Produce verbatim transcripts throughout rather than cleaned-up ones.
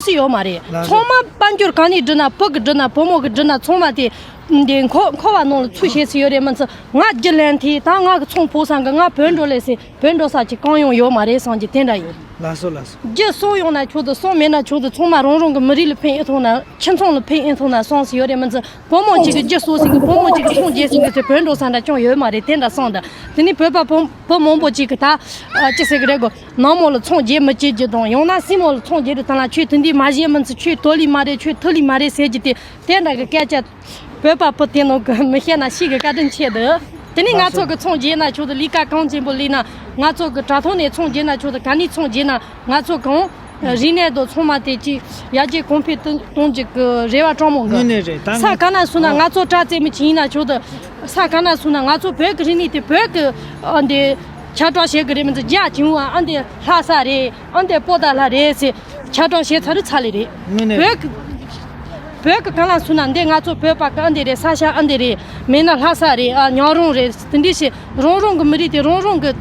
སྲིད་ཡོད་མ་རེད། ལགས་སོ། ཚང་མ་དཔལ་འབྱོར་གང་ནས་བསྒྲུབས་ན། བུ་གི་བསྒྲུབས་ན། བུ་མོ་གི་བསྒྲུབས་ན། ཚང་མ་དེ་འདི་འཁོར་འཁོར་བ་ནང་ལ་ཚུད་ཤེས་སུ་ཡོད་རེད། མི་ཚེ་ང་རྒྱུ་ལེན་དེ་ད་ང་གི་ཚོང་ཕོག་སང་གི་ང་བོད་འགྲོ་ལས་སེ་བོད་འགྲོ་ས་ཅིག་གང་ཡང་ཡོད་མ་རེད་བསམ་གྱི་དེ་འདྲ་ཡིན། ལགས་སོ་ལགས་སོ། རྒྱུ་གསོག་ཡོང་ན་ཆོག་ཏུ། གསོག་མེད་ན་ཆོག་ཏུ། ཚང་མ་རང་རང་གི་མི་རིགས་ལ་ཕན་ཨེ་ཐོག་ན། ཁྱིམ་ཚང་ལ་ཕན་ཨེ་ཐོག་ན་བསམ་སུ་ཡོད་རེད། མི་ཚེ་བུ་མོ་གཅིག་གི་རྒྱུ་གསོག་ཟིན་གི། བུ་མོ་གཅིག་གི་ཚོང་རྒྱག་ཟིན་གི་ཚེ་བོད་འགྲོ་ས་འདྲ་ཅང་ཡོད་མ་རེད། དེ་འདྲ་བསམ་ད། དེ་ནས་བོད་པ་བུ་བུ་མང་པོ་གཅིག་གི་ད་ཅི་ཟེར་གི་རེད་གོ། ནང་མོ་ལ་ཚོང་རྒྱག་མི་བྱེད་རྒྱུ་དང་། ཡང་ན་སྲིང་མོ་ལ་ཚོང་རྒྱག་དུས་ད་ལ་ཁྱོད་དེ་འདི་མ་བྱེད། མི་ཚེ་ཁྱོད་དོ་ལི་མ་རེད། ཁྱོད་ཐུ་ལི་མ་རེད་ཟེར་གྱི་དེ་དེ་འདྲ་གི་སྐད་ཆ། བོད་པ་བུ་དེ་ནང་གི་མི་བཤད་ན་ཤི་གི་བཀའ་དྲིན་ཆེ་འདུག་དེ་ནས་ང་ཚོ་གི་ཚོང་རྒྱག་ན་ཆོག་ཏུ། ལས་ཀ་གང་ཆེན་པོ་ལས་ན། ང་ཚོ་གི་དྲ་ཐོག་ནས་ཚོང་རྒྱག་ན་ཆོག་ཏུ། ག་ནས་ཚོང་རྒྱག་ན་ང་ཚོ་གང་རིག་གནས་དང་ཚང་མ་དེ་ཅིག་ཡར་རྒྱས་གོང་འཕེལ་གཏོང་རྒྱུ་གི་རེ་བ་དྲང་མོ་གི། དངོས་གནས་རེད། ད་ས་ག་ན་སོང་ན་ང་ཚོ་དྲ་རྩེད་མི་ཅིག་ཡིན་ན་ཆོག་ཏུ། ས་ག་ན་སོང་ན་ང་ཚོ་བོད་ཀྱི་རིག་གནས་དེ་བོད་ཀྱི་ཨ་འདི་ཁྱབ་བསྒྲགས་བྱེད་གི་རེད། མི་ཚེ་རྒྱ་ཆེན་པོ་ཨ་འདི་ལྷ་ས་རེད། ཨ་འདི་པོ་ཏཱ་ལ་རེད་ཟེར་ཁྱབ་བསྒྲགས་བྱེད་ཚར་རེད་ཚར་ལེ་རེད། དངོས་གནས་བོད་ཀྱི་བོད་ཀྱི་གང་ལ་སོང་ན་འདི་ང་ཚོ་བོད་པ་གི་ཨ་འདི་རེད། ས་ཆ་ཨ་འདི་རེད། མེད་ན་ལྷ་ས་རེད། ཨ་ཉག་རོང་རེད། དེ་འདྲ་ཞིག་རང་རང་གི་མི་རིགས་དེ་རང་རང་གི་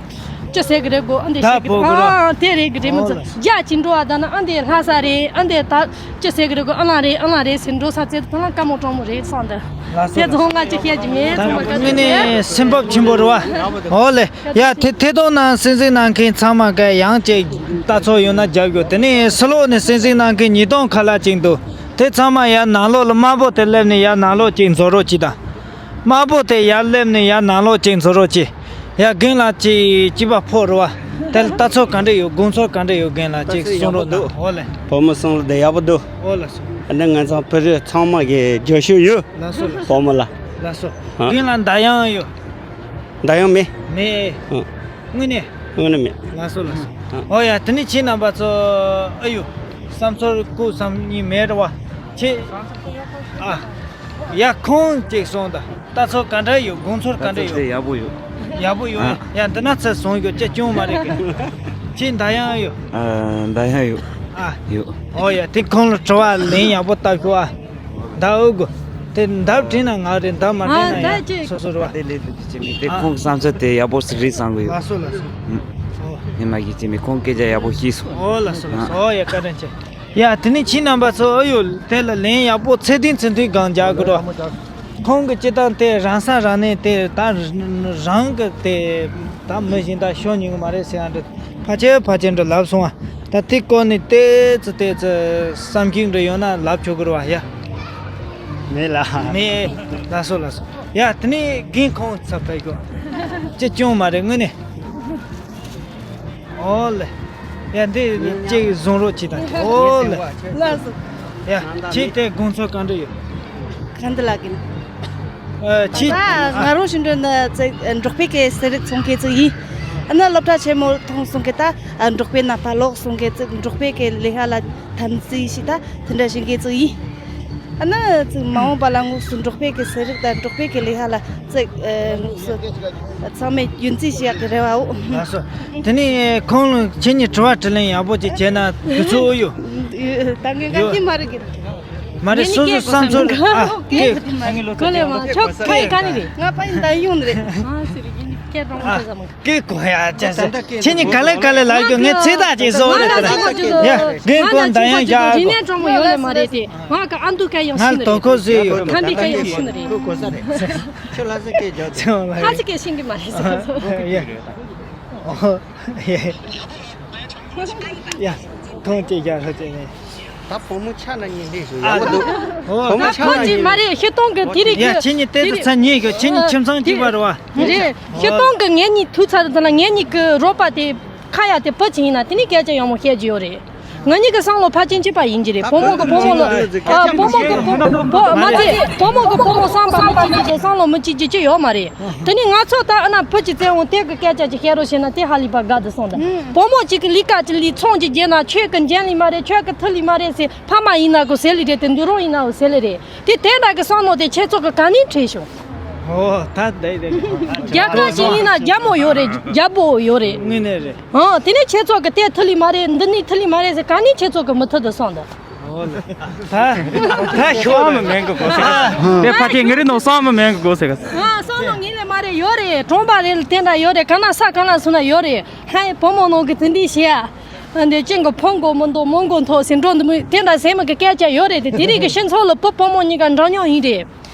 ཅི་ཟེར་གི་རེད་གོ། ཨ་འདི་ད་ཞིག་གི་བོད་གི་ར། ཨ་དེ་རེད་གི་རེད། མི་ཚོ་ཨོ་ལེ། རྒྱ་ཅིག་འགྲོ་བ་ད་ན་ཨ་འདི་ལྷ་ས་རེད། ཨ་འདི་ད་ཅི་ཟེར་གི་རེད་གོ། ཨ་ལང་རེད། ཨ་ལང་རེད་ཟེར་འགྲོ་ས་ཚེ་ད་ལ་དཀའ་མོ་སྤྲང་མོ་རེད་བསམ་འདི། ལགས་སོ། དེ་ཚོ་ང་ཅི་བཤད་ཀྱི་མེད། ད་ཚང་མ་དངོས་གནས་སེམས་བབ་ཆེན་པོ་རེད་བ། ཨོ་ལེ། ཡ་དེ་ཐད་གཏོང་ནང་གསན་གཟིགས་གནང་མཁན་ཚང་མ་ག་ཡང་ཅིག་ལྟ་ཚོར་ཡོད་ན་རྒྱབ་ཡོད། དེ་ནས་ཕྱི་ལོགས་ནས་གསན་གཟིགས་གནང་མཁན་ཉིས་སྟོང་ཁ་ལྷག་ཅིག་འདུག་དེ་ཚང་མ་ཡར་ནང་ལོགས་ལ་དམར་པོ་དེ་སླེབས་ནས་ཡར་ནང་ལོགས་ཅིག་འཛུལ་རོགས་གྱིས་དང་། དམར་པོ་དེ་ཡར་སླེབས་ནས་ཡར་ནང་ལོགས་ཅིག་འཛུལ་རོགས་གྱིས། ཡ་རྒན་ལགས་ཅིག་སྐྱིད་པ་ཕོག་རེད་བ། དེ་ལ་ལྟ་ཚོར་ག་འདྲ་ཡོད། དགོངས་ཚུལ་ག་འདྲ་ཡོད། རྒན་ལགས་ཅིག་གསུང་རོགས་གནང་། ཨོ་ལེ། བུ་མོ་ཚང་ལ་དེ་ཡག་པོ་འདུག་ཨོ་ལགས་སོ། ཨ་ནི་ང་ཚང་བོད་རིགས་ཚང་མ་གི་རྒྱབ་སྐྱོར་ཡོད། ལགས་སོ་ལགས་སོ། བུ་མོ་ལ། ལགས་སོ། ཨ། རྒན་ལགས་འདར་དབྱངས་ཡོད། འདར་དབྱངས་མེད། མེད། ཨ། དངོས་གནས། དངོས་གནས་མེད། ལགས་སོ་ལགས་སོ། ཨ། ཨོ་ཡ་དེ་ནས་ཁྱེད་རྣམ་པ་ཚོ་ཨ་ཡོ་བསམ་ཚོར་སྐུ་བསམ་གཉིས་མེད་རེད་བ། ཁྱེད། ཨ། ཡ་ཁོང་ཅིག་གསུངས་དང་། ལྟ་ཚོར་ག་འདྲ་ཡོད། དགོངས་ཚུལ་ག་འདྲ་ཡོད། ལྟ་ཚོར་དེ་ཡག་པོ་ཡོད། ཡག་པོ་ཡོད། ཨ། ཡ་འདི་ན་ཚེ་བཟུང་ཡོད་ཅེས་ཅུང་མ་རེད་གི། ཁྱེད་འདར་དབྱངས་ཡོད། ཨ། འདར་དབྱངས་ཡོད། ཨ། ཡོད། ཨོ་ཡ་དེ་ཁོང་ལ་དྲི་བ་ལན་ཡག་པོ་བཏབ་ཤོག་ཨ། འདར་ཨུ་གོ། དེ་འདར་དྲིས་ན་ང་རེད། འདར་མ་དྲིས་ན་ཡ་སོ་སོ་རེད་བ། དེ་ལས་དེ་ཅི་མི་དེ་ཨ། ཁོང་བསམ་ཚུལ་དེ་ཡག་པོ་ཞིག་རེད་བསམ་གི་ཡོད། ལགས་སོ་ལགས་སོ། ཨ། ཨོ། ངས་མ་གི་ཅི་མི་ཁོང་སྐད་ཆ་ཡག་པོ་ཤེས་སོང་། ཨོ་ལགས་སོ་ལགས་སོ། ཨ། ཨོ་ཡ་བཀའ་དྲིན་ཆེ། ཡ་དེ་ནས་ཁྱེད་རྣམ་པ་ཚོ་ཨ་ཡོ་དེ་ལ་ལན་ཡག་པོ་ཚད་ལྡན་ཚད་མཐོའི་སྒང་རྒྱག་དགོས་རོགས། ཁོང་གི་སྤྱི་བཏང་དེ་རང་ས་རང་གནས་དེ་ད་རང་གི་དེ་ད་མི་གཞན་དག་ཤོར་ཉན་གི་མ་རེད་ཟེར་ཡ་འདྲ་ཕལ་ཆེར་ཕལ་ཆེར་འདྲ་ལབ་སོང་བ། ད་དེ་སྐོར་ནས་ཏོག་ཙམ་ཏོག་ཙམ་བསམ་གཞིག་འདྲ་ཡོད་ན་ལབ་ཆོག་གི་རེད་བ་ཡ། མེད་ལ། མེད། ལགས་སོ་ལགས་སོ། ཡ་དེ་ནས་རྒན་ཁོང་ཚ་བལྟ་དགོས། ཅི་ཅུང་མ་རེད་དངོས་གནས། ཨོ་ལེ། ཡ་འདི་གཅིག་བཟུང་རོགས་གྱིས་དང་། ཨོ་ལེ། ལགས་སོ། ཡ་ཁྱེད་དེ་དགོངས་ཚུལ་གང་འདྲ་ཡོད། གང་འདྲ་ལགས་ཀྱི། ཨ་ཁྱེད། ད་ང་རང་ཞིག་འགྲོ་ན་ཙི་འབྲོག་པའི་གི་ཟས་རིགས་ཚོང་མཁན་ཅིག་ཡིན། ཨ་ནི་སློབ་གྲྭ་ཆེན་མོ་མཐོང་སོང་གི་ད་འབྲོག་པའི་ནང་ཕར་ལོག་སོང་གི་ཙི་འབྲོག་པའི་གི་ལས་ཀ་ལ་དམ་ཚིག་ཞིག་ད་དེ་འདྲ་བྱེད་མཁན་ཅིག་ཡིན། ཨ་ནི་ཅིག་མ་འོངས་པ་ལ་དངོས་སུ་འབྲོག་པའི་གི་ཟས་རིགས་དང་འབྲོག་པའི་གི་ལས་ཀ་ལ་ཅིག་ཨ་དངོས་སུ་ཚང་མས་རྒྱུན་འཛིན་བྱེད་ཡག་གི་རེ་བའོ། ལགས་སོ། དེ་ནས་ཁོང་ལ་ཁྱེད་གཉིས་དྲི་བ་དྲིས་ལན་ཡག་པོ་ཅིག་བྱས་ན་དུས་ཚོད་ཨོ་ཡོད། ད་ངས་ག་གི་མ་རེད་གི། མ་རེད་སོ་སོ་བསམ་ཚུལ་ཨ་ཀེ། གོ་ལེ་མ་ཆོག་ཕ་ཡི་ག་ནི་རེད། ང་ཕ་ཡི་འདར་དབྱངས་རེད། ཨ་ཟེར་གི་ནི་སྐད་གྲོང་ཨ་ཁ་ཟ་མ། ཀེ་གོ་ཡ་ཅག་ཅག་ཁྱེད་གཉིས་ག་ལེ་ག་ལེ་ལབ་རྒྱུ་ངས་ཚིག་ཐག་ཅིག་བཟོ་རེད། ཡ་རྒན་ཁོང་འདར་དབྱངས་རྒྱག་གོ། རིག་གནས་སྤྲང་མོ་ཡོད་ལེ་མ་རེད་དེ། ང་གི་ཨ་མདོ་སྐད་ཡང་ཤེས་ནི་རེད། ཁམས་པའི་སྐད་ཡང་ཤེས་ནི་རེད། ཁྱོད་ལྷ་ས་སྐད་རྒྱག་ཚེ་དབང་ལྷ་ས་སྐད་ཤེས་ཀྱི་མ་རེད་ཟེར་སོང་། ཡ་ཁོང་ཅིག་རྒྱག་ཧ་ཅེ་ནས། ད་བུ་མོ་ཆ་ན་གཉིས་སླེབས་སོང་། ཡག་པོ་འདུག་བུ་མོ་ཆ་ན་ཁོང་ཅིག་གཉིས་མ་རེད། ཤི་སྟོང་གི་དེ་རིགས་ཡ་ཁྱེད་གཉིས་དེ་དུ་ཚ་ཉེ་གི་ཁྱེད་གཉིས་ཁྱིམ་ཚང་གཅིག་པ་རེད་བ། རེད། ཤི་སྟོང་གི་ངེད་གཉིས་ཐུག་ཚར་དུ་ན་ངེད་གཉིས་ཀྱི་རོགས་པ་དེ་ཁ་ཡ་དེ་བུ་ཅིག་ཡིན་ན་དེ་ནི་སྐད་ཆ་ཡང་མོ་བཤད་ཀྱི་ཡོད་རེད། ང་གཉིས་ཀྱི་བསམ་བློ་ཕལ་ཆེར་གཅིག་པ་ཡིན་གྱི་རེད། བུ་མོ་གི་བུ་མོ་ལ་ཨ་བུ་མོ་གི་བུ་བུ་མ་རེད། བུ་མོ་གི་བུ་མོ་བསམ་པ་མི་གཅིག་གཅིག་དང་བསམ་བློ་མི་གཅིག་གཅིག་གཅིག་ཡོད་མ་རེད། དེ་ནི་ང་ཚོ་ད་ཨ་ན་བུ་གཅིག་བཙལ་འོང་དེ་གི་སྐད་ཆ་ཅིག་བཤད་རོགས་བྱས་ན་དེ་ཧ་ལས་པ་དགའ་འདུག་སོང་ད། བུ་མོ་གཅིག་གི་ལས་ཀ་ཅིག་ལས་ཚོང་ཅིག་བརྒྱབ་ན་ཁྱོད་ཀྱི་འཇོན་ལི་མ་རེད། ཁྱོད་ཀྱི་ཐུ་ལི་མ་རེད་ཟེར། ཕ་མ་ཡིན་ན་གོ་ཟེར་ལི་རེད་དེ། འདུ་རོང་ཡིན་ན་གོ་ཟེར་ལི་རེད་དེ། དེ་འདྲ་གི་བསམ་བློ་དེ་ཁྱེད་ཚོ་གི་ག་ནས་འཁྲིད་བྱུང་། ཨོ་ད་དེ་དེ། རྒྱལ་ཁབ་ཅིག་ཡིན་ན་རྒྱལ་མོ་ཡོད་རེད། རྒྱལ་པོ་ཡོད་རེད། དངོས་གནས་རེད། ཨང་། དེ་ནས་ཁྱེད་ཚོ་གི་དེ་ཐུ་ལི་མ་རེད། འདི་ནི་ཐུ་ལི་མ་རེད་ཟེར་ག་ནས་ཁྱེད་ཚོ་གི་མི་ཐུ་དུ་སོང་ད། ཨོ་ལེ། ད་ད་ཤོག་བསམ་མི་མེད་གི་གོ་ཟེར། དེ་ཕ་ཁྱེད་ངེད་རི་ནོ་བསམ་མི་མེད་གི་གོ་ཟེར་ག་ཨ་བསམ་ནོ་ངེད་ལས་མ་རེད། ཡོད་རེད། གྲོང་པ་རེད། དེ་འདྲ་ཡོད་རེད། ག་ན་ས་ག་ན་སུ་ན་ཡོད་རེད། ཧའི་བུ་མོ་ནང་གི་དེ་འདི་བྱེད་ཨ། འདི་ཅན་གྱི་ཕོ་མགོ་མི་འདུག་མོ་མགོ་མཐོ་ཟེར་འགྲོ་འདི་མོ་དེ་འདྲ་ཟེར་མི་གི་སྐད་ཆ་ཡོད་རེད་དེ། དེ་རིང་གི་སྤྱི་ཚོགས་ལ་བུ་བུ་མོ་གཉིས་ཀ་འདྲ་མཉམ་ཡིན་རེད།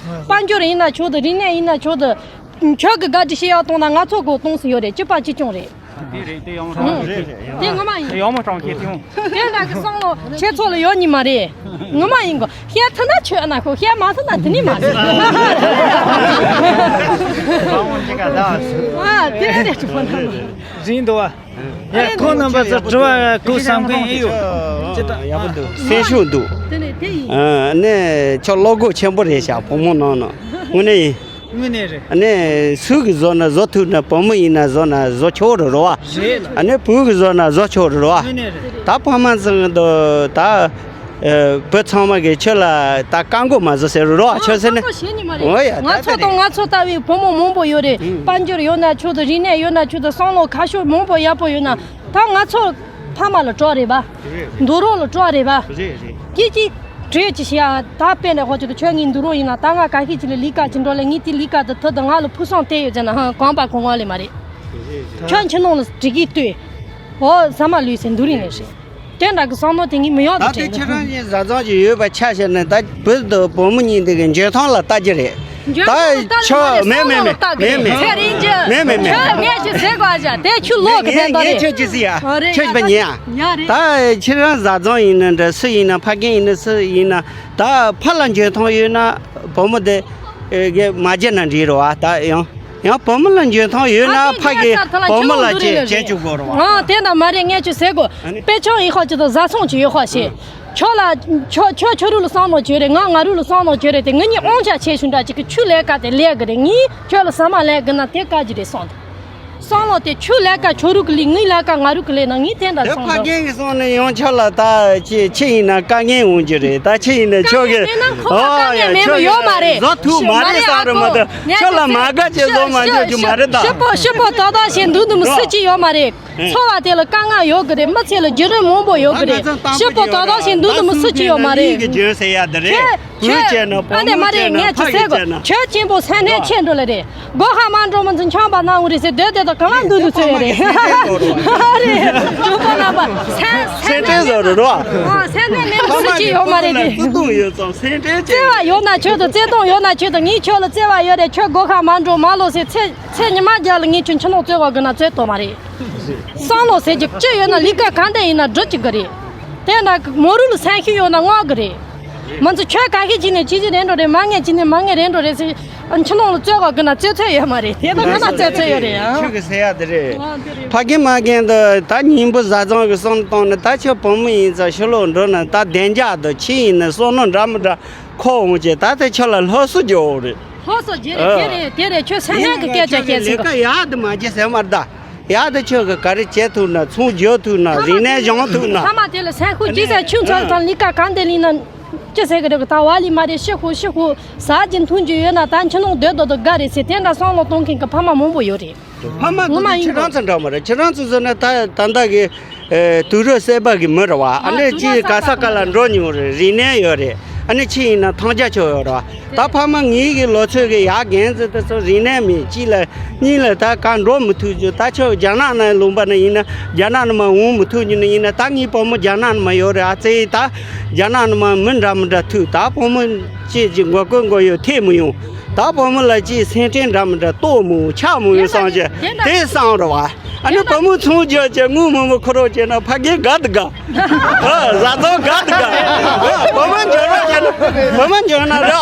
དཔལ་འབྱོར་ཡིན་ན་ཆོག་དང་རིག་གནས་ཡིན་ན་ཆོག་དང་། ཁྱོད་ཀྱི་བཀའ་དྲིན་ཤེས་ཡག་གཏོང་ན་ང་ཚོ་གོ་གཏོང་སྲིད་ཡོད་རེད། སྤྱི་པ་སྤྱི་སྐྱོང་རེད། དེ་རེད། དེ་ཡང་མོ་ཧྲང་གི་དེ་ཡང་དེ་ངོ་མ་ཡིན། དེ་ཡང་མོ་ཧྲང་གི་དེ་ཡང་། དེ་འདྲ་གི་བསམ་བློ་ཁྱེད་ཚོ་ལ་ཡོད་ནི་མ་རེད། ངོ་མ་ཡིན་གོ། བཤད་ཐུབ་ན་ཆོས་ཨ་ན་ཁོ། བཤད་མ་ཐུབ་ན་དེ་ནི་མ་རེད། ཨ་དེ་རེད་དེ་ཆོག་ན། རིང་འདུག་བ། ཡ་ཁོང་རྣམ་པ་ཚོ་དྲི་བ་ཁུག་བསམ་མཁན་ཨེ་ཡོད། ཅི་ལྟ། ཡག་པོ་འདུག་སེམས་ཤུགས་འདུག་དེ་ནས་དེ་ཡིན། ཨ་ནས་ཁྱོད་བློ་སྒོ་ཆེན་པོ་རེད་ཤག་བུ་མོ་ནང་ན། དངོས་གནས་ཡིན། དངོས་གནས་རེད། ཨ་ནས་སུ་གིས་བཟོ་ན་བཟོ་ཐུབ་ན། བུ་མོ་ཡིན་ན་བཟོ་ན་བཟོ་ཆོག་རེད་རོ་བ། རེད་ལ། ཨ་ནས་བུ་གིས་བཟོ་ན་བཟོ་ཆོག་རེད་རོ་བ། དངོས་གནས་རེད། ད་ཕ་མ་ཚང་གི་འདུག་ད། ཨ། བུ་ཚང་མ་གིས་ཁྱོད་ལ་ད་བཀའ་བསྒོ་མ་བཟོ་ཟེར་རོ་ཨ། ཁྱོད་ཟེར་ནས། བཀའ་བསྒོ་བྱེད་ནི་མ་རེད། འོ་ཡ། ང་ད་ཚོ་དེ་དང་རེད། ང་ཚོ་ལྟ་བུའི་བུ་མོ་མང་པོ་ཡོད་རེད། ཨུ། དཔལ་འབྱོར་ཡོད་ན་ཆོག་དང་། རིག་གནས་ཡོད་ན་ཆོག་དང་། བསམ་བློ་ཁ་ཕྱོགས་མང་པོ་ཡག་པོ་ཡོད་ན། ད་ང་ཚོ་ཕ་མ་ལ་སྤྲོ་རེད་པ། རེད་རེད། འདུག་རོགས་ལ་སྤྲོ་རེད་པ། རེད་རེད། ཀྱི་ཀྱི། གྲོས་ཅི་བྱེད་ཨ། ད་དཔེར་ན་ཧོ་ཅི་ད་ཁྱོད་ངའི་འདུག་རོགས་ཡིན་ན། ད་ང་ག་ཤེད་ཅིག་ལ་ལས་ཀ་ཅིག་འགྲོ་ལ། ངས་དེ་ལས་ཀ་དེ་ཐུབ་དང་། ང་ལ་ཕུགས་བསམ་དེ་ཡོད་ཟེར་ན་ཧང་གོམ་པ་གོང་བ་ལས་མ་རེད། ཁྱོད་ཁྱིམ་ནང་ལ་འགྲིག་གི་ལྟོས། འོ་ཟ་མ་ལུས་ཟེར་འདུག་རིང་ནས་ཤེས། དེ་འདྲ་གི་བསམ་བློ་དེ་ངས་མི་ཡོང་དུ་ད་དེ་དྲན་ཁྱེད་རང་གི་བཟའ་ཚང་ཅིག་ཡོད་པ་ཆ་བཞག་ན། ད་བུ་དང་བུ་མོ་གཉིས་འདི་གི་འཇོན་ཐང་ལ་ལྟ་རྒྱུ་རེད། འཇོན་ཐང་ལ་ལྟ་རྒྱུ་མ་རེད། ད་བསམ་བློ་ལ་ལྟ་གི་རེད། མེད་མེད་མེད་མེད། ཚེ་རིང་རྒྱུ། མེད་མེད་མེད། ཁྱོད་ངས་ཅི་ཟེར་དགོས་ཨ་ཅག་དེ་ཁྱོད་ལོག་གི་ངས་ཕན་ཐོགས་ངས་རེད། ཁྱོད་ཅི་ཟེར་ཡ། ཨོ་རེད། ཁྱོད་པ་ཉན་ཡ། ཡ་རེད། ད་ཁྱེད་རང་བཟའ་ཚང་ཡིན་ན་འདྲ། སུ་ཡིན་ན། ཕ་རྒན་ཡིན་ན། སུ་ཡིན་ན། ད་ཕ་ལ་འཇོན་ཐང་ཡོད་ན་བུ་མོ་དེ་གི་མ་བརྗེད་ན་འགྲིག་རེད་བ། ད་ཡང་། ཡང་བུ་མོ་ལ་འཇོན་ཐང་ཡོད་ན་ཕ་གིས་བུ་མོ་ལ་བྱེད་བྱེད་བཅུག་དགོས་རེད་བ། ཨ་དེ་འདྲ་མ་རེད། ངས་ཅི་ཟེར་དགོས། ཨ་ནི། དཔེ་ཆ་ཡིན་ཧོ་ཅི་ད་བཟའ་ཚང་ཅིག་ཡོད་ཧོ་ཞེས། ཁྱོད་ལ་ཁྱོད་ཁྱོད་ཁྱོད་རུ་ལ་བསམ་བློ་བྱོས་རེད། ང་ང་རུ་ལ་བསམ་བློ་བྱོས་རེད་དེ། ང་གཉིས་དབང་ཆ་ཆེ་ཤོས་འདྲ་ཅིག་གི་ཁྱོད་ལས་ཀ་དེ་ལས་གི་རེད། ངས་ཁྱོད་ལ་ཟ་མ་ལས་གི་ན་དེ་དཀའ་གི་རེད་བསམ་དེ། བསམ་བློ་དེ་ཁྱོད་ལས་ཀ་ཁྱོད་རུ་གི་ལས། ངའི་ལས་ཀ་ང་རུ་གི་ལས་ན་ངས་དེ་འདྲ་ད་བསམ་ཕ་དོ། རྒན་གི་སོང་ནས་ཡང་ཁྱོད་ལ་ད་ཅི་ཕྱི་ཡིན་ན་དཀའ་ངལ་འོང་གི་རེད། ད་ཕྱི་ཡིན་ན་ཁྱོད་ཀྱི། དཀའ་ངལ་མེད་ན་ཁོ་ལ་ཨོ་དཀའ་ངལ་ཡ་མེད་ཁྱོད་མི་ཡོད་མ་ཀྱི་རེད། བཟོ་ཐུབ་མ་རེད་ཟེར་རེད་མ་གཏོགས། ཁྱོད་ལ་མ་དགའ་ཅེས་བཟོ་མ་འཇོག་རྒྱུ་མ་རེད་ད། ཤི་པོ་ཤི་པོ་ཏག་ཏག་བྱས་འདུག་འདུག་མི་སུ་གཅིག་ཡོད་མ་རེད། འཚོ་བ་དེ་ལ་དཀའ་ངལ་ཡོད་གི་རེད། མི་ཚེ་ལ་བརྒྱུད་རིམ་མང་པོ་ཡོད་གི་རེད། ཤི་པོ་ཏག་ཏག་བྱས་འདུག་འདུག་མི་སུ་གཅིག་ཡོད་མ་རེད། ཁྱོད་ཁྱོད་ཨ་ནེ་མ་རེད། ངས་ཅི་ཟེར་གོ། ཁྱོད་གཅེན་པོ་སེམས་ནད་ཆེ་འགྲོ་ལེ་རེད། སྒོ་ཁ་མ་འགྲོ་མི་ཚོ་ཆང་པ་ན་འུ་རེད་ཟེར་སྡོད་སྡོད་དང་གང་ལ་འདུག་འདུག་ཚོད་རེད། ཨ་རེད། གྲོགས་པོ་རྣམ་པ། སེམས་སེམས་ཁྲལ་བཟོ་རུ་རོ། ཨ་སེམས་ནད་མེད་པ་སུ་གཅིག་ཡོད་མ་རེད་དེ། བརྩེ་དུང་ཡོད་ཙང་སེམས་ཁྲལ་བྱེད། བརྩེ་བ་ཡོད་ན་ཁྱོད་དང་། བརྩེ་དུང་ཡོད་ན་ཁྱོད་དང་། ངས་ཁྱོད་ལ་བརྩེ་བ་ཡོད་རེད། ཁྱོད་སྒོ་ཁ་མ་འགྲོ་མ་ལོག་ཟེར། ཚེ་ཚེ་ཉི་མ་རྒྱབ་ལ་ངས་ཁྱོད་ཕྱི་ནང་རྩོད་ག་དགོས་ན་རྩོད་དོ་མ་རེད། བསམ་བློ་ཟེར་རྒྱུ་ཅི་ཡོད་ན་ལས་ཀ་གང་འདྲ་ཡིན་ན་སྒྲུབ་ཀྱི་གི་རེད། དེ་འདྲ་མོ་རུ་ལ་སེམས་ཤུགས་ཡོད་ན་བསྔགས་གི་རེད། མི་ཚོ་ཁྱོད་ག་ཤེད་ཅིག་ནས་ཅི་ཅི་རེད་འགྲོ་རེད། མ་ངས་ཅི་ནས་མ་ངས་རེད་འགྲོ་རེད་ཟེར། ཕྱི་ནང་ལ་རྩོད་ག་དགོས་ན་རྩོད་ཚོད་ཡོད་མ་རེད། དེ་ད་ག་ན་རྩོད་ཚོད་ཡོད་རེད་ཨ། ཁྱོད་ཀྱི་ཟེར་ཡ་དེ་རེད། ཨ་དེ་རེད། ཕ་རྒན་མ་རྒན་འདི་ད་སྙིང་པོ་བཟའ་ཚང་གི་བསམ་བཏང་ནས། ད་ཁྱོད་བུ་མོ་ཡིན་ཙང་ཕྱི་ལོགས་འགྲོ་ན་ད་བདེ་འཇགས་དང་ཕྱི་ཡིན་ན་བསམ་མནོ་འདྲ་མི་འདྲ་འཁོར་འོང་བྱས། ད་ལྟ་ཁྱོད་ལ་སློབ་གསོ་རྒྱག་འོང་རེད། སློབ་གསོ་རྒྱག་རེད། ཨ། དེ་རེད་དེ་རེད། ཁྱོད་སེམས་ནད་ཀྱི་སྐད་ཆ་བཤད་ཟིན་གོ། ལས་ཀ་ཡག་ཏུ་མ་བྱེད་ཟེར་མ་རེད་ད། ཡག་ཏུ་ཁྱོད་ཀྱི་ག་རེ་བྱེད་ཐུབ་ན། ཚོང་རྒྱག་ཐུབ་ན། རིག་གནས་སྦྱོང་ཐུབ་ན། ཕ་མ་དེ་ལ་སེམས་ཤུགས་ཅི་ཟེར། ཁྱོད་ཚོ་དང་ལས་ཀ་གང་དེ་ལས་ན་ཅི་ཟེར་གི་རེད། ད་བ་ལི་མ་རེད། ཤི་ཁུ་ཤི་ཁུ་ཟ་རྒྱུ་འཐུང་རྒྱུ་ཡོད་ན་ད་ཕྱི་ནང་སྡོད་སྡོད་དུ་དགའ་རེད་ཟེར། དེ་འདྲ་བསམ་བློ་གཏོང་མཁན་གྱི་ཕ་མ་མང་པོ་ཡོད་རེད། ཕ་མ་ངོ་མ་ཚོ་ཡིན་ཁྱེད་རང་ཚོ་འདྲ་མ་རེད། ཁྱེད་རང་ཚོ་ཚོ་ནི་ད་ད་ལྟ་གི་ཨེ་དུས་རབས་གསར་པ་གི་མི་རེད་བ། ཨ་ཨ་ནི་དུས་ཅིག་རབས་ག་ས་ག་ལ་འགྲོ་མྱོང་རེད། རིག་གནས་ཡོད་རེད། ཨ་ནི་ཕྱི་ཡིན་ན་ཐང་ཅ་ཆོ་ཡོད་རེད་བ། ད་ཕ་མ་ངེད་ཀྱི་ལོ་ཚོད་ཀྱི་ཡར་རྒན་ཚོ་དེ་ཚོ་རིག་གནས་མེད། གཅིག་ལ་གཉིས་ལ་ད་ག་འགྲོ་མི་ཐུབ་རྒྱུ། ད་ཁྱོད་རྒྱ་ནག་ནང་ལུང་པ་ན་ཡིན་ན་རྒྱ་ནག་ནང་མ་འོང་མི་ཐུབ་རྒྱུ་ན་ཡིན་ན། ད་ངའི་བུ་མོ་རྒྱ་ནག་ནང་མ་ཡོད་རེད། ཨ་ཙེ་ད་རྒྱ་ནག་ནང་མ་མི་འདྲ་མི་འདྲ་ཐུག་ད་བུ་མོ་ཅེས་ཀྱི་མགོ་སྐོར་མགོ་ཡོད་ཐེབས་མི་ཡོང་། ད་བུ་མོ་ལ་ཅིག་སེམས་ཁྲལ་འདྲ་མི་འདྲ་གཏོགས་མི་ཡོང་བསམ་གྱི་དེ་བསམ་རེད་བ། ཨ་ནི་བུ་མོ་ཚོང་རྒྱག་བྱས་དངུལ་མང་པོ་ཁུར་རོགས་བྱས་ན་ཕ་རྒན་དགའ་དུ་དགའ། ཨ་བཟའ་ཚང་དགའ་དུ་དགའ། ཨ་བུ་མོ་འཇོན་རོགས་བྱས་ན། བུ་མོ་འཇོན་ན་ར།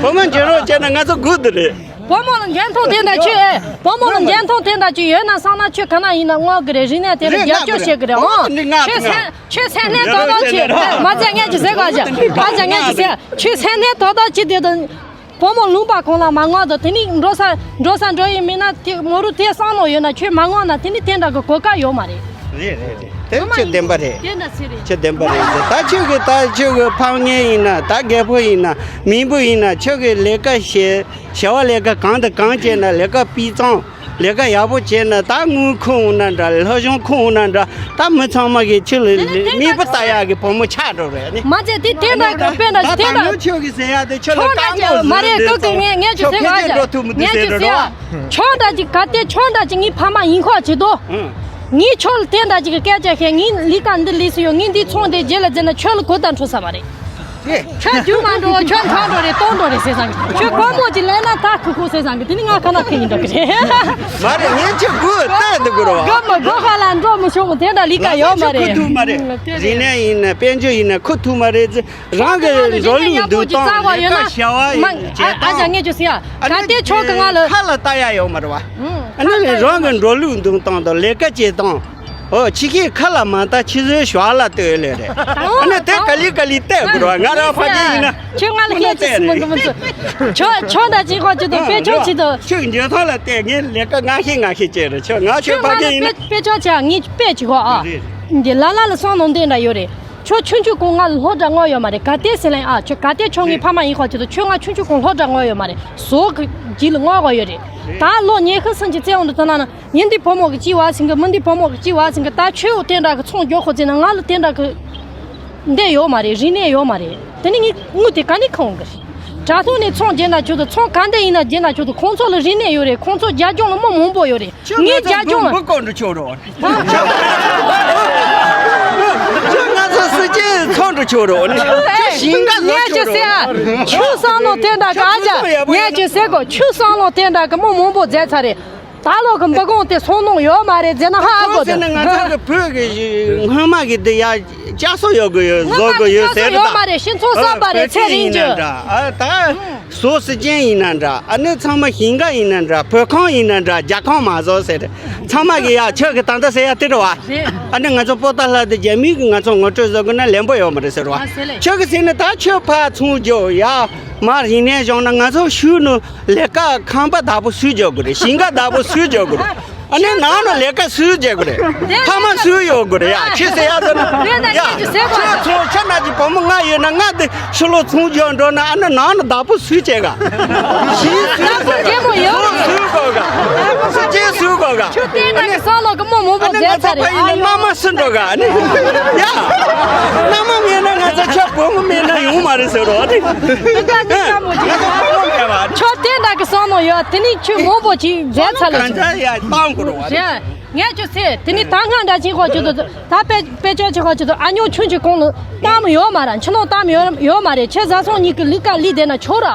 བུ་མོ་འཇོན་རོགས་བྱས་ན་ང་ཚོ་སྒུག་དུ་རེད། བུ་མོ་ལ་འཇོན་ཐང་དེ་འདྲ་ཅིག་ཨེ། བུ་མོ་ལ་འཇོན་ཐང་དེ་འདྲ་ཅིག་ཡོད་ན་བསམ་ན་ཁྱོད་ག་ན་ཡིན་ན་བསྔགས་གི་རེད། རིག་གནས་དེ་ལ་རྒྱབ་སྐྱོར་བྱེད་གི་རེད་ཨང་། ཁྱོད་སེམས་ཁྱོད་སེམས་ནད་དོག་དོག་ཅིག་མ་ཚད་ངས་ཅིག་ཟེར་ག་བྱ། ཨ་ཅག་ངས་ཅིག་ཟེར། ཁྱོད་སེམས་ནད་དོག་དོག་ཅིག་དེ་དང་། བུ་མོ་ལུང་པ་གང་ལ་མ་བསྔགས་དང་། དེ་ནི་འགྲོ་ས་འགྲོ་ས་འགྲོ་ཡི་མིན་ན། དེ་མོ་རུ་དེ་བསམ་བློ་ཡོད་ན་ཁྱོད་མ་བསྔགས་ན་དེ་ནི་དེ་འདྲ་གི་གོ་སྐབས་ཡོད་མ་རེད། རེད་རེད་རེད། དེ་ངོ་མ་ཁྱོད་ཡིན། བདེན་པ་རེད། དེ་འདྲ་ཟེར་རེད། ཁྱོད་བདེན་པ་རེད་ཟེར། ད་ཁྱོད་ཀྱི་ད་ཁྱོད་ཀྱི་ཕམ་ངན་ཡིན་ན། ད་རྒད་པོ་ཡིན་ན། མི་བུ་ཡིན་ན། ཁྱོད་ཀྱི་ལས་ཀ་བྱེད་བྱ་བ་ལས་ཀ་གང་དང་གང་བྱས་ན། ལས་ཀ་སྤུས་གཙང་ལས་ཀ་ཡག་པོ་བྱས་ན། ད་དངུལ་ཁུར་འོང་ན་འདྲ། སློབ་སྦྱོང་ཁུར་འོང་ན་འདྲ། ད་མི་ཚང་མ་གིས་ཁྱོད་ལ་དེ་ནི་དེ་གནས་བུ་ལྟ་ཡག་གི་བུ་མོ་ཆགས་འགྲོ་རེད་ནི། མ་ཚད་དེ་དེ་འདྲ་གི་དཔེ་འདྲ་ད་དེ་ད་འདྲ། ནུ་ཁྱོད་ཀྱི་ཟེར་ཡག་དེ་ཁྱོད་ལ་ཆོག་འདྲ་བཀའ་ཅིག་མོལ་མ་རེད། ཟེར་ཀུ་ཀུ་ངས་ངས་ཅིག་ཟེར་བ་ཅིག་ངས་ཅིག་ཟེར་ཡ། ཆོག་འདྲ་ཅིག་ག་དེ་ཆོག་འདྲ་ཅིག་ངའི་ཕ་མ་ཡིན་ཁོག་ཅིག་དོ། ཨང་། ངས་ཁྱོད་ལ་དེ་འདྲ་ཅིག་གི་སྐད་ཆ་བཤད། ངས་ལས་ཀ་འདི་ལས་སུ་ཡོད། ངས་འདི་ཚོང་འདི་རྗེས་ལ་འཛིན་ན་ཁྱོད་ལ་གོ་བརྡ་འཕྲོད་ས་མ་རེད། ཁྱོད་རྒྱུ་མ་འགྲོ། ཁྱོད་ཁྲག་འགྲོ་རེད། ལྟོགས་འགྲོ་རེད་ཟེར་བསམ་གི། ཁྱོད་སྒོར་མོ་ཅིག་ལེན་ན་ད་ཁུ་ཁུ་ཟེར་བསམ་གི། དེ་ནི་ང་ཁ་ན་ཁེ་ཡིན་འགྲོ་གི་རེད། མ་རེད། ངས་ཁྱོད་སྒུག་བལྟས་འདུག་གི་རེད་བ། སྒོར་མོ་སྒོར་ཁ་ལ་འགྲོ་མི་ཆོག་མོ་དེ་འདྲ་ལས་ཀ་ཡོད་མ་རེད། ཁུ་ཐུག་མ་རེད། རིག་གནས་ཡིན་ན་དཔལ་འབྱོར་ཡིན་ན་ཁུ་ཐུག་མ་རེད། རང་གི་འགྲོ་ལུགས་འདུག་སྟངས་ལས་ཀ་བྱ་བ་ཡིན་བྱེད་སྟངས། ཨ་ཅག་ངས་ཅི་ཟེར་ཡ། གལ་ཏེ་ཁྱོད་ཀྱི་ང་ལ་ཁ་ལ་ལྟ་ཡ་ཡོད་མ་རེད་བ། ཨ་ནི་རང་གི་འགྲོ་ལུགས་འདུག་སྟངས་དང་ལས་ཀ་བྱེད་སྟངས། ཨོ་ཁྱི་ཁའི་ཁ་ལ་མ་ལྟ་ཁྱི་ཟོའི་ཞོར་ལ་ལྟོས་ལེ་རེད། ཨ་ནི་དེ་ག་ལི་ག་ལི་བལྟས་དགོས་རེད་བ། ང་རང་ཕ་གི་ཡིན་ན། ཁྱོད་ང་ལ་ཁྱེད་ཅི་སི་མི་འདུག་མི་འདུག་ཁྱོད་ཁྱོད་འདྲ་ཅིག་ཁོ་ཅི་འདུག་དཔེ་ཁྱོད་ཅི་འདུག་ཁྱོད་འཇོན་ཐང་ལ་བལྟས། ངས་ལས་ཀ་ང་ཤེས་ང་ཤེས་བྱས་རེད། ཁྱོད་ང་ཁྱོད་ཕ་གི་ཡིན་ན། དཔེ་ཁྱོད་ཆ་ངས་དཔེ་ཅིག་གོ་ཨ། འདི་ལ་ལ་ལ་སོང་ནང་དེ་འདྲ་ཡོད་རེད། ཁྱོད་ཆུང་ཆུང་གོང་ང་ལ་སློབ་གྲྭ་བསྔགས་ཡོད་མ་རེད། གལ་ཏེ་ཟེར་ལེ་ཨ། ཁྱོད་གལ་ཏེ་ཁྱོད་ངའི་ཕ་མ་ཡིན་ཁོ་ཅི་འདུག་ཁྱོད་ང་ཆུང་ཆུང་གོང་སློབ་གྲྭ་བསྔགས་ཡོད་མ་རེད། ཟོག་གི་རྗེས་ལ་བསྔགས་གོ་ཡོད་རེད། ད་ལོ་ཉི་ཤུ་སུམ་ཅུ་ཙམ་འོང་དུ་ཐ་ན་ན། ཡིན་འདི་བུ་མོ་གི་ཅི་བ་ཟིན་གི། མི་འདི་བུ་མོ་གི་ཅི་བ་ཟིན་གི། ད་ཁྱོད་འོ་དེ་འདྲ་གི་ཚོང་རྒྱག་ཁོ་ཚེ་ན་ང་ལ་དེ་འདྲ་གི་འདི་ཡོད་མ་རེད། རིག་གནས་ཡོད་མ་རེད། དེ་ནི་ངས་དངུལ་དེ་ག་ནས་ཁང་གི་རེད། དྲ་ཐོག་ནས་ཚོང་རྒྱག་ན་ཆོག་ཏུ། ཚོང་ག་འདྲ་ཡིན་ན་རྒྱག་ན་ཆོག་ཏུ། ཁོང་ཚོ་ལ་རིག་གནས་ཡོད་རེད། ཁོང་ཚོ་རྒྱ་ལྗོངས་ལ་མི་མང་པོ་ཡོད་རེད། ཁྱོད་ངས་ང་ཚོ་རྒྱ་ལྗོངས་ལ་འབུ་བཀོག་འགྲོ་ཆོག་རོགས། ཁྱོད་ང་ཚོ་སྲིད་ཇུས་ཚོང་འགྲོ་ཆོག་རོགས་ནི། ཁྱོད་ཞིང་ཁ་བཟོ་ངས་ཆོག་ཅི་ཟེར་རོགས། ཨ། ཆུ་བསམ་བློ་དེ་འདྲ་ག་ཅག་ངས་ཅི་ཟེར་གོ། ཆུ་བསམ་བློ་དེ་འདྲ་གི་མི་མང་པོ་མཛད་ཚར་རེད། ད་ལོ་གི་འབུ་གོང་དེ་སོང་ནོ་ཡོད་མ་རེད་ཟེར་ན་ཧ་གོ་ཟེར་ན་ང་ཚོ་གི་བོད་ཀྱི་སྔོན་མ་གི་དེ་ཡ་བཅའ་སྲོལ་ཡོད་གི་ཡོད། བཟོ་གི་ཡོད་ཟེར་ད། ཡོད་མ་རེད། སྤྱི་ཚོགས་བསམ་པ་རེད། ཚེ་རིང་རྒྱུ། ཨ་ད་བཟོ་སྲིད་ཅན་ཡིན་ན་འདྲ། ཨ་ནི་ཚང་མ་ཞིང་ཁ་ཡིན་ན་འདྲ། བོད་ཁང་ཡིན་ན་འདྲ། རྒྱ་ཁང་མ་བཟོ་ཟེར། ཚང་མ་གི་ཡ་ཁྱོད་ཀྱི་ད་ལྟ་ཟེར་ཡ་དེ་རེད་བ། ཨ་ནི་ང་ཚོ་པོ་ཏཱ་ལ་དེ་རྒྱ་མི་གི་ང་ཚོ་ངོ་སྤྲོད་བཟོ་དགོས་ན་ལན་པོ་ཡོད་མ་རེད་ཟེར་བ། ཁྱོད་ཀྱི་ཟེར་ན་ད་ཁྱོད་ཕར་ཚོང་རྒྱོ་ཡ། མར་ཡིན་ནས་བཞག་ན་ང་ཚོ་ཤུལ་ནུ་ལས་ཀ་ཁང་པ་བདག་པོ་སུས་རྒྱག་དགོས་རེད། ཞིང་ཁ་བདག་པོ་སུས་རྒྱག་དགོས་རེད། ཨ་ནི་ནང་ནུ་ལས་ཀ་སུས་རྒྱག་དགོས་རེད། ཕ་མ་སུས་ཡོད་དགོས་རེད་ཡ། ཁྱེད་ཟེར་ཡ་ཟེར་ན་ཡ། ཁྱོད་ཚོ་ཁྱོད་ན་གི་བུ་མོ་ལྔ་ཡོད་ན་ལྔ་དེ་ཕྱི་ལོགས་ཚོང་རྒྱག་འགྲོ་ན་ཨ་ནི་ནང་ནུ་བདག་པོ་སུས་བྱེད་ག་ཞིང་སུས་དགོས་ག་རྒྱལ་མོ་ཡོད། ཚོང་སུས་དགོས་ག་སུ་སྐྱེ་སུས་དགོས་ག་ཁྱོད་བལྟས་ན་གི་བསམ་བློ་གི་མི་མང་པོ་ཨ་ནི་ང་མཛད་ཚོ་ཚར་ཕ་ཡིན་ན་རེད། མནའ་མ་སུ་འགྲོ་ག་ཨ་ནི་ཡ། མནའ་མ་མེད་ན་ང་ཚོ་ཁྱོད་བུ་མོ་མེད་ན་ཡོང་མ་རེད་ཟེར་རོ། ཨ་ནི་ང་ཚོ་བུ་མོ་མེད་པ་ཁྱོད་བལྟས་ན་གི་བསམ་བློ་ཡོད། དེ་ནི་ཁྱོད་མང་པོ་ཅིག་མཛད་ཚར་ལ་གང་ཚ་ཡ་བཏང་དགོས་རོ། རེད། ངས་ཁྱོད་ཟེར་དེ་ནི་ད་སྔ་འདྲ་ཅིག་ཁོ་ཁྱོད་དུ་ད་དཔེ་དཔེ་ཆ་ཅིག་ཁོ་ཁྱོད་དུ་ཨ་ཉོ་ཆུང་ཆུང་གོང་ལ་གཏམ་ཡོད་མ་ར། ཁྱི་ནང་གཏམ་ཡོད་ཡོད་མ་རེད། ཁྱེད་བཟའ་ཚང་གཉིས་ཀྱི་ལུག་ཀ་ལི་དེ་ན་ཆོག་ར།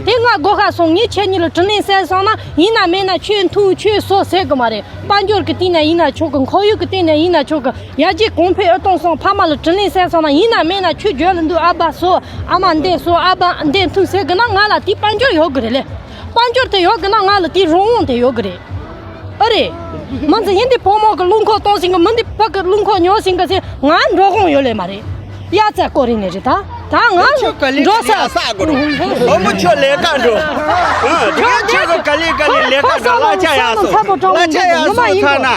དེ་ང་སྒོ་ཁ་སོང་། ངས་ཁྱེད་གཉིས་ལ་དྲིན་ལན་གསལ་སོང་ན་ཡིན་ན་མིན་ན་ཁྱོད་འཐུང་ཁྱོད་གསོ་ཟེར་གི་མ་རེད། དཔལ་འབྱོར་གི་སྟེང་ན་ཡིན་ན་ཆོག་གི། ཁོར་ཡུག་གི་སྟེང་ན་ཡིན་ན་ཆོག་གི། ཡར་རྒྱས་གོང་འཕེལ་ཨེ་གཏོང་སོང་། ཕ་མ་ལ་དྲིན་ལན་གསལ་སོང་ན་ཡིན་ན་མིན་ན་ཁྱོད་རྒྱུད་ལ་འདུག་ཨ་ཕ་གསོ། ཨ་མ་འདི་གསོ། ཨ་ཕ་འདི་འཐུང་ཟེར་གི་ན་ང་ལ་དེ་དཔལ་འབྱོར་ཡོད་གི་རེད་ལེ། དཔལ་འབྱོར་དེ་ཡོད་གི་ན་ང་ལ་དེ་རང་དབང་དེ་ཡོད་གི་རེད། ཨ་རེ། མི་ཚེ་ཡིན་དེ་བུ་མོ་གི་རླུང་འཁོར་གཏོང་ཟིན་གི། མི་འདི་ཕ་གི་རླུང་འཁོར་ཉོ་ཟིན་གི་ཟེར་ང་འགྲོ་དགོངས་ཡོད་ལེ་མ་རེད། ཡ་ཙ་ཀོ་རིན་ནས་རེད་ད། ད་ང་ཁྱོད་ག་ལེ་འགྲོ་ག་ལེ་ས། ཡ་ས་གོ་རོ། བུ་མོ་ཁྱོད་ལས་ཀ་འགྲོ། ཨ་དེ་ག་ཁྱོད་ག་ལེ་ག་ལེ་ལས་ཀ་འགྲོ། གླ་ཆ་ཡ་སོ། གླ་ཆ་ཡ་སོ་ཐ་ན།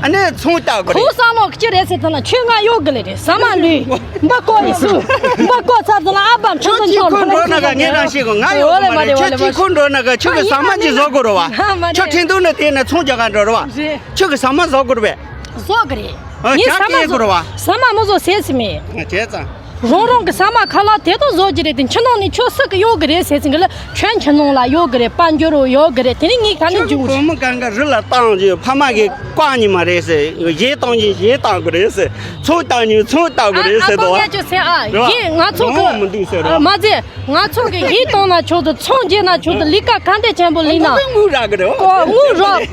ཨ་ནི་ཚོང་ལྟ་གི་རེད། ཁོ་བསམ་བློ་ཅི་རེད་ཟེར་ཐལ་ན་ཁྱོད་ང་གཡོག་གི་ལས་རེད། ཟ་མ་ལུས། འབུ་བརྐོ་ཡི་སུ། འབུ་བརྐོ་ཚར་དུ་ན་ཨ་ཕ་ཁྱོད་ཁྲིན་ཏུ་གཅིག་ཁོ་འགྲོ་ན་ག་ངས་རང་ཤེས་གོ། ང་ཡོད་གོ་མ་རེད། ཁྱོད་གཅིག་ཁོ་འགྲོ་ན་ག་ཁྱོད་ཀྱི་ཟ་མ་ཅིག་བཟོ་དགོས་རེད་བ། ཁྱོད་ཁྲིན་ཏུ་ནས་དེ་ནས་ཚོང་རྒྱག་ག་འགྲོ་རེད་བ། ཁྱོད་ཀྱི་ཟ་མ་བཟོ་དགོས་རེད་པས། བཟོ་གི་རེད། ངས་ཟ་མ་བཟོ། ཟ་མ་མི་བཟོ་ཟེར་སི་མེད། བྱས་ཙང་། རང་རང་གི་ཟ་མ་ཁ་ལག་དེ་དང་བཟོ་རྒྱུ་རེད་དེ། ཁྱི་ནང་ནས་ཁྱོད་སུ་གི་གཡོག་གི་རེད་ཟེར་ཟིན་གི་ལ། ཁྱོད་ཁྱི་ནང་ལ་གཡོག་གི་རེད། དཔལ་འབྱོར་རུ་གཡོག་གི་རེད། དེ་ནི་ངས་ག་ནས་ཁྱོད་འཇུག་བུ་མོ་གང་ག་རི་ལ་བཏང་རྒྱུ། ཕ་མ་གི་བཀག་ཉི་མ་རེད་ཟེར། གཞས་བཏང་རྒྱུ་གཞས་བཏང་གི་རེད་ཟེར། ཚོང་བཏང་ཉི་ཚོང་བཏང་གི་རེད་ཟེར་དོ། ཨ་ཁོ་ངས་ཁྱོད་ཟེར་ཨ། རེད་བ། ཡིན་ང་ཚོ་གི་མི་འདུག་ཟེར་རོ། མ་ཟེར། ང་ཚོ་གི་གཞས་བཏང་ན་ཆོག་ཏུ། ཚོང་རྒྱག་ན་ཆོག་ཏུ། ལས་ཀ་ག་འདྲ་ཆེན་པོ་ལས་ན། དངུལ་རག་གི་རེད། ཨོ་དངུལ་རག་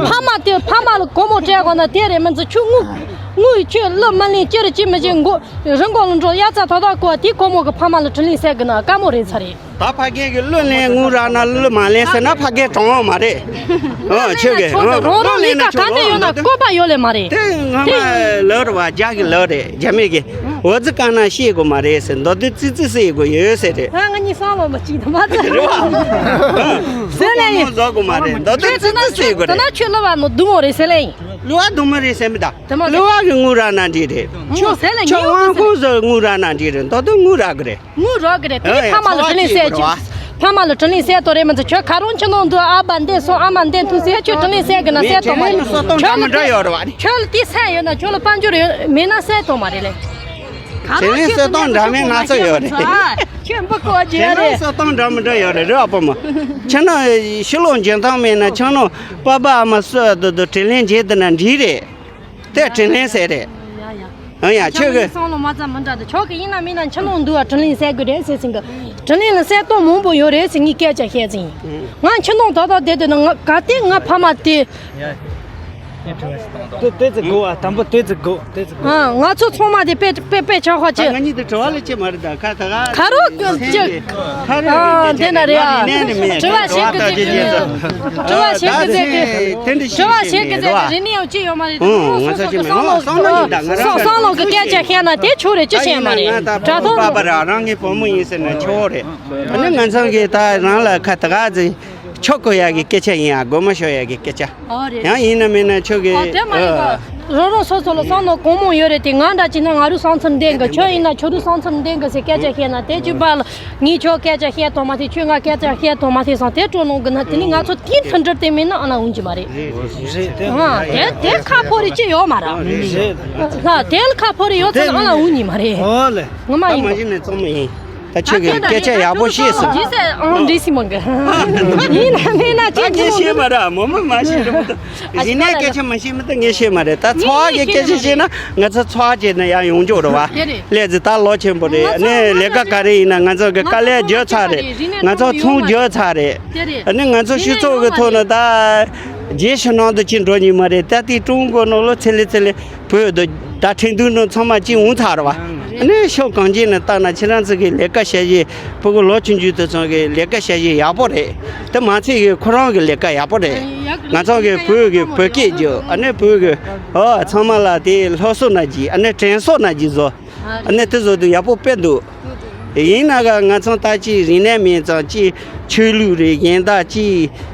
ཕ་མ་དེ་ཕ་མ་ལ་སྒོར་མོ་སྤྲད་དགོས་ན་དེ་རེད། མི་ཚོ་ཁྱོད་དངུལ་དངུལ་ཁྱོད་གླུ་མ་ལེན་ཅི་རེད་ཅི་མི་བྱེད་མགོ། རི་མགོ་ལ་འགྲོ་ཡ་ཙ་ད་ད་གོ་དེ་སྒོར་མོ་གི་ཕ་མ་ལ་དྲིན་ལན་གསལ་གི་ན་དཀའ་མོ་རེད་ཚ་རེད། ད་ཕ་རྒན་གི་གླུ་ལེན་དངུལ་རག་ན་གླུ་མ་ལེན་ཟེར་ན་ཕ་རྒན་གྲོངས་མ་རེད། ཨོ་ཁྱོད་གི་རང་རང་ལས་ཀ་ག་འདྲ་ཡོད་ན་བཀོད་པ་ཡོད་ལེ་མ་རེད། དེ་སྔ་མ་ལོ་རེད་བ། རྒྱ་གི་ལོ་རེད། རྒྱ་མི་གི་འོ་ཙི་ཀ་ན་ཤེས་དགོས་མ་རེད་ཟེར། མདོ་དོན་ཙི་ཙི་ཟེར་དགོས་ཡོད་ཟེར་རེད། ཨ་ང་གཉིས་བསམ་བློ་མ་གཅིག་དང་མ་ཚད། རེད་བ། ཟེར་ལེ་ཡིན། བཟོ་དགོས་མ་རེད། མདོ་དོན་ཙི་ཙི་ཟེར་དགོས་རེད། ད་ན་ཁྱོད་ལོ་བ་མོ་སྡུག་མོ་རེད་ཟེར་ལེ་ཡིན། ལོ་བ་སྡུག་མོ་རེད་ཟེར་མི་ད། དེ་མ་རེད། ལོ་བ་གི་དངུལ་རག་ན་འགྲིག་རེད། ཁྱོད་ཟེར་ལེ་ཁྱོད་ཡིན། དབང་ཁོངས་སུ་དངུལ་རག་ན་འགྲིག་རེད། མདོ་དོན་དངུལ་རག་གི་རེད། དངུལ་རག་གི་རེད། དེ་ཨེ་ཕ་མ་ལ་དྲིན་ལན་གསལ་ཅིག་ཕ་མ་ལ་དྲིན་ལན་གསལ་དོ་རེད། མི་ཚེ་ཁྱོད་ཁ་རོང་ཁྱི་ནང་དུ་ཨ་ཕ་འདི་སོང་ཨ་མ་འདི་འཐུང་ཟེར་ཁྱོད་དྲིན་ལན་གསལ་གི་ན་གསལ་དོ་མ་རེད། ཁྱོད་ལ་དེ་ཁྱོད་ལ་དེ་སེམས་ཡོད་ན་ཁྱོད་ལ་དཔལ་འབྱོར་ཡོད་མེད་ན་གསལ་དོ་མ་རེད་ལེ། ཁ་རོང་ཁྱི་ནང་དུ་ཁྱོད་ཁྱི་ནང་ཁྱོད་འབུ་ཀོ་རྒྱལ་རེད། སོ་སྟོང་འདྲ་མི་འདྲ་ཡོད་རེད། རེད་ཨ་ཕོ་མ། ཁྱི་ནང་ཕྱི་ལོགས་འཇོན་ཐང་མེད་ན་ཁྱི་ནང་པ་ཕ་ཨ་མ་སོ་དུ་དུ་དྲིན་ལན་འཇལ་དུ་ན་འགྲིག་རེད། དེ་དྲིན་ལན་ཟེར་རེད། ཡ་ཡ། ཨ་ཡ། ཁྱོད་ཁྱོད་ཀྱི་ཀྱི་བསམ་བློ་མ་ཚང་མི་འདྲ་འདུག་ཁྱོད་ཀྱི་ཡིན་ན་མིན་ན་ཁྱི་ནང་འདུག་བ། དྲིན་ལན་གསལ་དགོས་རེད་ཟེར་ཟིན་གི། དྲིན་ལན་ལ་གསལ་སྟངས་མང་པོ་ཡོད་རེད་ཟེར་ངས་སྐད་ཆ་བཤད་ཟིན། ང་ཁྱི་ནང་ད་ལྟ་བསྡད་དུས་ན་ང་ག་དེ་ང་ཕ་མ་དེ། དེ་དེ་ཙི་གོ་བ། དང་པོ་དེ་ཙི་གོ་དེ་ཙི་གོ་ཨ། ང་ཚོ་ཚང་མ་དེ་དཔེ་དཔེ་དཔེ་ཆ་ཁ་ད་ང་ཅིག་གཉིས་དེ་དྲི་བ་ལས་ཆེ་མ་རེད། ད་ཁ་ད་ག་ཁ་རོག་ཅིག་ཁ་རོག་ཨ་དེ་ན་རེད་ཨ། དྲི་བ་བྱེད་གི་ཟེར་གི། དྲི་བ་བྱེད་གི་ཟེར་གི། དྲི་བ་བྱེད་གི་ཟེར་གི། རིག་གནས་ཡང་ཅི་ཡོད་མ་རེད། ཨོ་ང་ཚོ་ཅི་མེད། ཨོ་བསམ་བློ་ཡིན་ད། ང་རང་བསམ་བློ་གི་སྐད་ཆ་བཤད་ན་དེ་ཆོག་རེད། ཅི་བཤད་མ་རེད། དྲ་ཐོག་པ་པ་ར་རང་གི་བུ་མོ་ཡིན་ཟེར་ན་ཆོག་རེད། ཨ་ནི་ང་ཚང་གི་ད་རང་ལ་ཁ་ད་ག་ཟེ་ཆོག་གོ་ཡ་གི་སྐད་ཆ་ཡིན་ཨ། དགོད་མོ་ཤོར་ཡ་གི་སྐད་ཆ། ཨོ་རེད། ཡང་ཡིན་ན་མིན་ན་ཁྱོད་ཀྱི་ཨོ་དེ་མ་ཡིན་པ། རོ་རོ་སོ་སོ་ལ་བསམ་བློ་གང་མང་ཡོད་རེད་དེ། ང་འདྲ་ཅིག་ན་ང་རུ་བསམ་ཚུལ་འདེང་གི། ཁྱོད་ཡིན་ན་ཁྱོད་རུ་བསམ་ཚུལ་འདེང་གི་ཟེར་སྐད་ཆ་བཤད་ན་དེ་ཅི་པ་ལ། ངས་ཁྱོད་སྐད་ཆ་བཤད་ཐོག་མ་ཐེ། ཁྱོད་ང་སྐད་ཆ་བཤད་ཐོག་མ་ཐེ་སང་དེ་སྤྲོ་ལོང་གི་ན་དེ་ནི་ང་ཚོ་དེའི་མཐུན་སྒྲིལ་དེ་མེད་ན་ཨ་ན་འོང་གི་མ་རེད། རེད་དེ། ཨ་དེ་དེ་ཁ་ཕོ་རེ་ཅི་ཡོད་མ་ར། རེད། ལ་དེ་ལ་ཁ་ཕོ་རེ་ཡོད་ཚེ་ཨ་ན་འོང་གི་མ་རེད། ཨོ་ལེ། ངོ་མ་ད་ཡིན། མ་གཞི་ནས་བཙོང་མ་ཡིན། ད་ཁྱོད་ཀྱིས་སྐད་ཆ་ཡག་པོ་བཤད་སོང་། ཇི་སྲིད་ཨང་འདྲི་སྲིད་མང་གི། ཡིན་ན་མིན་ན་ད་ཅི་ངས་ཤེས་མ་རེད། མོ་མོ་མ་ཤེས་རེད་མོ། ད་གཞི་ནས་སྐད་ཆ་མ་ཤེས་མི་ད་ངས་ཤེས་མ་རེད། ད་ཚོགས་ཀྱི་སྐད་ཆ་བཤད་ན་ང་ཚོ་ཚོགས་བྱས་ན་ཡང་ཡོང་འཇོག་རེད་བ། དེ་རེད། ལས་ཟི་ད་ལོ་ཆེན་པོ་རེད། ནས་ལས་ཀ་ག་རེ་ཡིན་ན་ང་ཚོ་གི་དཀའ་ལས་བརྗོད་ཚར་རེད། ང་ཚོ་ཚོང་བརྗོད་ཚར་རེད། དེ་རེད། ནས་ང་ཚོ་སྤྱི་ཚོགས་ཀྱི་ཐོག་ནས་ད་རྗེས་ཕྱི་ནང་དུ་ཅི་འགྲོ་ཉི་མ་རེད། ད་དེ་ཀྲུང་གོ་ནང་ལོ་ཚེ་ལེ་ཚེ་ལེ། བོད་དུ་ད་ཁྲིན་ཏུའུ་ནང་ཚང་མ་གཅིག་འོང་ཚར་བ། ཨ་ནི་ཕྱོགས་གང་ཅི་ནས་བལྟ་ན་ཁྱེད་རང་ཚོ་གི་ལས་ཀ་བྱ་གཞི་ཕྲུ་གུ་ལོ་ཆུང་ཆུང་དེ་ཚོ་གི་ལས་ཀ་བྱ་གཞི་ཡག་པོ་རེད། དེ་མ་ཚད་གི་ཁོ་རང་གི་ལས་ཀ་ཡག་པོ་རེད། ང་ཚོ་གི་བོད་གི་བོད་སྐད་རྒྱུ་ཨ་ནི་བོད་གི་ཨོ་ཚང་མ་ལ་དེ་སློབ་གསོ་ན་གི་ཨ་ནི་དྲན་གསོ་ན་གི་བཟོ། ཨ་ནི་དེ་བཟོ་དུས་ཡག་པོ་དཔེ་འདུག་ཡིན་ན་ག་ང་ཚོ་ད་ཅི་རིག་གནས་མེད་ཙང་ཅི་ཆོས་ལུགས་རེད། གཞན་དག་ཅི་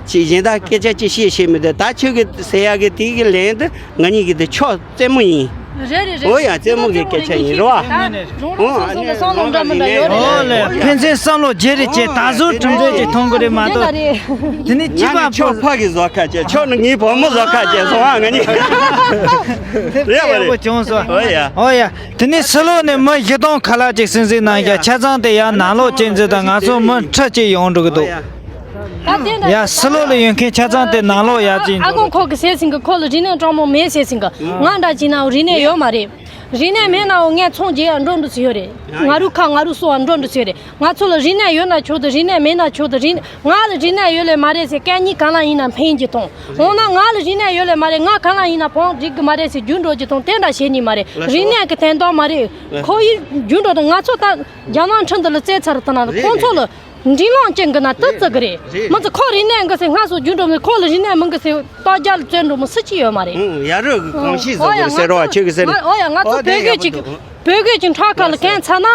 ཅི་གཞན་དག་སྐད་ཆ་ཅི་བཤད་ཤེས་མི་འདུག་ད་ཁྱོད་ཀྱི་ཟེར་ཡག་གི་དེ་གི་ལན་དུ་ང་གཉིས་ཀྱི་དེ་ཕྱོགས་རྩེད་མོ་ཡིན། རེད་རེད་རེད། འོ་ཡ་རྩེད་མོ་གི་སྐད་ཆ་ཡིན་རེད་བ། ད་རང་རང་སོ་སོ་ལ་བསམ་བློ་འདྲ་མི་འདྲ་ཡོད་རེད། ཨོ་ལེ་ཕན་ཚུན་བསམ་བློ་བརྗེ་རེས་བྱེད། ད་གཟོད་གྲུབ་འབྲས་ཅིག་མཐོང་གི་རེད་མ་གཏོགས། དེ་ལ་རེད། དེ་ནི་ཅི་ང་ནི་ཁྱོད་ཕ་གི་བཟོ་ཁ་བྱས། ཁྱོད་ནི་ངའི་བུ་མོ་བཟོ་ཁ་བྱས་སོང་ཨ། ང་གཉིས་དེ་རེད་བ་ཡག་པོ་རེད། བྱུང་སོང་། ཨོ་ཡ། ཨོ་ཡ། དེ་ནས་ཕྱི་ལོགས་ནས་མི་བཞི་སྟོང་ཁ་ལག་ཅིག་སིང་སིང་གནང་ཡ། ཆ་ཚང་དེ་ཡར་ནང་ལོགས་ཅིག་འཛུལ་དང་། ང་ཚོ་མི་ཁྲི་གཅིག་ཡོང་འགྲོ་གི་འདུག་ཡ་ཕྱི་ལོགས་ལ་ཡོད་མཁན་ཆ་ཚང་དེ་ནང་ལོགས་ཡར་ཅིག་ཨ་འགྲོ། ཁོང་ཁོ་གི་ཟེར་སིང་གི། ཁོ་ལ་རིག་གནས་སྤྲང་མོ་མེད་ཟེར་སིང་གི། ང་འདྲ་ཅིག་ན་རིག་གནས་ཡོད་མ་རེད། རིག་གནས་མེད་ན་འོ་ངས་ཚོང་རྒྱག་ཡ་འགྲོ་འགྲོ་ཟེར་ཡོད་རེད། ང་རུ་ཁ་ང་རུ་སོ་བ་འགྲོ་འགྲོ་ཟེར་ཡོད་རེད། ང་ཚོ་ལ་རིག་གནས་ཡོད་ན་ཆོག་ཏུ། རིག་གནས་མེད་ན་ཆོག་ཏུ། རིག་ང་ལ་རིག་གནས་ཡོད་ལེ་མ་རེད་ཟེར་སྐད་གཉིས་གང་ལ་ཡིན་ན་འཕེན་གྱི་ཐོང་། འོ་ན་ང་ལ་རིག་གནས་ཡོད་ལེ་མ་རེད། ང་གང་ལ་ཡིན་ན་ཕོང་འགྲིག་གི་མ་རེད་ཟེར་རྒྱུ་འགྲོ་གྱི་ཐོང་། དེ་འདྲ་བྱེད་ནི་མ་རེད། རིག་གནས་ཀྱི་དོན་དག་མ་རེད། ཁོ་ཡི་རྒྱུ་འགྲོ་དང་ང་ཚོ་ད་རྒྱ་ནག་ཁྲིམས་འདི་ལ་བཙལ་ཚར་དང་ན་ཁོང་ཚོ་ལ་འགྲིག་ལོང་ཅན་གི་ན་ཏི་ཙི་གི་རེད། མི་ཚོ་ཁོ་རིག་གནས་འགི་ཟེར་སྔ་སོ་རྒྱུ་འགྲོ་མི། ཁོ་ལ་རིག་གནས་མི་འགི་ཟེར་ཏོ་རྒྱ་ལ་བཙལ་འགྲོ་མི་སུ་གཅིག་ཡོད་མ་རེད། ཡ་རོ་གི་གོམས་གཤིས་བཟོ་དགོས་ཟེར་རོ། ཁྱོད་གི་ཟེར། ཨོ་ཡ་ང་ཚོ་བོད་སྐད་ཅིག་བོད་སྐད་ཅིག་ཁྲག་ཁ་ལ་གན་ཚ་ན།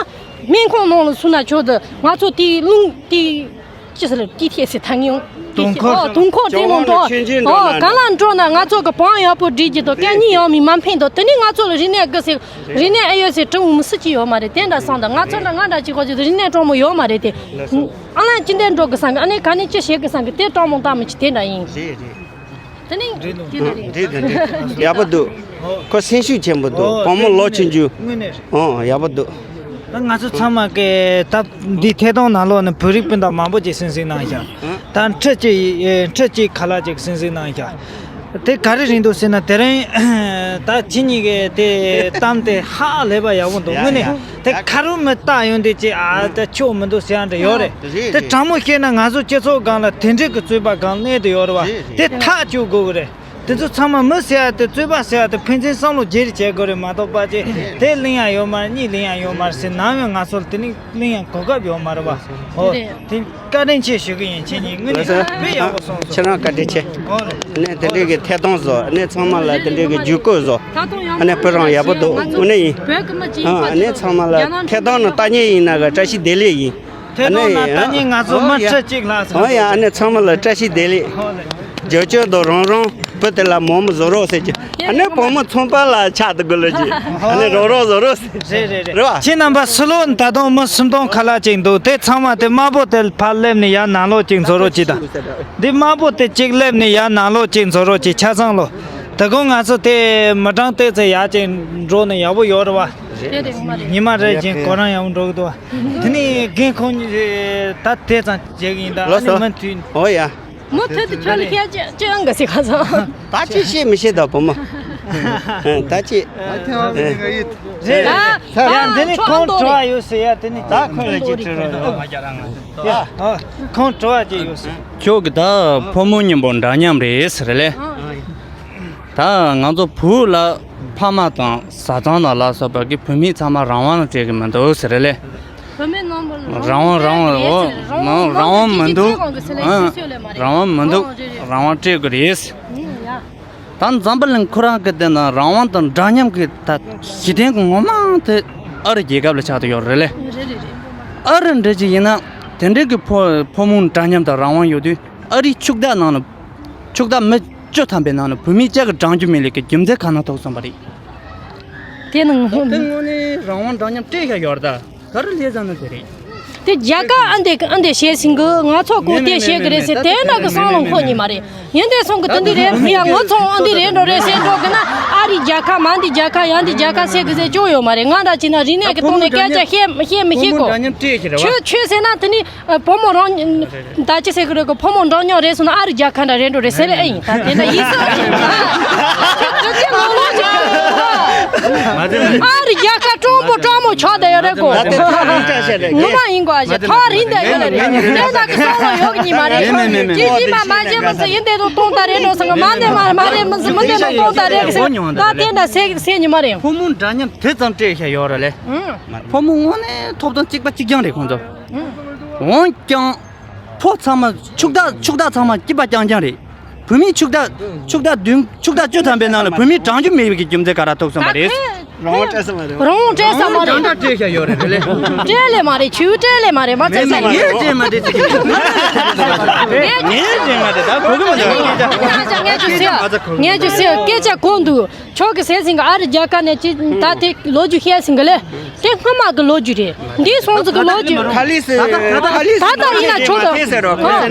སྨན་ཁང་ནང་ལ་སུ་ན་ཆོག་ཏུ། ང་ཚོ་དེའི་རླུང་དེ་ཅི་ཟེར་ཏི་ཐེ་སི་ཐང་ཡོང་དུང་ཁོག་ཨོ་དུང་ཁོག་དེ་ནང་འགྲོ། ཨོ་ག་ལ་འགྲོ་ན་ང་ཚོ་གི་བང་ཡག་པོ་སྒྲིག་གི་དོ་སྐད་གཉིས་ཡང་མི་མ་འཕེན་དོ། དེ་ནི་ང་ཚོ་ལ་རིག་གནས་དགོས་ཟེར་རིག་གནས་ཨེ་ཡོད་ཟེར་དྲི་འུ་མི་སུ་ཅི་ཡོད་མ་རེད། དེ་འདྲ་སང་དང་ང་ཚོ་འདྲ་ང་འདྲ་ཅིག་གོ་ཅིག་རིག་གནས་སྤྲང་མོ་ཡོད་མ་རེད་དེ། ཨ་ལ་ཅི་འདྲ་འགྲོ་གི་སང་གི། ཨ་ནི་ག་ནས་ཅི་བྱེད་གི་སང་གི། དེ་སྤྲང་མོ་ད་མི་ཅི་དེ་འདྲ་ཡིན། རེད་རེད། དེ་ནི་འགྲིག་འདུག་འགྲིག་འདུག་འགྲིག་ཡག་པོ་འདུག་ཁོ་སེམས་ཤུགས་ཆེན་པོ་འདུག་ཨོ་བུ་མོ་ལོ་ཆུང་ཆུང་། དངོས་གནས་རེད། ཨོ་ཡག་པོ་འདུག་ད་ང་ཚོ་ཚང་མ་གི་ད་འདི་ཐད་གཏོང་ནང་ལོགས་ནས་བོད་རིགས་སྤུན་ཟླ་མང་པོ་ཅིག་སིང་སིང་གནང་ཤག་ད་ཁྲི་གཅིག་ཁྲི་གཅིག་ཁ་ལག་ཅིག་སིང་སིང་གནང་ཤག་དེ་ག་རེ་རེད་འདུག་ཟེར་ན། དེ་རིང་ད་ཁྱེད་གཉིས་ཀྱི་དེ་གཏམ་དེ་ཧ་ལས་པ་ཡག་པོ་འདུག་ཡ་དངོས་གནས། ཡ། དེ་ཁ་རུ་མི་རྟག་ཡོང་དེ་ཅི་ཨ་དེ་ཆོག་མི་འདུག་ཟེར་ཡང་འདྲ་ཡོད་རེད། རེད་དེ་རེད། དྲང་མོ་བཤད་ན་ང་ཚོ་སྤྱི་ཚོགས་སྒང་ལ་དེ་འདྲའི་གི་རྩོད་པ་སྒང་གནས་དུ་ཡོད་རེད་བ། རེད་དེ་རེད། ཐག་གཅོད་དགོས་གི་རེད། དེ་ཚོ་ཚང་མ་མི་ཟེར་ཡ་དེ་རྩོད་པ་ཟེར་ཡ་དེ་ཕན་ཚུན་བསམ་བློ་བརྗེ་རེས་བྱེད་དགོས་རེད་མ་གཏོགས་པ་ཅི་དེ་གླེང་ཡ་ཡོད་མ་རེད། གཉིས་གླེང་ཡ་ཡོད་མ་རེད་ཟེར་ནམ་ཡང་ང་ཚོ་ལ་དེ་ནི་གླེང་ཡ་གོ་སྐབས་ཡོད་མ་རེད་བ། ཧོ། རེད། དེ་བཀའ་དྲིན་ཆེ་ཞུ་གི་ཡིན། ཁྱེད་གཉིས་དངོས་གནས་ལགས་སོ། དཔེ་ཡག་པོ་གསུངས་སོང་། ཁྱེད་རང་བཀའ་དྲིན་ཆེ། ཨོ་ལེ། ཨ་ནི་དེ་འདྲའི་གི་ཐད་གཏོང་བཟོ། ཨ་ནི་ཚང་མ་ལ་དེ་འདྲའི་གི་བརྒྱུད་སྐུལ་བཟོ། ཨ་ནི་བུ་རང་ཡག་པོ་འདུག་དངོས་གནས་ཡིན། ཨ་ནི་ཚང་མ་ལ་ཐད་གཏོང་ནི་ལྟ་མཁན་ཡིན་ན་གི་བཀྲ་ཤིས་བདེ་ལེགས་ཡིན། ཐད་གཏོང་ནི་ལྟ་མཁན་ང་ཚོ་མི་ཁྲི་གཅིག་ལྷག་ཙམ། ཨོ་ཡ། ཨ་ནི་ཚང་མ་ལ་བཀྲ་ཤིས་བདེ་ལེགས། ཨོ་ལེ། རྒྱབ་སྐྱོར་དང་རང་རང་བུ་དེ་ལ་མོ་མོ་བཟོ་རོགས་ཟེར་གྱི། ཨ་ནི་བུ་མོ་ཚོང་པ་ལ་ཆགས་འདུག་གི་ལོ་གཅིག་ཨ་ནི་རོགས་རོགས་བཟོ་རོགས་ཟེར། རེད་རེད་རེད། རེད་བ། ཁྱེད་རྣམ་པ་ཕྱི་ལོགས་ད་དུང་མི་སུམ་སྟོང་ཁ་ལག་ཅིག་འདུག་དེ་ཚང་མ་དེ་དམར་པོ་དེ་ཕར་སླེབས་ནས་ཡར་ནང་ལོགས་ཅིག་བཟོ་རོགས་གྱིས་དང་། དེ་དམར་པོ་དེ་གཅིག་སླེབས་ནས་ཡར་ནང་ལོགས་ཅིག་བཟོ་རོགས་གྱིས། ཆ་ཚང་ལོ། ད་དགོང་ང་ཚོ་དེ་མི་གྲངས་ཏོག་ཙམ་ཡར་ཅིག་འགྲོ་ནས་ཡག་པོ་ཡོད་རེད་བ། རེད་རེད། ངོ་མ་རེད། ཉི་མ་རེ་བཞིན་ཁོ་རང་ཡག་པོ་འགྲོ་གི་འདུག་བ། དེ་ནས་རྒན་ཁོང་གཉིས་ད་དེ་ཙམ་བྱེད་གི་ཡིན་ད། ཨ་ལགས་སོ། ནི་མུ་མཐུད། ཨོ་ཡ། མུ་མཐུད་དུ་ཁྱོད་ལ་བཤད་ཅི་ཅི་ཡང་གི་ཟེར་ག་ཚོད། ད་ཅི་བཤད་མི་ཤེས་ད་བུ་མོ། ད་ཅི། ཡ་འདི་ནི་ཁོང་དྲི་བ་ཡོད་ཟེར། ཡ་དེ་ནི་ད་ཁོང་ལ་ཅིག་དྲི་རོགས། ཡ་ཁོང་དྲི་བ་ཅིག་ཡོད་ཟེར། ཁྱོད་ཀྱི་ད་ཕོ་མོ་གཉིས་པོ་འདྲ་མཉམ་རེད་ཟེར་ལེ། ད་ང་ཚོ་བོད་ལ་ཕ་མ་དང་བཟའ་ཚང་དང་ལ་སོགས་པ་གི་བུད་མེད་ཚང་མ་རང་དབང་སྤྲད་གི་མི་འདུག་ཟེར་ལེ། རང་དབང་རང་དབང་འོ། རང་དབང་མི་འདུག་རང་དབང་མི་འདུག་རང་དབང་སྤྲད་དགོས་རེད། ད་འཛམ་བུ་གླིང་ཁོ་རང་གི་དེ་ན་རང་དབང་དང་འདྲ་མཉམ་གི་ད་གཞི་རྟེན་གི་ངོ་མ་དེ་ཨ་རི་རྒྱལ་ཁབ་ལ་ཆགས་བསྡད་ཡོད་རེད་ལེ། ཨ་རི་འདྲ་ཅིག་ཡིན་ན་དེ་འདྲའི་གི་ཕོ་ཕོ་མོ་འདྲ་མཉམ་དང་རང་དབང་ཡོད་དུས་ཨ་རིའི་ཕྱུག་བདག་ནང་ལ་ཕྱུག་བདག་མི་བཅུ་ཐམ་པའི་ནང་ལ་བུད་མེད་གཅིག་གི་འགྲང་རྒྱུ་མེད་ལེ་གི་རྒྱུ་མཚན་ག་ན་ཐུག་སོང་བ་རེད། དེ་ནང་དེ་དངོས་གནས་རང་དབང་འདྲ་མཉམ་སྤྲད་ཤ་ཡོད་ད། ག་རེ་ལས་བཟང་ན་དེ་རེད། དེ་རྒྱལ་ཁབ་ཨ་འདི་ཨ་འདི་བཤད་ཟིན་གི་ང་ཚོ་གོ་དེ་བཤད་གི་རེད་ཟེར་དེ་འདྲ་གི་བསམ་བློ་འཁོར་ཉི་མ་རེད། ཡིན་དེ་སོང་གི་དེ་འདི་རེད་ཡ་ང་ཚོ་ཨ་འདི་རེད་འགྲོ་རེད་ཟེར་འགྲོ་གི་ན་ཨ་རི་རྒྱལ་ཁབ་མ་འདི་རྒྱལ་ཁབ་ཡང་འདི་རྒྱལ་ཁབ་ཟེར་གི་ཟེར་ཅོ་ཡོད་མ་རེད། ང་འདྲ་ཅི་ན་རིག་གནས་གི་ཐོག་ནས་སྐད་ཆ་བཤད་བཤད་མི་ཤེས་གོ་ཆོས་ཆོས་ཟེར་ན་དེ་ནི་ཨ་བུ་མོ་རང་ད་ཅི་ཟེར་གི་རེད་གོ་བུ་མོ་འདྲ་མཉམ་རེད་སོང་ན་ཨ་རི་རྒྱལ་ཁབ་འདྲ་རེད་འགྲོ་རེད་ཟེར་ཨེ་ཡིན་ད་དེ་འདྲ་ཡིན་ས་ཨ་རི་རྒྱལ་ཁབ་སྤྲང་པོ་སྤྲང་མོ་ཆགས་བསྡད་ཡོད་རེད་གོ་ད་དེ་ཐག་རིང་བཀྲ་ཤིས་རེད། ངོ་མ་ཡིན་གོ་ཨ་ཞེ་ཐག་རིང་བསྡད་ཡོད་ལ་རེད་དེ་ད་གི་བསམ་བློ་ཡོད་གི་ཉི་མ་རེད། ཅི་ཡིན་པ་མ་བྱས་མི་ཚེ་ཡིན་དེ་དུ་གཏོང་ད་རེད་འགྲོ་སོང་གི་མ་འདས་མ་མ་རེད་མི་ཚེ་མི་འདས་དུ་གཏོང་ད་རེད་གི་ད་དེ་འདྲ་ཟེར་ཟེར་ཉི་མ་རེད། ཕོ་མོ་འདྲ་མཉམ་དེ་ཙམ་སྤྲད་ཤ་ཡོད་རེད་ལེ། ཕོ་མོ་དངོས་གནས་ཐོབ་ཐང་གཅིག་པ་གཅིག་རྐྱང་རེད་ཁོང་ཚོ། འོན་ཀྱང་། ཕོ་ཚང་མ་ཕྱུག་བདག་ཕྱུག་བདག་ཚང་མ་སྐྱིད་པ་རྐྱང་རྐྱང་རེད། བུད་མེད་ཕྱུག་བདག་ཕྱུག་བདག་བདུན་ཕྱུག་བདག་བཅུ་ཐམ་པའི་ནང་ལ་བུད་མེད་གྲངས་ཆུང་མེད་པའི་རྒྱུ་མཚན་ག་རེ་ཐུག་སོང་བ་རེད། རང་དབང་སྤྲད་ས་མ་རེད། རང་དབང་སྤྲད་ས་མ་རེད། རང་དབང་སྤྲད་ཤ་ཡོད་རེད་ལེ། སྤྲད་ལེ་མ་རེད་ཆུ་སྤྲད་ལེ་མ་རེད་མ་ཚད་ས་ངས་སྤྲད་མ་སྤྲད་ཅིག་ངས་སྤྲད་མ་སྤྲད་ད་གོ་གི་མ་འདུག་ངས་ཅུ་སེ་ངས་ཅུ་སེ་སྐད་ཆ་གོ་འདུག་ཁྱོད་ཀྱི་ཟས་ཟིན་གི་ཨ་རི་རྒྱལ་ཁབ་ནས་ཅི་ད་དེ་ལོ་རྒྱུས་བཤད་ཟིན་གི་ལེ། དེ་སྔ་མ་གི་ལོ་རྒྱུས་རེད། འདི་སོང་ཙི་གི་ལོ་རྒྱུས། ཁ་ལིས་ཁ་ལིས་ད་ལྟ་ཡིན་ན་ཆོག་ད། རེད་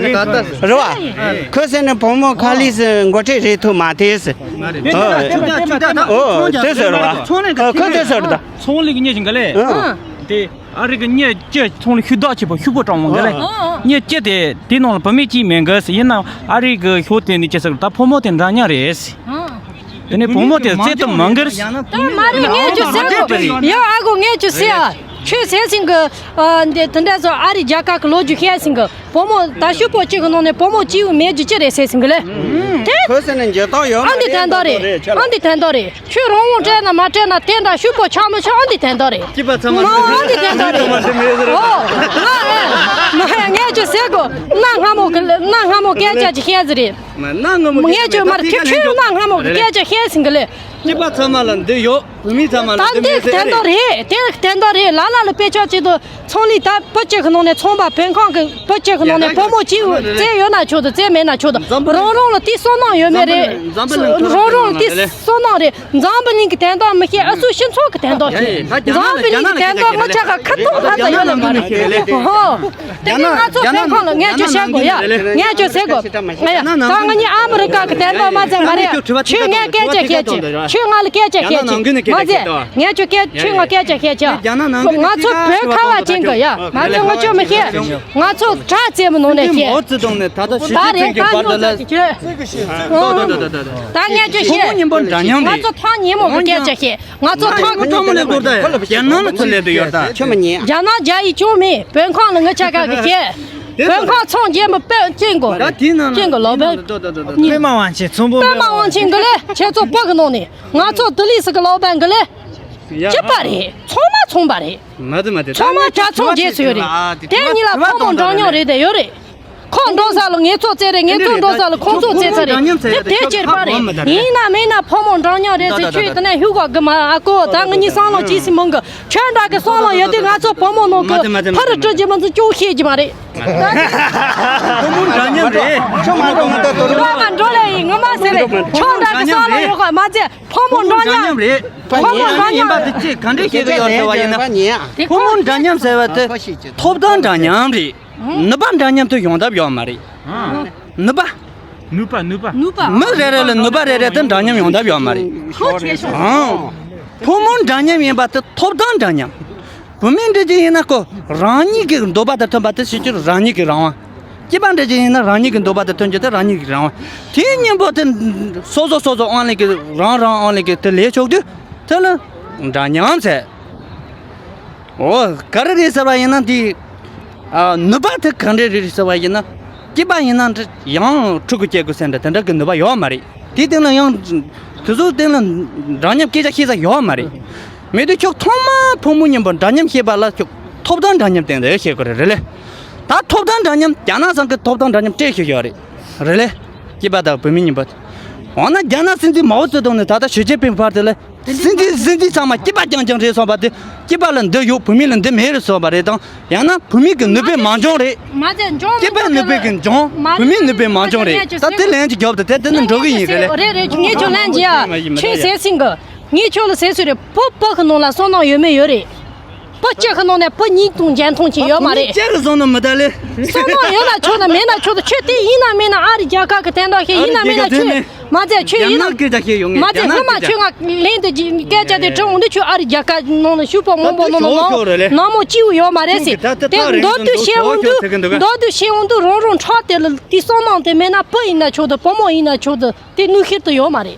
བ། ཁོས་ཟེར་ནས་བུ་མོ་ཁ་ལིས་འགོ་ཁྲིད་རེད་ཐུབ་མ་ཐེ་ཟེར། ཨོ་དེ་ཟེར་བ། ཁོས་དེ་ཟེར་བ། ཁོས་དེ་ཟེར་ད། ཚོང་ལས་ཀྱི་གཉེར་ཞིང་ག་ལེ། དེ་ཨ་རི་གི་གཉེར་ཅི་ཚོང་ལས་ཤུགས་དག་ཆེ་པོ་ཤུགས་པོ་དྲང་མོ་ག་ལེ། གཉེར་ཅི་དེ་དེ་ནང་ལ་བུད་མེད་ཅིག་མེད་གི་ཟེར་ཡིན་ན་ཨ་རི་གི་ཤོག་དེ་ནི་ཅི་ཟེར་ད་ཕོ་མོ་དེ་འདྲ་མཉམ་རེད། དེ་ནས་བུ་མོ་དེ་བཙལ་དུ་མ་འགུར། ད་མ་རེད་ངས་ཅུ་ཟེར་གོ་ཡ་ཨ་གོ་ངས་ཅུ་ཟེར་ཨ། ཁྱོད་ཟེར་ཟིན་གི་ཨ་འདི་དེ་འདྲ་ཚོ་ཨ་རི་རྒྱལ་ཁབ་གི་ལོ་རྒྱུས་བཤད་ཟིན་གི་བུ་མོ་ད་ཤུག་པོ་གཅིག་གི་ནང་ནས་བུ་མོ་གཅིག་མེད་རྒྱུ་ཅི་རེད་ཟེར་ཟིན་གི་ལེ། དེ་ཁོས་ཟེར་ནས་འཇོན་ཐང་ཡོད་མ་ཨ་འདི་རེད་དན་ད་རེད་ཨ་འདི་དན་ད་རེད། ཁྱོད་རང་དབང་སྤྲད་ན་མ་སྤྲད་ན་དེ་འདྲ་ཤུག་པོ་ཆགས་མི་ཆགས་ཨ་འདི་དན་ད་རེད། སྐྱིད་པ་ཚང་མ་ལ་ཨ་འདི་དན་ད་རེད། ཨོ་ང་ཨེ་ང་ངས་ཅུ་ཟེར་གོ་གནའ་སྔ་མོ་གི་གནའ་སྔ་མོ་སྐད་ཆ་ཅིག་བཤད་ཟིན་རེད། ངས་ཁྱོད་མར་ཁྱོད་ཁྱོད་གནའ་སྔ་མོ་གི་སྐད་ཆ་བཤད་ཟིན་གི་ལེ། སྐྱིད་པ་ཚང་མ་ལ་འདི་ཡོད་བུད་མེད་ཚང་མ་ལ་ད་འདི་འདི་མེད་ཟེར་དན་རེད། ད་རེད་དེ་དན་རེད་ལ་ལ་ལ་དཔེ་ཆ་གཅིག་ཏུ་ཚོང་ལས་ད་བུ་གཅིག་གི་ནང་ནས་ཚོང་པ་བོད་ཁང་གི་བུ་གཅིག་གི་ནང་ནས་བུ་མོ་གཅིག་བཙལ་ཡོད་ན་ཆོག་ཏུ་བཙལ་མེད་ན་ཆོག་ཏུ་རང་རང་ལ་དེ་བསོད་ནམས་ཡོད་མེད་རེད། རང་རང་ལ་དེ་བསོད་ནམས་རེད། འཛམ་བུ་གླིང་གི་དན་རྟགས་མི་ཤེས་ཨ་སུ་སྤྱི་ཚོགས་ཀྱི་དན་རྟགས་ཤེས། འཛམ་བུ་གླིང་གི་དན་རྟགས་ང་ཆ་ག་ཁ་ཐུག་ཨ་ཙ་ཡོད་ལ་མ་རེད། ཧོ། དེ་ནི་ང་ཚོ་བོད་ཁང་ལ་ངས་ཅོ་བཤད་དགོས་ཡ། ངས་ཅོ་ཟེར་དགོས། ང་ཡ་ད་ང་གཉིས་ཨ་མི་རི་ཀ་གི་དན་རྟགས་མ་ཚད་མ་རེད། ཁྱོད་ངས་སྐད་ཆ་བཤད་ཅིག་ཁྱོད་ང་ལ་སྐད་ཆ་བཤད་ཅིག་མ་ཚད་ངས་ཅོ་སྐད་ཁྱོད་ང་སྐད་ཆ་བཤད་ཅིག་ང་ཚོ་བོད་ཁ་བ་ཅན་གི་ཡ། མ་ཚད་ང་ཅོ་མི་བཤད། ང་ཚོ་དྲག་རྩེད་མོ་ནང་ནས་བཤད། མའོ་ཙེ་ཏུང་ནས་ད་ལྟ་ཞི་ད་ཅིན་ཕིང་རེད་གི་ད་བར་དུ་ལ། ཉོ་ཚ་གི་ཁྱོད། ད་ངས་ཅོ་བཤད། ང་ཚོ་ཐང་ཉིན་མོ་གི་སྐད་ཆ་བཤད། ང་ཚོ་ཐང་ཐང་མོ་ལས་སྐོར་ད་རྒྱ་ནག་ལ་ཚུར་སླེབས་དུ་ཡོད་ད། ཁྱོད་མ་ཉན། རྒྱ་ནག་རྒྱ་ཡིག་ཅུང་མེད་བོད་ཁང་ལ་ངི་ཆ་ཁ་གི་བཤད། བོད་ཁང་ཚོང་རྒྱན་པོ་དཔེ་ཅན་གོ། ད་དེའི་ནང་ཅན་གོ་ལོ་བོད། པད་མ་དབང་ཆེན་ཚོང་པོ་པད་མ་དབང་ཆེན་གི་ལས་ཁྱེད་ཚོ་བོད་གི་ནང་ནས་ང་ཚོ་ལྡི་ལི་སི་གི་ལོ་བན་གི་ལས། སྐྱིད་པ་རེད་ཚོང་མ་ཚོང་པ་རེད། མ་དེ་མ་དེ་ཚང་མ་གྲྭ་ཚང་རྗེས་སུ་ཡོད་རེད། དེ་གཉིས་ལ་ཕོ་མོ་འདྲ་མཉམ་རེད་དེ་ཡོད་རེད། ཁོ་འགྲོ་ས་ལ་ངེད་ཚོ་རྩེ་རེད། ངེད་ཚོ་འགྲོ་ས་ལ་ཁོང་ཚོ་རྩེ་ཚ་རེད། དེ་དེ་ཁྱེར་པ་རེད། ཡིན་ན་མིན་ན་ཕོ་མོ་འདྲ་མཉམ་རེད་ཟེར། ཁྱོད་དེ་ནས་ཧུ་གོ་གི་མ་ཨ་ཀོ་ད་ང་གཉིས་སང་ལོ་ཅི་སི་མང་གི་ཁྱོད་འདྲ་གི་སང་ལོ་ཡོད་དུས་ང་ཚོ་ཕོ་མོ་ནང་གི་ཕ་རུ་སྤྲོད་རྒྱུ་མ་ཚོ་ཅུང་ཤེས་ཀྱི་མ་རེད། ཕོ་མོ་འདྲ་མཉམ་རེད། ཁྱོད་མ་འགྲོ་ང་ད་དོ་རུ་ང་མ་འགྲོ་ལེ་ཡིན་ང་མ་ཟེར་རེད། ཁྱོད་འདྲ་གི་སང་ལོ་ཡོད་ག་མ་ཚད་ཕོ་མོ་འདྲ་མཉམ་རེད། ཕོ་མོ་འདྲ་མཉམ་ཡིན་པ་དེ་ཅི་ག་འདྲས་ཤེས་གི་ཡོད་ཟེར་བ་ཡིན་ན། ཕོ་མོ་འདྲ་མཉམ་ཟེར་བ་དེ་ཐོབ་ཐང་འདྲ་མཉམ་རེད། ནུས་པ་འདྲ་མཉམ་དུ་ཡོང་ཐབས་ཡོད་མ་རེད། ནུས་པ། ནུས་པ་ནུས་པ། ནུས་པ། མི་རེ་རེ་ལ་ནུས་པ་རེ་རེ་དེ་འདྲ་མཉམ་ཡོང་ཐབས་ཡོད་མ་རེད། ཁོ་ཆེ་ཤོས། ཨང་། ཕོ་མོ་འདྲ་མཉམ་ཡིན་པ་དེ་ཐོབ་ཐང་འདྲ་མཉམ། བུད་མེད་འདྲ་ཅིག་ཡིན་ན་ཁོ་རང་ཉིད་ཀྱི་འདོད་པ་དང་མཐུན་པ་དེ་ཤེས་རྒྱུ་རང་ཉིད་ཀྱི་རང་དབང་། སྐྱེས་པ་འདྲ་ཅིག་ཡིན་ན་རང་ཉིད་ཀྱི་འདོད་པ་དེ་ཐོན་རྒྱུ་དེ་རང་ཉིད་ཀྱི་རང་དབང་། དེའི་སྙིང་པོ་དེ་སོ་སོ་སོ་སོ་ཨང་ལེན་གྱི་རང་རང་ཨང་ལེན་གྱི་དེ་ལས་ཆོག་དུས་དེ་ལ་འདྲ་མཉམ་ཟེར། འོ་ག་རེ་རེད་ཟེར་བ་ཡིན་ན་འདི། ཨ་ནུས་པ་དེ་ག་འདྲ་རེད་ཟེར་བ་ཡིན་ན། སྐྱེས་པ་ཡིན་ན་འདྲ་ཡང་ཕྲུ་གུ་སྐྱེ་དགོས་ཟེར་འདྲ་དེ་འདྲ་གི་ནུས་པ་ཡོད་མ་རེད། དེའི་སྟེང་ལ་ཡང་དེ་ཚོའི་སྟེང་ལ་འདྲ་མཉམ་སྐད་ཆ་བཤད་ས་ཡོད་མ་རེད། མེད་དུས་ཁྱོད་ཐོག་མ་ཕོ་མོ་གཉིས་པོ་འདྲ་མཉམ་བཤད་པ་ལ་ཁྱོད་ཐོབ་ཐང་འདྲ་མཉམ་སྟེང་དུ་བཤད་དགོས་རེད་རེད་ལེ། ད་ཐོབ་ཐང་འདྲ་མཉམ་རྒྱ་ནག་ཚང་གི་ཐོབ་ཐང་འདྲ་མཉམ་སྤྲད་ཤོད་ཡོད་རེད། རེད་ལེ། སྐྱེས་པ་དང་བུད་མེད་གཉིས་པོ། འོ་ན་རྒྱ་ནག་སྲིད་འཛིན་མའོ་ཙེ་ཏུང་ནས་ད་ལྟ་ཞི་ཅིན་ཕིང་བར་དུ་ལ། སྲིད་འཛིན་སྲིད་འཛིན་ཚང་མ་སྐྱེས་པ་རྐྱང་རྐྱང་རེད་སོང་བ་དེ། སྐྱེས་པ་ལ་འདི་ཡོད་བུད་མེད་ལ་འདི་མེད་རེད་སོང་བ་རེད་དང་། ཡང་ན་བུད་མེད་ཀྱི་ནུས་པའི་མ་འཇོན་རེད། མ་ཚད་འཇོན་མི་འཇོན་ནི་དེ་ལ། སྐྱེས་པའི་ནུས་པའི་གི་འཇོན། མ་བུད་མེད་ནུས་པའི་མ་འཇོན་རེད། ད་དེ་ལན་གྱི་རྒྱབ་ཏུ་དེ་དེ་ནི་འགྲོ་གི་ཡིན་རེད་ལེ། རེད་རེད། ངས་ཁྱོད་ལན་གྱི་ཡ། ཁྱོད་ཟེར་སྲིང་གི། ངས་ཁྱོད་ལ་ཟེར་སྲིད་རེད། བུ་བུ་གི་ནང་ལ་བསོད་ནམས་ཡོད་མེད་ཡོད་རེད། བུ་གཅིག་གི་ནང་ནས་བུ་གཉིས་དང་རྒྱན་མཐོང་ཅིག་ཡོད་མ་རེད། གཅིག་གི་བསོད་ནམས་མི་འདུག་ལེ། བསོད་ནམས་ཡོད་ན་ཆོག་ན་མེད་ན་ཆོག་ཏུ། ཁྱོད་དེ་ཡིན་ན་མིན་ན་ཨ་རི་རྒྱལ་ཁབ་ཀྱི་དོན་དག་ཤེས་ཡིན་ན་མིན་ན་ཁྱོད། མ་ཚད་ཁྱོད་ཡིན་ན། རྒྱ་ནག་སྐད་ཆ་བཤད་ཡོང་ངས། མ་ཚད་རྒྱ་ནག་སྔོན་མ་སྐད་ཆ། ཁྱོད་ང་ལན་དུ་སྐད་ཆ་དེ་དྲི་འོང་དུས་ཁྱོད་ཨ་རི་རྒྱལ་ཁབ་ནང་ལ་ཤུག་པ་མང་པོ་ནང་ལ་ལོག་ནང་མོ་སྐྱིད་པོ་ཡོད་མ་རེད་ཟེར། དེ་མདོར་བསྡུས་བཤད་འོང་དུས། མདོར་བསྡུས་བཤད་འོང་དུས་རང་རང་ཕྲག་དེ་ལ་དེ་བསོད་ནམས་དེ་མེད་ན་བུ་ཡིན་ན་ཆོག་ཏུ། བུ་མོ་ཡིན་ན་ཆོག་ཏུ། དེ་ནུས་ཤེད་དུ་ཡོད་མ་རེད།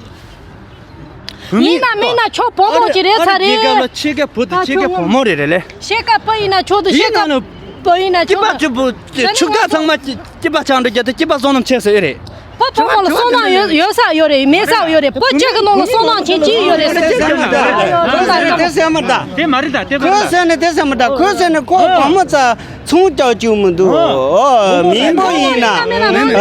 བུད་མེད། ཡིན་ན་མིན་ན་ཁྱོད་བུ་མོ་ཅིག་རེད་ས་རེད། ཨ་རི་རྒྱལ་ཁབ་ལ་ཕྱེད་ཀ་བུ་དང་ཕྱེད་ཀ་བུ་མོ་རེད་རེད་ལེ། ཕྱེད་ཀ་བུ་ཡིན་ན་ཆོག་ཏུ། ཕྱེད་ཀ་བུ་ཡིན་ན་ཆོག་ཏུ། སྐྱེས་པ་ཕྱུག་པོ་ཕྱུག་བདག་ཚང་མ་སྐྱེས་པ་ཆགས་འགྲོ་རྒྱུ་དེ་སྐྱེས་པ་བསོད་ནམས་ཆེ་ཟེར་ཨེ་རེད། བུ་བུ་མོ་ལ་བསོད་ནམས་ཡོད་ཡོད་ས་ཡོད་རེད། མེད་ས་ཡོད་རེད། བུ་གཅིག་གི་ནང་ལ་བསོད་ནམས་ཆེན་གཅིག་ཡོད་རེད་ཟེར། དེ་སེམས་མ་ད། དེ་མ་རེད་ད། དེ་མ་རེད་ད། ཁོས་ཟེར་ནས་དེ་སེམས་མ་ད། ཁོས་ཟེར་ནས་ཁོ་བུ་མོ་ཚ། ཚོང་རྒྱག་རྒྱུ་མི་འདུག་ཨོ། མི་འབོར་ཡིན་ན། ཨ། ད་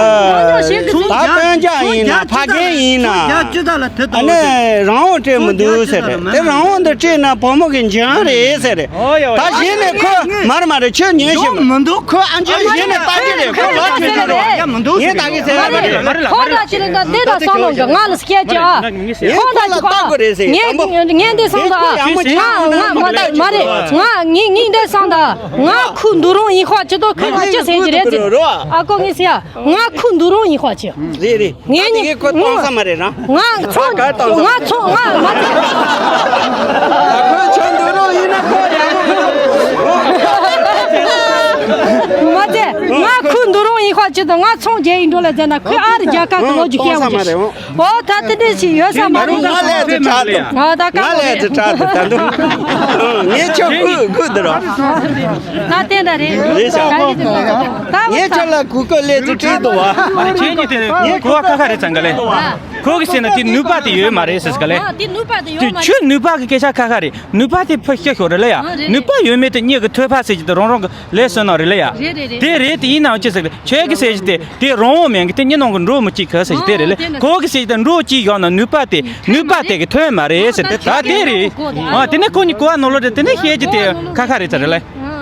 སྟོན་རྒྱག་ཡིན་ན། ཕ་རྒན་ཡིན་ན། ཨ་ནི་རང་དབང་སྤྲད་མི་འདུག་ཟེར་རེད། དེ་རང་དབང་འདི་སྤྲད་ན་བུ་མོ་གི་འཇོན་རེད་ཟེར་རེད། ད་གཞི་ནས་ཁོ་མར་མ་རེད། ཁྱོད་ཉན་ཤེས་མི་འདུག་ཁོ་ཨ་འཇོན་གཞི་ནས་ལྟ་རྒྱུ་རེད། ཁོ་ལོག་ཁྱོད་ཉན་རོགས། ངས་ད་གི་ཟེར་བ་རེད། ཁོ་འདྲ་ཅིག་ལ་འདི་འདྲ་བསམ་བློ་འགའ་ང་ལ་སྐད་ཅིག་ཨ། ཁོ་འདྲ་ཅིག་ཨ། ངས་ངས་འདི་བསམ་ད་ཨ། ང་ང་མ་ད་མ་རེད། ང་ངས་ངས་འདི་བསམ་ད། ང་ཁུ་འདུག་རུང་ཡིན་ཁ་ཅི་ཏོ་ཁུ་ང་ཅི་ཟེར་གྱི་རེད་ཟེར། ཨ་ཁོ་ངས་ཟེར་ཡ། ང་ཁུ་འདུག་རུང་ཡིན་ཁ་ཅི། རེད་རེད། ངས་ད་ངས་ཁོ་གཏོང་ས་མ་རེད་ར། ང་ཚོང་ང་ཚོང་ང་མ་ཚད། ཁོ་ཆོ་འདུག་རུང་ཡིན་ན་ཁོ་ཡག་པོ། མ་ཚད་ང་ཁུ་འདུག་རུང་ཡིན་ཁ་ཅི་ཏོ། ང་ཚོང་རྒྱག་ཡིན་འགྲོ་ལ་ཟེར་ན་ཁོས་ཨ་རི་རྒྱལ་ཁབ་ཀྱི་ལོ་རྒྱུས་བཤད་འོང་ཅི། ཨོ་ད་དེ་འདྲས་ཞིག་ཡོད་ས་མ་རེད། ང་ལས་དེ་དྲག་འདུག་ཨ་ད་ང་ལས་དེ་དྲག་འདུག་ད་འདུག་ངས་ཁྱོད་གུས་གུས་འདི་རོ། ད་དེ་འདྲ་རེད། རེད་ཤག་ད་ངས་ཁྱོད་ལ་གུས་གུས་ལས་དེ་དྲག་འདུག་བ། ཁྱེད་གཉིས་དེ་གོ་བ་ཁ་ཁ་རེད་ཙང་ག་ལེ། ཁོ་གི་ཟེར་ན་དེ་ནུས་པ་དེ་ཡོད་མ་རེད་ཟེར་ག་ལེ། ཨ་དེ་ནུས་པ་དེ་ཡོད་མ་རེད། ཁྱོད་ནུས་པ་གི་སྐད་ཆ་ཁ་ཁ་རེད། ནུས་པ་དེ་ཕར་བཤད་ཤོག་རེད་ལ་ཡ། ཨ་རེད་རེད། ནུས་པ་ཡོད་མེད་དེ་གཉིས་ཀྱི་ཐོས་པ་ཟེར་གྱི་དེ་རང་རང་གི་ལས་བསོད་ནམས་རེད་ལ་ཡ། རེད་རེད་རེད། དེ་རེད་དེ་ཡིན་ནའང་ཅི་ཟེར་གི་ཁྱོད་ཀྱི་ཟེར་གྱི་དེ་དེ་རང་དབང་མེད་གི་དེ་གཉིས་ནང་གི་འགྲོ་མི་གཅིག་གི་ཟེར་གྱི་དེ་རེད་ལ། ཨ་དེ་འདྲ་ཁོ་གི་ཟེར་གྱི་དེ་འགྲོ་གཅིག་བཞག་ན་ནུས་པ་དེ་ནུས་པ་དེ་གི་ཐོན་མ་རེད་ཟེར་དེ་ད་དེ་རེད། ཨ་དེ་ནས་ཁོ་གཉིས་གོ་བ་ནོར་ལོ་རེད། དེ་ནས་བཤད་གྱི་དེ་ཁ་ཁ་རེད་ཚ་རེད་ལ།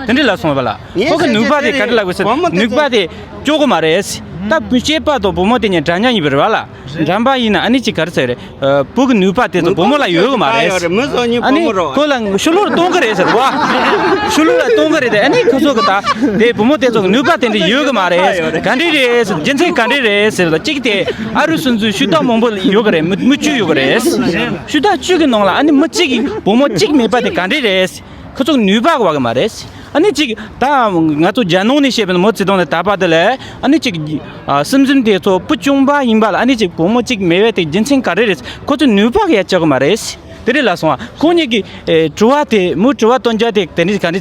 དེ་འདྲ་ལ་སོང་བ་ལ་ཁོ་གི་ནུས་པ་དེ་ག་འདྲ་ལ་དགོས་ཟེར་ནུས་པ་དེ་སྐྱོ་གི་མ་རེད། ད་སྐྱེས་པ་དང་བུ་མོ་དེ་གཉིས་འདྲ་མཉམ་ཡིན་པ་རེད་བ་ལ། འགྲམ་པ་ཡིན་ན་ཨ་ནི་ཅིག་ག་རེ་ཟེར་རེད། བུ་གི་ནུས་པ་དེ་ཚོ་བུ་མོ་ལ་ཡོད་གི་མ་རེད། ཨ་ནི་ཁོ་ལ་ཤུ་ལོར་གཏོང་གི་རེད་ཟེར་བ། ཤུ་ལོར་གཏོང་གི་རེད་དེ་ཨ་ནི་ཁོ་ཚོ་གི་ད་དེ་བུ་མོ་དེ་ཚོ་གི་ནུས་པ་དེ་འདྲ་ཡོད་གི་མ་རེད། ག་འདྲ་རེད་ཟེར་རྒྱུ་མཚན་ག་འདྲ་རེད་ཟེར་ད་གཅིག་དེ་ཨ་རུ་སུན་ཚུན་ཤུ་དག་མང་པོ་ཡོད་གི་རེད། མི་མི་བཅུ་ཡོད་གི་རེད། ཤུ་དག་བཅུ་གི་ནང་ལ་ཨ་ནི་མི་གཅིག་གི་བུ་མོ་གཅིག་མེད་པ་དེ་ག་འདྲ་རེད། ཁོ་ཚོ་ནུས་པ་གི་བ་གི་མ་རེད། ཨ་ནི་ཅིག་ད་ང་ཚོ་རྒྱ་ནང་ནས་བཤད་པའི་མའོ་ཙེ་ཏུང་ནས་ད་བར་དུ་ལས་ཨ་ནི་ཅིག་ཨ་སྲིད་འཛིན་དེ་ཚོ་བུ་ཆུང་བ་ཡིན་པ་ལ་ཨ་ནི་ཅིག་བུ་མོ་གཅིག་མེད་པའི་དེ་རྒྱུ་མཚན་ག་རེ་རེད། ཁོ་ཚོ་ནུས་པ་གི་ཡ་ཆག་གི་མ་རེད། དེ་རེད་ལ་སོང་བ་ཁོ་གཉིས་ཀྱི་ཨེ་དྲི་བ་དེ་མོའི་དྲི་བ་བཏོན་རྒྱུ་དེ་དེ་ནི་ག་འདྲ་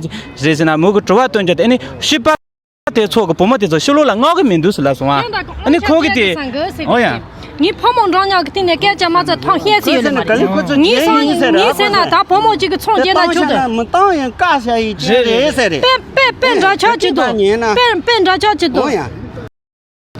རེད་ཟེར་ན་མོ་གི་དྲི་བ་བཏོན་རྒྱུ་དེ་ཨ་ནི་ཤི་པ་དེ་ཚོ་གི་བུ་མོ་དེ་ཚོ་ཤི་ལོག་ལ་མངགས་གི་མི་འདུག་ཟེར་ལ་སོང་བ། ཨ་ནི་ཁོ་གི་དེ་ཨོ་ཡ། ངའི་ཕོ་མོ་འདྲ་མཉམ་གི་སྟེང་ནས་སྐད་ཆ་མ་ཚད་ཐང་ཤེས་སུ་ཡོད་ལེ་མ་རེད། ངའི་སང་ངའི་ཟེར་ན་ད་ཕོ་མོ་གཅིག་གི་ཚོང་རྒྱག་ན་ཆོག་ཏུ། མི་བཏང་ཡང་བཀའ་བཞག་ཡི་ཅི་རེད་ཟེར་རེད། དཔེ་དཔེ་དཔེ་འདྲ་ཆགས་ཀྱི་འདུག་དཔེ་དཔེ་འདྲ་ཆགས་ཀྱི་འདུག་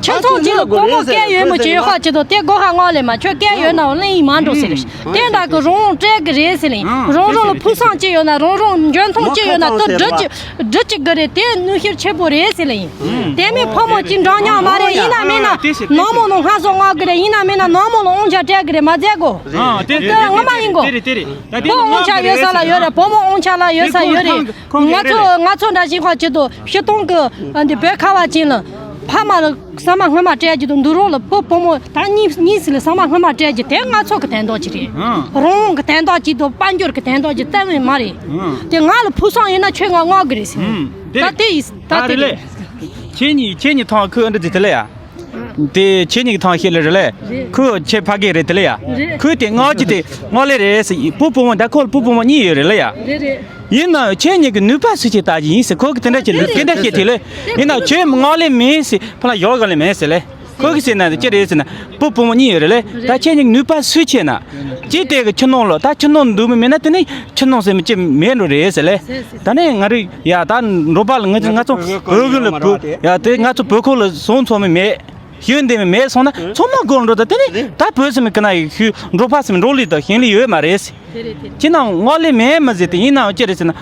ཁྱེད་ཚོ་གཅིག་ལ་ཕོ་མོ་སྐད་ཡོད་མོ་ཅིག་ཡོད་ཁ་ཅི་འདུག་དེ་སྒོ་ཁ་སྔོག་ལེ་མ་ཁྱོད་སྐད་ཡོད་ན་གླེང་ཡི་མ་འགྲོ་ཟེར་རེད། དེ་འདྲ་གི་རང་སྤྲད་གི་རེད་ཟེར་ལེ་ཡིན། རང་རང་ལ་ཕུགས་བསམ་ཅི་ཡོད་ན་རང་རང་འཇོན་ཐང་ཅི་ཡོད་ན་དུ་འགྲུབ་ཅི་འགྲུབ་ཅི་གི་རེད། དེ་ནུས་ཤུགས་ཆེ་པོ་རེད་ཟེར་ལེ་ཡིན། དེ་མིན་ཕོ་མོ་གཅིག་འདྲ་མཉམ་མ་རེད། ཡིན་ན་མིན་ན་ནང་མོ་ལ་སྔ་སོ་སྔ་གི་རེད། ཡིན་ན་མིན་ན་ནང་མོ་ལ་དབང་ཆ་སྤྲད་གི་རེད། མ་མཛད་གོ། དེ་ངོ་མ་ཡིན་གོ། བུ་དབང་ཆ་ཡོད་ས་ལ་ཡོད་རེད། བུ་མོ་དབང་ཆ་ལ་ཡོད་ས་ཡོད་རེད། ང་ཚོ་ང་ཚོ་འདྲ་བཞིན་ཁ་ཆེ་དོ་ཕྱི་སྟོང་གི་འདི་བོད་ཁ་བ་ཅན་ལ་ཕ་མ་ལ་ཟ་མ་སྔ་མ་སྤྲད་རྒྱུ་དང་འདུག་རོགས་ལ་བུ་བུ་མོ་ད་གཉིས་གཉིས་སི་ལ་ཟ་མ་སྔ་མ་སྤྲད་རྒྱུ་དེ་ང་ཚོ་གི་དན་རྟགས་ཅིག་རེད། རང་དབང་གི་དན་རྟགས་ཅིག་དང་དཔལ་འབྱོར་གི་དན་རྟགས་ཅིག་རྩ་བའི་མ་རེད། དེ་ང་ལ་ཕུགས་བསམ་ཡིན་ན་ཁྱོད་ང་མངག་གི་རེད་ཟེར། ད་དེ་ཡིན་ད་དེ་རེད། ཁྱེད་གཉིས་ཁྱེད་གཉིས་ཐང་ཁོས་འདྲི་དེ་དེ་ལ་ཡ། དེ་ཁྱེད་གཉིས་ཐང་ཤེས་ལེ་རེད་ལེ། རེད། ཁོས་ཁྱེད་ཕ་གི་རེད་དེ་ལ་ཡ། རེད། ཁོས་དེ་ངག་ཅི་དེ་ངག་ལེ་རེད་ཟེར་བུ་བུ་མོ་ད་ཁོ་བུ་བུ་མོ་གཉིས་ཡོད་རེད་ལེ་ཡ། རེད་རེད། ཡིན་ནའང་ཁྱེད་གཉིས་ཀྱི་ནུས་པ་སུ་ཆེ་ལྟ་གི་ཡིན་ཟེར་ཁོ་གི་དེ་འདྲ་ཅི་ལེ་དེ་འདྲ་ཤེས་དེ་ལེ། ཡིན་ནའང་ཁྱེད་ངག་ལེ་མེད་ཟེར་ཕ་ལ་ཡོག་ག་ལེ་མེད་ཟེར་ལེ། ཁོ་གི་ཟེར་ན་ཅི་རེད་ཟེར་ན་བུ་བུ་མོ་གཉིས་ཡོད་རེད་ལེ། ད་ཁྱེད་གཉིས་ནུས་པ་སུ་ཆེ་ན། ཅི་དེ་གི་ཁྱི་ནོར་ལོ་ད་ཁྱི་ནོར་འདུག་མི་མེད་ན་དེ་ནི་ཁྱི་ནོར་ཟེར་མི་ཅི་མེད་འགྲོ་རེད་ཟེར་ལེ། ད་ནི་ང་རི་ཡ་ད་འགྲོ་པ་ལ་ང་ང་ཚོ་བོད་གི་ལ་བོད་ཡ་དེ་ང་ཚོ་བོད་ཁོག་ལ་སོང་ཚོ་མི་མེད། ཤེས་འདི་མི་མེད་སོང་ན་ཚོ་མ་དགོས་འགྲོ་ད་དེ་ནི་ད་བོད་སེམས་ཀྱི་ན་ཡི་ཤུ་འགྲོ་པ་སེམས་འགྲོ་ལི་ད་ཤེས་ལི་ཡོད་མ་རེད་ཟེར། ཁྱི་ནང་ངོ་ལེ་མེད་མ་ཟེར་དེ་ཡིན་ནའང་ཅི་རེད་ཟེར་ན།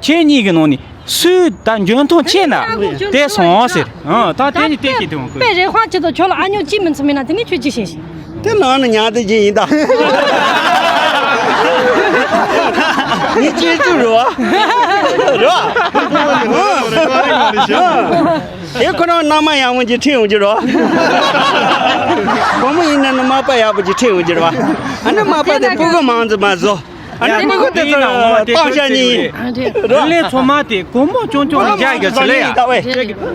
ཁྱེད་གཉིས་ཀྱི་ནང་ནས་སུས་ད་འཇོན་ཐང་ཆེ་ན་དེ་སོང་ཟེར། ཨ་ད་དེ་ནི་དེ་ཤེས་དེ་འོང་དཔེ་རེ་ཧོན་ཅི་དང་ཁྱོད་ལ་ཨ་ཉོ་ཅི་མིན་ཚུ་མིན་ན་དེ་ནི་ཁྱོད་ཅི་ཤེས་ཤེས། དེ་ནང་ནས་ཉར་དེ་ཅི་ཡིན་ད། ངས་ཅི་ཅི་རོ། རོ། དེ་ཁོ་རང་མནའ་མ་ཡག་མོ་ཅིག་ཁྲིད་འོང་གི་རོ། བུ་མོ་ཡིན་ན་ནི་མ་པ་ཡག་པོ་ཅིག་ཁྲིད་འོང་གི་རོ། ཨ་ནི་མ་པ་དེ་སྤུ་གུ་མང་ཙམ་མ་བཟོ། ཨ་ནི་སྤུ་གུ་དེ་ཚོ་སྟག་ཤ་གཉིས། རི་ལས་ཚོ་མ་དེ་སྒོར་མོ་ཅུང་ཅུང་ལ་རྒྱག་གི་ཟེར་ལེ་ཡ།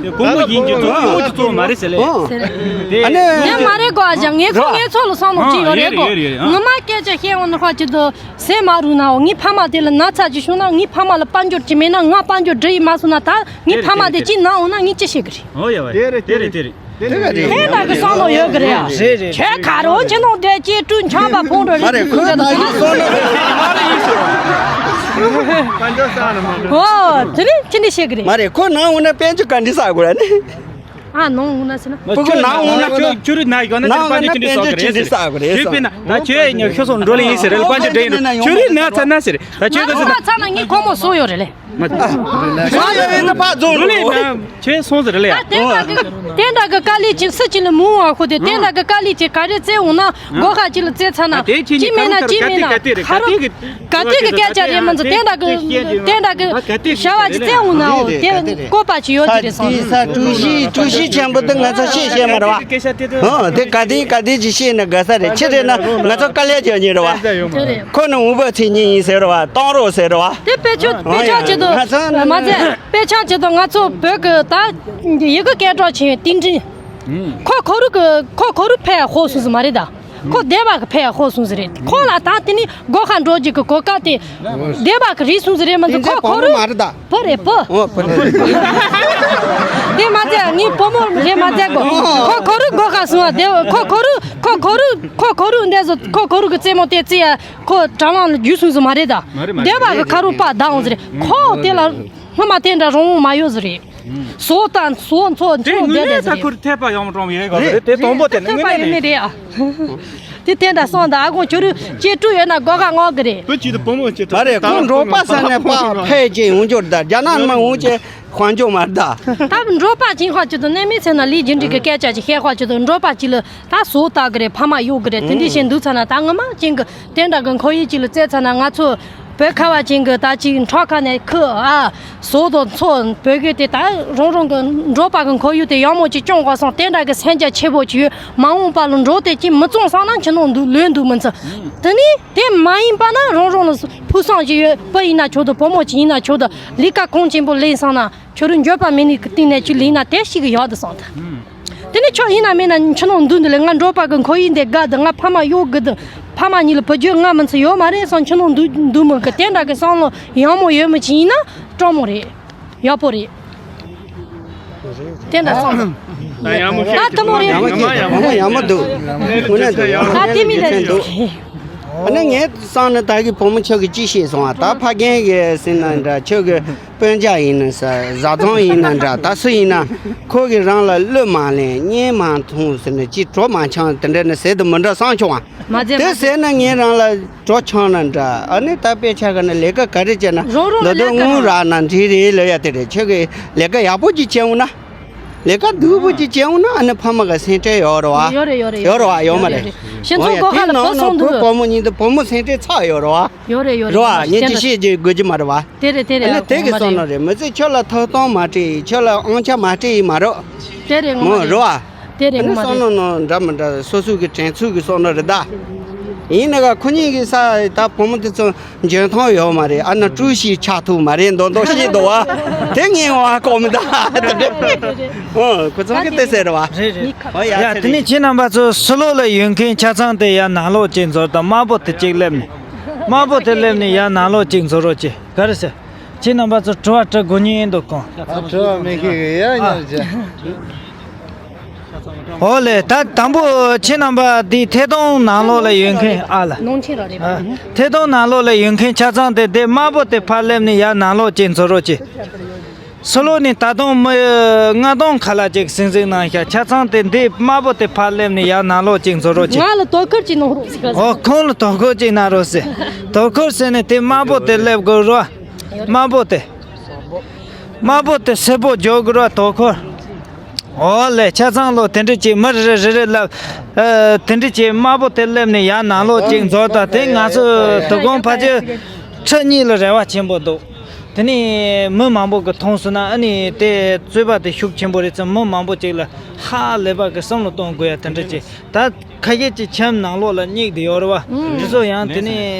སྒོར་མོ་ཡིན་གྱི་ཚོ་མོ་གི་ཚོ་མ་རེད་ཟེར་ལེ། ཨ་ནི་ངས་མ་རེད་གོ་ཨ་ཅག་ངས་ཁོ་ངའི་ཚོ་ལ་བསམ་བློ་ཅིག་ཡོད་རེད་གོ། ངས་མ་སྐད་ཆ་བཤད་འོང་ན་ཁ་ཅིག་ཏུ་ཟས་མ་རུང་ན་འོ་ངའི་ཕ་མ་དེ་ལ་ན་ཚ་ཅིག་བྱུང་ན་ངའི་ཕ་མ་ལ་དཔལ་འབྱོར་ཅིག་མེད་ན་ང་དཔལ་འབྱོར་འདྲི་ཡི་མ་སོང་ན་ད་ངའི་ཕ་མ་དེ་ཅིག་ན་འོང་ན་ངས་ཅི་བཤད་གི་རེད། ཨོ་ཡ་བ་དེ་རེད་དེ་རེད་དེ་རེད། དེ་ག་རེད། དེ་ལྟ་གི་བསམ་བློ་ཡོད་གི་རེད་ཨ། རེད་རེད། ཁྱོད་ག་རོ་ཁྱི་ནང་བསྡད་ཀྱི་སྤྲུལ་འཁྱམ་པ་ཕུང་འགྲོ་མ་རེད་ཁོས་ད་ཡིན་སོང་ན། ཨོ་དེ་ནི་ཅི་ནི་བཤད་གི་རེད། མ་རེད་ཁོ་ནང་འོང་ན་དཔལ་འབྱོར་ག་འདྲ་བསགས་དགོས་ར་ནི། ཨ་ནང་འོང་ན་ཟེར་ན། ཕྲུ་གུ་ནང་འོང་ན་ཁྱོད་ཁྱོད་རིགས་ན་ཡོད་ན་ནང་འོང་ན་དཔལ་འབྱོར་ཅི་འདྲ་བསགས་དགོས་རེད། ཁྱོད་དཔེར་ན་ད་ཁྱོད་ཡ་ཉོ་ཤོད་སོང་འགྲོ་ལེ་ཡིན་ཟེར་རེད་དཔལ་འབྱོར་འདྲ་ཡིན་ཁྱོད་རིགས་ན་ཚ་ན་ཟེར་རེད་ད་ཁྱོད་ང་ཚོ་མ་ཚ་ན་ངའི་ཁོག་མོ་སོ་ཡོད་རེད་ལེ། ང་ཚོ་ཡ་ཡིན་ན་ཕ་རྫོང་འགྲོ་ལེ་ཡིན་ན་ཁྱོད་སོང་ཟེར་རེད་ལེ་ཡ། ད་དེ་འདྲ་གི་དེ་འདྲ་གི་དཀའ་ལས་ཅིག་སུ་ཅིག་ལ་མི་འོང་བ་ཁོ་དེ་དེ་འདྲ་གི་དཀའ་ལས་ཅིག་ག་རེ་བཙལ་འོང་ན་སྒོ་ཁ་ཅིག་ལ་བཙལ་ཚར་ན་ཅི་མེད་ན་ཅི་མེད་ན་ཁ་རོག་ག་དུས་ཀྱི་སྐད་ཆ་རེད་མ་ཚོ་དེ་འདྲ་གི་དེ་འདྲ་གི་བྱ་བ་ཅིག་བཙལ་འོང་ན་འོ་དེ་བཀོད་པ་ཅིག་ཡོད་ཀྱི་རེད་སོང་། ས་དྲུག་བཞི་དྲུག་བཞི་ཆེན་པོ་དེ་ང་ཚོ་ཤེས་ཤེས་མ་རེད་བ། ཨོ་དེ་ག་དེ་ག་དེ་ཅིག་ཤེས་ན་དགའ་ས་རེད་ཕྱི་དེ་ན་ང་ཚོ་དཀའ་ལས་རྒྱག་ཉིན་རེད་བ། ཁོ་ནི་འུ་བ་ཚེ་ཉིན་ཡིན་ཟེར་རེད་བ་གཏོང་རོགས་ཟེར་རེད་བ། དེ་དཔེ་ཆ་དཔེ་ཆ་ཅིག་ཏུ་མ་ཚད་དཔེ་ཆ་ཅིག་ཏུ་ང་ཚོ་བོད་གི་ད་ཡི་གེ་སྐད་གྲགས་ཆེ་བའི་ཏིང་ཀྲིན། ཁོ་ཁོ་རུ་གི་ཁོ་ཁོ་རུ་ཕེ་ཧོ་སུ་སུ་མ་རེད་ད། ཁོ་སྡེ་བ་གི་ཕེ་ཧོ་སུ་སུ་རེད། ཁོ་ལ་ད་དེ་ནི་སྒོ་ཁ་འགྲོ་རྒྱུ་གི་གོ་སྐབས་དེ། སྡེ་བ་གི་རིགས་སུ་སུ་རེད་མ་འདུག་ཁོ་ཁོ་རུ་བུ་རེད་བུ། དེ་མ་ཚད་ངའི་བུ་མོ་རེད་མ་ཚད་གོ་ཁོ་ཁོ་རུ་སྒོ་ཁ་སོང་བ་སྡེ་བ་ཁོ་ཁོ་རུ་ཁོ་ཁོ་རུ་ཁོ་ཁོ་རུ་འདས་སོ་ཁོ་ཁོ་རུ་གི་རྩེད་མོ་དེ་རྩེ་ཡ་ཁོ་དྲ་ལམ་ལ་རྒྱུས་སུ་སུ་མ་རེད་ད། སྡེ་བ་གི་ཁ་རུ་པ་ད་འོང་ཟེར་ཁོ་དེ་ལ་སྔོན་མ་དེ་འདྲ་རང་དབང་མ་ཡོད་ཟེར་རེད། བཟོ་དང་བཟོ་ཚོ་དེ་ཁྱོད་དངོས་གནས་བསྡད་ད་ཁུར་ཐེབས་པ་ཡོང་འགྲོ་ཡོད་ག་རེད་དེ་དང་པོ་དེ་ནི་ཐེབས་པ་དངོས་ཡོད་ནི་གནས་རེད་ཨ། དེ་དེ་འདྲ་སོང་ད་ཨ་ཁོང་ཁྱོད་རུ་ཅེ་ཀྲུ་ཡོད་ན་སྒོ་ཁ་སྔོག་གི་རེད། བུ་གཅིག་དང་བུ་མོ་གཅིག་མ་རེད་ཁོང་འགྲོ་པ་ས་ནས་པ་ཕལ་ཆེར་ཡོང་རྒྱུར་ད་རྒྱ་ནག་མ་འོང་ཅེ་དཔལ་འབྱོར་མ་རེད་ད། ད་འགྲོ་པ་ཅིག་ཁ་ཅིག་ཏུ་གནས་མི་ཚེ་ན་ལས་རྒྱུ་འབྲས་ཀྱི་སྐད་ཆ་ཅིག་བཤད་ཁ་ཅིག་ཏུ་འགྲོ་པ་ཅིག་ལ་ད་བཟོ་ལྟ་གི་རེད་ཕ་མ་གཡོག་གི་རེད་དེ་འདྲ་བཤད་འདུག་ཚ་ན་ད་ངོ་མ་ཅན་གི་དེ་འདྲ་གི་ཁོར་ཡུག་ཅིག་ལ་བཙལ་ཚ་ན་ང་ཚོ་བོད་ཁ་བ་ཅན་གི་ད་ཅིག་འཕྲོ་ཁ་ནས་ཁུ་ཨ་བཟོ་དང་ཚོ་བོད་གི་དེ་ད་རང་རང་གི་འགྲོ་པ་གི་ཁོར་ཡུག་དེ་ཡག་མོ་ཅིག་སྐྱོང་དགོས་སོང་དེ་འདྲ་གི་སེམས་རྒྱ་ཆེ་པོ་ཅིག་ཡོད་མ་འོངས་པ་ལ་འགྲོ་དེ་ཅིག་མི་བཙོང་སོང་ན་ཁྱི་ནང་འདུག་ལོས་འདུག་མི་ཚེ་དེ་ནི་དེ་མ་ཡིན་པ་ན་རང་རང་ལ་ཕུགས་བསམ་ཅིག་ཡོད་བུ་ཡིན་ན་ཆོག་ཏུ་བུ་མོ་ཅིག་ཡིན་ན་ཆོག་ཏུ་ལས་ཀ་གང་ཆེན་པོ་ལས་སོང་ན། ཁྱོད་རང་འགྱོད་པ་མེད་ནི་གི་སྟེང་ནས་ཁྱོད་ལིང་ན་དེ་ཞིག་གི་ཡག་ཏུ་སོང་ད། དེ་ནི་ཁྱོད་ཡིན་ན་མིན་ན་ཁྱོད་ནང་འདུག་འདི་ལས་ང་འགྲོ་པ་གི་ཁོ་ཡིན་དེ་དགའ་དུ་ང་ཕ་མ་གཡོག་གི་དུ་ཕ་མ་གཉིས་ལ་བུ་རྒྱུད་ང་མི་ཚེ་ཡོད་མ་རེད་སོང་ཁྱོད་ནང་འདུག་འདུག་མི་གི་དེ་འདྲ་གི་བསམ་བློ་ཡག་མོ་ཡོད་མི་ཅིག་ཡིན་ན་སྤྲོ་མོ་རེད། ཡག་པོ་རེད། དེ་འདྲ་སོང་ད་ཡག་མོ་ད་དུ་མོ་རེད། ཡག་མོ་ཡག་མོ་ཡག་མོ་འདུག་དངོས་གནས་འདུག་ད་དེ་མི་འདྲ་འདུག་ཨ་ནི་ངས་བསམ་ནི་ད་གི་བུ་མོ་ཁྱོད་ཀྱི་ཅི་ཤེས་སོང་ཨ་ད་ཕ་རྒན་གི་ཟིན་ན་འདྲ་ཁྱོད་ཀྱི། སྤུན་ཀྱག་ཡིན་ན་ས་བཟའ་ཚང་ཡིན་ན་འདྲ་ད་སུ་ཡིན་ན་ཁོ་གིས་རང་ལ་བློས་མ་ལེན་གཉེན་མ་འཐུང་ཟེར་ནས་ཅི་གྲོ་མ་འཆང་དེ་འདྲ་ནི་ཟེར་དུ་མི་འདྲ་བསམ་བྱུང་བ། མ་ཟེར་དེ་མ་ཟེར་ཟེར་ན་ངས་རང་ལ་གྲོ་འཆང་ན་འདྲ་ཨ་ནི་ད་དཔེ་ཆ་ག་ནས་ལས་ཀ་ག་རེ་བྱས་ན་རོགས་རོགས་འདི་ལ་དོན་ལས་ཀ་དངུལ་རག་ན་འགྲིག་རེད་ལབ་ཡ་དེ་རེད་ཁྱོད་ཀྱིས་ལས་ཀ་ཡག་པོ་ཅིག་བྱས་འོང་ན་ལས་ཀ་སྡུག་པོ་ཅིག་བྱས་འོང་ན་ཨ་ནི་ཕ་མ་ག་སེམས་ཁྲལ་ཡོད་རེད་བ། ཡོད་རེད་ཡོད་རེད་ཡོད་རེད་བ་ཡོད་མ་རེད། ཤིང་ཚོ་སྒོ་ཁ་ལ་བུ་སོང་འདུག་བུ་བུ་མོ་གཉིས་དུ་བུ་མོ་སེམས་ཁྲལ་ཚ་ཡོད་རེད་བ། ཡོད་རེད་ཡོད་རེད་རེད་བ་ངས་ཅི་ཤེས་ཀྱི་དགོས་ཀྱི་མ་རེད་བ། དེ་རེད་དེ་རེད། ཨ་ནི་དེ་གི་བསམ་བློ་རེད་མི་ཚེ་ཁྱོད་ལ་ཐོབ་ཐང་མ་སྤྲད་ཡིན་ཁྱོད་ལ་དབང་ཆ་མ་སྤྲད་ཡིན་མ་རོགས། དེ་རེད་ངོ་མ་རེད། རོ་ཨ། དེ་རེད་ངོ་མ་རེད། བསམ་བློ་ནང་འདྲ་མི་འདྲ་སོ་སོ་གི་དྲན་ཚུལ་གི་བསམ་བློ་རེད་ད། ཡིན་ན་ག་ཁོ་གཉིས་ཀྱི་ས་ད་བུ་མོ་དེ་ཚོ་འཇོན་ཐང་ཡོད་མ་རེད། ཨ་ན་ཀྲུའུ་ཞིག་ཆགས་ཐུབ་མ་རེད་མདོག་མདོག་བཤད་འདུག་བ། དེ་ངས་ངོ་ཧ་གོ་མི་འདུག་དེ་འདྲ། ཨོ་ཁོ་ཚོ་གི་དེ་ཟེར་བ། རེད་རེད། ཨོ་ཡ་ཡ་ཚེ་དེ་ནས་རིང་། ཁྱེད་རྣམ་པ་ཚོ་ཕྱི་ལོགས་ལ་ཡོད་མཁན་ཆ་ཚང་དེ་ཡར་ནང་ལོགས་ཅིག་འཛུལ་དང་། དམར་པོ་དེ་གཅིག་སླེབས་ནས། དམར་པོ་དེ་སླེབས་ནས་ཡར་ནང་ལོགས་ཅིག་འཛུལ་རོགས་གྱིས། ག་རེ་ཟེར། ཁྱེད་རྣམ་པ་ཚོ་དྲི་བ་དྲི་དགོས་ཉེན་འདུག་གང་། ཨ་དྲི་བ་མེད་མཁན་གི་ཡ་ཉར་བྱ། ཨོ་ལེ། ད་དང་པོ་ཁྱེད་རྣམ་པ་འདི་ཐད་གཏོང་ནང་ལོགས་ལ་ཡོད་མཁན་ཨ་ལ། ནང་ཆེན་ར་རེད་པ། ཨ། ཐད་གཏོང་ནང་ལོགས་ལ་ཡོད་མཁན་ཆ་ཚང་དེ་དེ་དམར་པོ་དེ་ཕར་སླེབས་ནས་ཡར་ནང་ལོགས་ཅིག་འཛུལ་རོགས་གྱིས། ཕྱི་ལོགས་ནས་ད་དུང་མི་ལྔ་སྟོང་ཁ་ལ་ཅིག་སིང་སིང་གནང་ཤག་ཆ་ཚང་དེ་འདི་དམར་པོ་དེ་ཕར་སླེབས་ནས་ཡར་ནང་ལོགས་ཅིག་འཛུལ་རོགས་གྱིས། ང་ལ་དོ་ཁུར་ཅིག་གནང་རོགས་ཟེར། ཨོ་ཁོང་ལ་དོ་ཁུར་ཅིག་གནང་རོགས་ཟེར། དོ་ཁུར་ཟེར་ནས་དེ་དམར་པོ་དེ་སླེབས་དགོས་རོགས། དམར་པོ་དེ། དམར་པོ་དེ་སེར་པོ་འཇོག་དགོས་རོགས་དོ་ཁུར། ཨོ་ལེ། ཆ་ཚང་ལོ་དེ་འདྲ་ཅིག་མི་རེ་རེ་རེ་རེ་ལབ། ཨ། དེ་འདྲ་ཅིག་དམར་པོ་དེ་སླེབས་ནས་ཡར་ནང་ལོགས་ཅིག་འཛུལ་དང་། དེ་ང་ཚོ་དོ་དགོང་ཕལ་ཆེར་ཁྲི་གཉིས་ལ་རེ་བ་ཆེན་པོ་འདུག་དེ་ནས་མི་མང་པོ་གི་མཐོང་སོང་ན་ཨ་ནི་དེ་རྩོད་པ་དེ་ཤུགས་ཆེན་པོ་རེད་ཙང་མི་མང་པོ་ཅིག་ལ་ཧ་ལས་པ་གི་བསམ་བློ་གཏོང་དགོས་ཡ་དེ་འདྲ་ཅིག་ད་ཁ་ཤས་ཀྱི་ཁྱིམ་ནང་ལོགས་ལ་སྙེག་བསྡད་ཡོད་རེད་བ། ཨུམ། དེ་ཚོ་ཡང་དེ་ནས་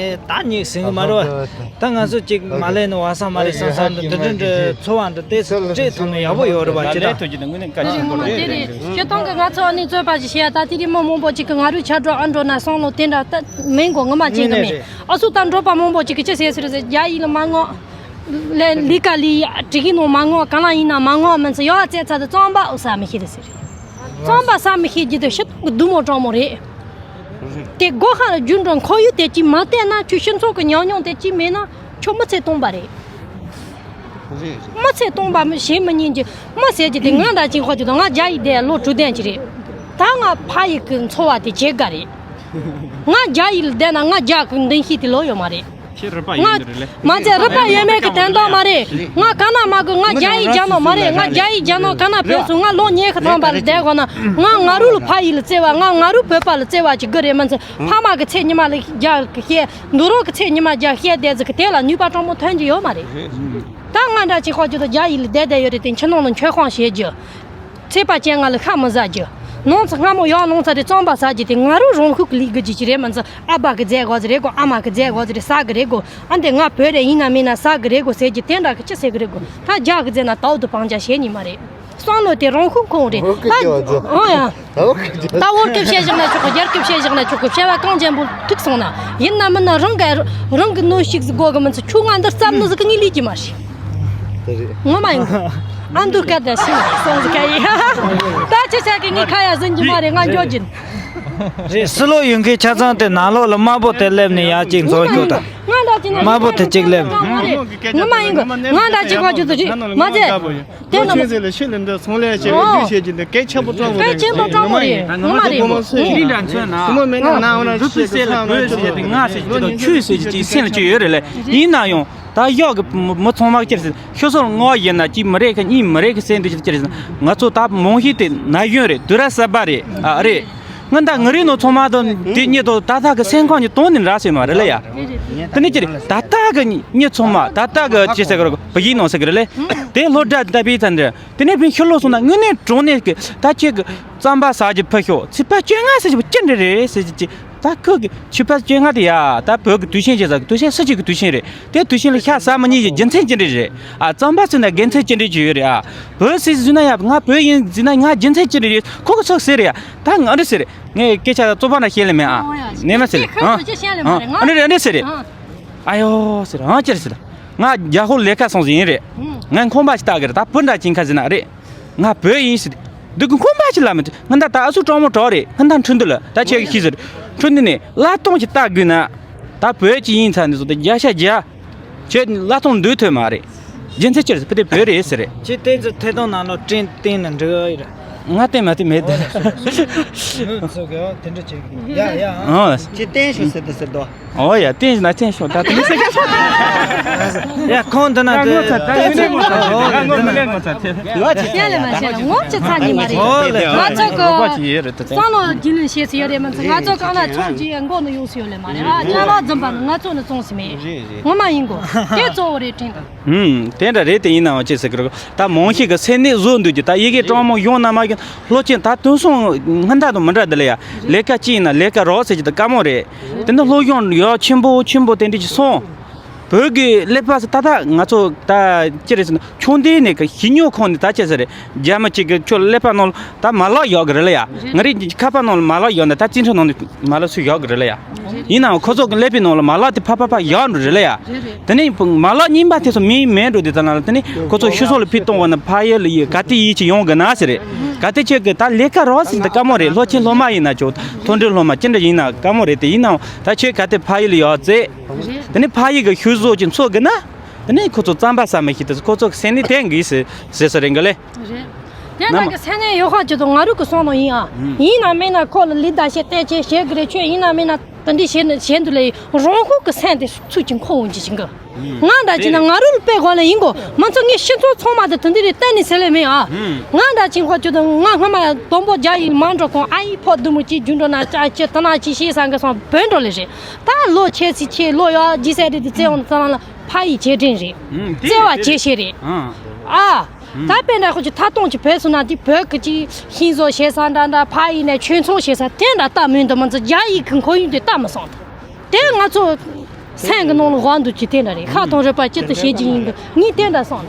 ད་སྙེག་ཟིན་གི་མ་རེད་བ། ད་ང་ཚོ་ཅིག་མ་ལས་ནི་བ་ས་མ་རེད་བསམ་བསམ་དུ་འདི་འདྲ་འདྲ་ཚོར་བ་འདྲ་དེ་སྤྲད་ཐུབ་ན་ཡག་པོ་ཡོད་རེད་བ། ཅི་ད། དེ་རེད། སྤྱིར་བཏང་གི་ང་ཚོ་ཨ་ནི་རྩོད་པ་ཞིག་བྱས་ད་དེ་རིང་མི་མང་པོ་ཅིག་གི་ང་རུ་ཆ་འགྲོ་ཨ་འགྲོ་ན་བསམ་བློ་དེ་འདྲ་ད་མིན་གོ་ངོ་མ་ཅིག་གི་མིན། ཨ་སུ་ད་འགྲོ་པ་མང་པོ་ཅིག་གི་ཅི་ཟེར་ཟེར་ཟེར་རྒྱ་ཡིག་ལ་མ་ངོ་། ལས་ལི་ཀ་ལི་ཡ་དྲི་གི་ནོ་མ་ངོ་ག་ལ་ཡིན་ན་མ་ངོ་མིན་ཚེ་ཡོ་ཨ་ཙེ་ཚ་དུ་རྩོམ་པ་ཨུ་ས་མི་ཤེས་དེ་ཟེར། རྩོམ་པ་ས་མི་ཤེས་རྒྱུ་དེ་ཤི་དུ་མོ་གྲོང་མོ་རེད། དེ་སྒོ་ཁ་ལ་རྒྱུ་འགྲོ་ཁོ་ཡུ་དེ་ཅི་མ་བལྟས་ན་ཁྱོད་ཤི་ཚོགས་ཀྱི་ཉམས་མྱོང་དེ་ཅི་མེད་ན་ཁྱོད་མི་ཚེ་སྟོང་པ་རེད། མི་ཚེ་སྟོང་པ་མི་ཞེ་མི་ཉན་གྱི་མི་ཟེར་གྱི་དེ་ང་འདྲ་ཅིག་ཁོ་ཅིག་དང་ང་རྒྱ་ཡིག་དེ་ལོ་དྲུག་ལྡན་གྱི་རེད། ད་ང་ཕ་ཡིག་གི་འཚོ་བ་དེ་བྱེད་དགའ་རེད། ང་རྒྱ་ཡིག་ལ་བསྡད་ན་ང་རྒྱ་གི་འདུན་ཤེས་དེ་ལོ་ཡོད་མ་རེད། ཁྱེད་རུ་པ་ཡིན་ང་ནི་རེད་ལེ། མ་ཚད་རུ་པ་ཡོད་མེད་ཀྱི་དོན་དག་མ་རེད། ང་ག་ན་མ་གི་ང་རྒྱ་ཡིག་སྦྱང་ནོ་མ་རེད། ང་རྒྱ་ཡིག་སྦྱང་ནོ་ག་ན་བོད་སུ་ང་ལོ་ཉེ་གི་ཐང་པ་ལ་བསྡད་དགོས་ན་ང་ང་རུ་ལ་ཕ་ཡིག་ལ་བརྩེ་བ་ང་ང་རུ་བོད་པ་ལ་བརྩེ་བ་ཅིག་གི་རེད། མ་ཚད་ཕ་མ་གི་ཚེ་ཉི་མ་ལ་རྒྱ་གི་བཤད་འདུག་རོགས་ཀྱི་ཚེ་ཉི་མ་རྒྱ་བཤད་བསྡད་ཟིག་གི་དེ་ལ་ནུས་པ་གྲོང་མོ་ཐོན་གྱི་ཡོད་མ་རེད། ད་ང་འདྲ་ཅིག་ཁོ་ཅིག་ཏུ་རྒྱ་ཡིག་ལ་བསྡད་བསྡད་ཡོད་རེད། དེ་ཕྱི་ནང་ལ་མཆོད་ཁང་བྱེད་རྒྱུ། ཚེ་པ་ཅན་ང་ལ་ཤ་མི་ཟ་རྒྱུ། ནང་ཚ་སྔ་མོ་ཡང་ནང་ཚ་དེ་རྩམ་པ་ཟ་རྒྱུ་དེ་ང་རུ་རང་ཤུགས་ཀྱི་ལས་དགོས་རྒྱུ་ཅི་རེད། མ་ཚ་ཨ་ཕ་གི་རྫས་དགོས་རེད་གོ། ཨ་མ་གི་རྫས་དགོས་རེད། ཟ་གི་རེད་གོ། ཨ་འདི་ང་བོད་རེད། ཡིན་ན་མིན་ན་ཟ་གི་རེད་གོ་ཟེར་རྒྱུ་དེ་འདྲ་གི་ཅི་ཟེར་གི་རེད་གོ། ད་རྒྱ་གི་རྫས་ན་དའུ་དུ་བང་ཆ་བྱེད་ཉི་མ་རེད། བསམ་བློ་དེ་རང་ཤུགས་ཁོང་རེད། ད་ཨོ་ཡ། ད་བོད་སྐད་བཤད་བཞག་ན་ཆོག་གི། རྒྱ་སྐད་བཤད་བཞག་ན་ཆོག་གི། བཤད་པ་གང་ཅན་པོ་ཐུག་སོང་ན་ཡིན་ན་མིན་ན་རང་གི་རང་གི་གནོན་ཤུགས་སུ་དགོས་གི། མི་ཚོ་ཁྱོད་ང་འདིར་བརྩམས་ནི་ཟིག་གི་ངས་ལས་ཀྱི་མ་རེད། དེ་རེད། ངོ་མ་ཡིན། ཨ་འདུག་སྐད་བརྡ་ཤིང་སོང་ཟིག་ག་ཡིན། ད་ཅི་བྱ་གི་ངས་ཁ་ཡ་ཟིན་གྱི་མ་རེད། ང་འགྱོ་གྱིན། རེད། ཕྱི་ལོགས་ཡོད་མཁན་ཆ་ཚང་དེ་ནང་ལོགས་ལ་དམར་པོ་དེ་སླེབས་ནས་ཡར་ཅིག་འཛུལ་རྒྱུ་དང་། ང་འདྲ་ཅིག་ན་དམར་པོ་དེ་གཅིག་སླེབས། ངོ་མ་ཡིན་གི། ང་འདྲ་ཅིག་ག་རྒྱུ་དུ་ཅིག་མ་ཚད། དེ་ལོ་ན་ཆུང་ཟེར་ལ་ཤི་ལ་འདི་ཚོང་ལས་བྱེད་རེད། ཨོ། འདི་བྱེད་ཀྱི་འདི་སྐད་ཆེན་པོ་སྤྲང་པོ་རེད། སྐད་ཆེན་པོ་སྤྲང་པོ་རེད། ངོ་མ་རེད། ང་ཚོ་ཕོ་མོ་ཚོས་ཨུ། ཁྱིམ་ལ་མཚོན་ན། ཕོ་མོ་མེད་ན་ནང་ན་རུ་པི་སེ་ལ་བོད་ཟེར་ཏེ་ང་ཟེར་གྱི་དང་ཁྱོད་ཟེར་གྱི་ཅིག་སེམས་ལ་ཅིག་ཡོད་རེད་ལེ། ཡིན་ན་ཡང་ད་གཡག་གི་མི་ཚང་མ་ཅི་རེད་ཟེར། ཤོ་སོར་ངོ་ཡིན་ན་གཅིག་མི་རེད་གི། གཉིས་མི་རེད་གི་ཟེར་འདི་ཅི་རེད་ཟེར། ང་ཚོ་ད་མང་ཤོས་དེ་ན་གཞོན་རེད། དུས་རབས་གསར་པ་རེད། ཨ་རེད། ང་ད་ང་རེ་ནོ་ཚང་མ་དང་དེ་གཉིས་དང་ད་ལྟ་གི་སེམས་ཁམས་ཀྱི་དོན་ནི་འདྲ་ཟེར་ནོ་རེད་ལེ་ཡ། དེ་ནི་ཅི་རེད། ད་ལྟ་གི་མི་ཚང་མ་ད་ལྟ་གི་ཅི་ཟེར་གི་རེད། བུ་ཡིན་ནོ་ཟེར་གི་རེད་ལེ། དེ་སློབ་གྲྭ་ད་པའི་ཚན་རེད། དེ་ནས་ཕན་ཤུ་ལོ་སོང་ན་དངོས་གནས་དྲང་གནས་ཀྱི་ད་ཁྱེད་ཀྱི་རྩམ་པ་ཟ་རྒྱུ་ཕུལ་ཤོག་ཚེས་པ་བཅོ་ལྔ་ཟེར་རྒྱུ་ཅི་འདྲ་རེད་ཟེར་རྒྱུ་ཅི། ད་ཁོ་གི་ཚེས་པ་བཅོ་ལྔ་དེ་ཡ་ད་བོད་ཀྱི་དུས་ཆེན་ཅིག་ཟེར་གི། དུས་ཆེན་སུ་གཅིག་གི་དུས་ཆེན་རེད། དེ་དུས་ཆེན་ལ་ཤ་ཟ་མི་ཉན་གྱི་རྒྱུ་མཚན་ཅི་འདྲ་རེད། ཨ་རྩམ་པ་ཟོས་ན་དགེ་མཚན་ཅི་འདྲ་ཅིག་ཡོད་རེད། ཨ་བོད་ཟེར་ཟེར་ན་ཡ་ང་བོད་ཡིན་ཟེར་ན་ང་རྒྱུ་མཚན་ཅི་འདྲ་ཡོད། ཁོ་གི་ཚོགས་ཟེར་རེད་ཡ། ད་ང་འདྲ་ཟེར་རེད། ངས་སྐད་ཆ་རྩོད་པ་འདྲ་བཤད་ལེ་མེད་ཨ། ཨོ་ཡ། ནས་མ་ཟེར་ལེ། ཁྱེད་ཁོ་ཅི་བཤད་ལེ་མ་རེད། ང་ཨ་འདྲ་རེད། འདྲ་ཟེར་རེད། ཨ་ཡོ་ཟེར། ཨ་ཅི་རེད་ཟེར། ང་རྒྱ་ཧོར་ལས་ཀ་སོང་ཟིན་ཡིན་རེད། ང་ཁང་པ་ཞིག་ལྟ་གི་རེད། ད་བུ་འདྲ་ཅིག་ཁ་ཟེར་ན་རེད། ང་བོད་ཡིན་ཟེར། འདི་གི་ཁང་པ་ཞིག་ལ་མི་འདུག་ང་ད་ད་ཨ་སུ་གྲོགས་མོ་གྲོགས་རེད། ང་ད་འཕྲིན་དུ་ལ་ད་ཁྱེད་ཀྱི་ཤི་ཟེར། འཕྲིན་དུ་ནས་བརླ་སྟོང་ཞིག་ལྟ་དགོས་ན། ད་བོད་ཅིག་ཡིན་ཚ་ནས་སོ་ད་རྒྱ་ཤ་རྒྱ། ཁྱོད་བརླ་སྟོང་འདུག་ཐོས་མ་རེད། རྒྱུ་མཚན་ཅི་རེད་ཟེར། བུ་དེ་བོད་རེད་ཟེར་རེད། ཁྱེད་བསྟན་ཚོ་ཐད་གཏོང་ནང་ལོགས་བསྟན་བསྟན་ན་འགྲིག་གི་རེད། ང་བསྟན་མ་བསྟན་མེད་དེ། ངོས་ཚོ་གི་དེ་འདྲ་བྱེད་གི་ཡ་ཡ། ཨ། ཁྱེད་བསྟན་ཤོག་ཟེར་དེ་ཟེར་དོ། ཨོ་ཡ་བསྟན་ན་བསྟན་ཤོག་ད་དེ་མི་ཟེར་ག་ཡ་ཁོང་དེ་ན་དེ་ད་ངོ་ཚ་ད་ངོ་ཚ་ད་ངོ་ཚ་ད་ངོ་ཚ་ད། ཡ་ལེ་མ་བྱས་ན་ངོ་ཅི་ཚ་ཉི་མ་རེད། ཨོ་ལེ། ང་ཚོ་གི་བསམ་བློ་རྒྱུས་ལོན་བྱེད་སུ་ཡོད་རེད། མ་ཚོ་ང་ཚོ་གང་ལ་ཆུང་རྒྱུས་མགོ་ནས་ཡོང་སུ་ཡོད་ལེ་མ་རེད། ཨ་ཅག་ལ་འཛིན་པ་ནི་ང་ཚོ་ནི་བཙོང་སུ་མེད། ངོ་མ་ཡིན་གོ། དེ་གཙོ་བོ་རེད་དྲན་དང་། ཧུམ། དེ་འདྲ་རེད། དེ་ཡིན་ནའང་ཅི་ཟེར་གི་རེད། ད་མང་ཤོས་ཀྱི་སེམས་ནད་བཟོ་འདུག་རྒྱུ་ད་ཡི་གེ་གྲངས་མང་ཡོང་ན་མ། སློབ་ཆེན་ད་དེང་སང་སྔོན་དག་དང་མི་འདྲ་འདི་ལ་ཡ། ལས་ཀ་ཅི་ཡིན་ན་ལས་ཀ་རོགས་ཟེར་གྱི་ད་དཀའ་མོ་རེད། དེ་ནི་སློབ་སྦྱོང་ཡག་ཆེན་པོ་ཆེན་པོ་དེ་འདྲ་ཅིག་སོང་། བོད་ཀྱི་ཀླད་པ་ཟེར་ད་ད་ང་ཚོ་ད་ཅི་རེད་ཟེར་ན་ཆུང་དུས་ནས་ཀྱི་ཤེས་ཡོན་ཁོངས་ནས་ད་ཅི་ཟེར་རེད། རྒྱ་མི་གཅིག་གི་ཁྱོད་ཀླད་པ་ནང་ལ་ད་མ་ལག་ཡག་གི་རེད་ལ་ཡ། ང་རའི་ཁ་པར་ནང་ལ་མ་ལག་ཡག་ནས་ད་རྩིས་ཁྲ་ནང་ནས་མ་ལག་སུས་ཡག་གི་རེད་ལ་ཡ། ཡིན་ནའང་ཁོ་ཚོ་གི་ཀླད་པའི་ནང་ལ་མ་ལག་དེ་ཕ་ཕ་ཕ་ཡག་འགྲོ་རེད་ལ་ཡ། དེ་ནས་མ་ལག་རྙིང་པ་དེ་ཚོ་མི་མེད་འགྲོ་དེ་ད་ན་ལ་དེ་ནས་ཁོ་ཚོ་ཤི་སོགས་ལ་ཕུད་གཏོང་བ་ན་ཕ་ཡུལ་ལ་ཡི་ག་དེ་ཡིད་ཆེས་ཡོང་གི་ན་ཟེར་རེད། ག་དེ་ཁྱེད་ཀྱི་ད་ལས་ཀ་རོགས་ཟེར་ད་དཀའ་མོ་རེད། སློབ་ཆེན་སློབ་མ་ཡིན་ན་ཆོག་མཐོ་འབྲིང་སློབ་མ་ཅི་འདྲ་ཡིན་ན་དཀའ་མོ་རེད། དེ་ཡིན་ནའང་ད་ཁྱེད་ག་དེ་ཕ་ཡུལ་ལ་ཡག་ཚེ། དེ་ནས་ཕ་ཡུལ་གྱི་ཤུལ་བཟོ་ཅིག་འཚོལ་གི་ན། དེ་ནས་ཁོ་ཚོ་རྩམ་པ་ཟ་མི་ཤེས་དེ་ཁོ་ཚོ་གི་སེམས་ནི་དེ་འགིས་ཟེར་ཟེར་ས་རེད་འགའ་ལེ། རེད། དེ་ན་གི་སེམས་ནས་ཡོད་ཁ་ཅིག་ཏུ་ང་རུ་གི་སོང་ནོ་ཡིན་ཨ། ཡིན་ན་མིན་ན་ཁོ་ལ་ལི་ད་ཤེས་བསྟན་ཆེ་བྱེད་གི་རེད། ཆོས་ཡིན་ན་མིན་ན་དེ་འདྲི་བྱེད་ནི་བྱེད་འདུག་ལེ། རང་ཤུགས་གི་སེམས་དེ་ཚུལ་གྱིས་འཁོར་འོང་གི་ཅིག་གི། ང་འདྲ་ཅིག་ན་ང་རུ་ལ་དཔེ་གོ་ལ་ཡིན་གོ་མ་ཚོ་ངས་ཤི་ཚོ་ཚང་མ་དེ་དེ་འདྲི་རེད་གཏན་ནས་ཟེར་ལེ་མིན་ཨ། ང་འདྲ་ཅིག་ཁོ་ཅིག་ཏུ་ང་སྔ་མ་དང་པོ་རྒྱ་ཡིག་མ་འགྲོ་གོང་ཨ་ཡིག་ཕོ་བདུད་མོ་གཅིག་རྒྱུ་འགྲོ་ན་ཅག་ཅི་ད་ན་ཅི་ཤེས་ས་གི་སོང་བོད་འགྲོ་ལེ་རེད། ད་ལོ་ཆེ་སི་ཆེ་ལོ་ཡོ་ཇི་སེ་རེད་དེ་བཙན་འོང་ཙང་ལ་ཕ་ཡི་ཆེ་འདྲེན་རེད། བརྩེ་བ་ཇེ་ཆེ་རེད། ཨ། ད་དཔེ་འདྲ་ཁོ་ཅིག་ཐ་སྟོང་ཅིག་བོད་སོང་ན་དེ་བོད་ཀྱི་ཅིག་ཤིང་བཟོ་བྱེད་ས་འདྲ་འདྲ་ཕ་ཡི་ནས་ཆོས་ཚོང་བྱེད་ས་དེ་འདྲ་ལྟ་མིན་དུ་མི་ཚོ་རྒྱ་ཡིག་གི་ཁོར་ཡུག་དེ་ལྟ་མི་སོང་། དེ་ང་ཚོ་སེམས་ཀྱི་ནང་ལ་དབང་འདུག་ཅིག་དེ་འདྲ་རེད། ཁ་དང་རུས་པ་གཅིག་ཏུ་བྱེད་ཀྱི་ཡིན་གི་ངས་དེ་འདྲ་སོང་།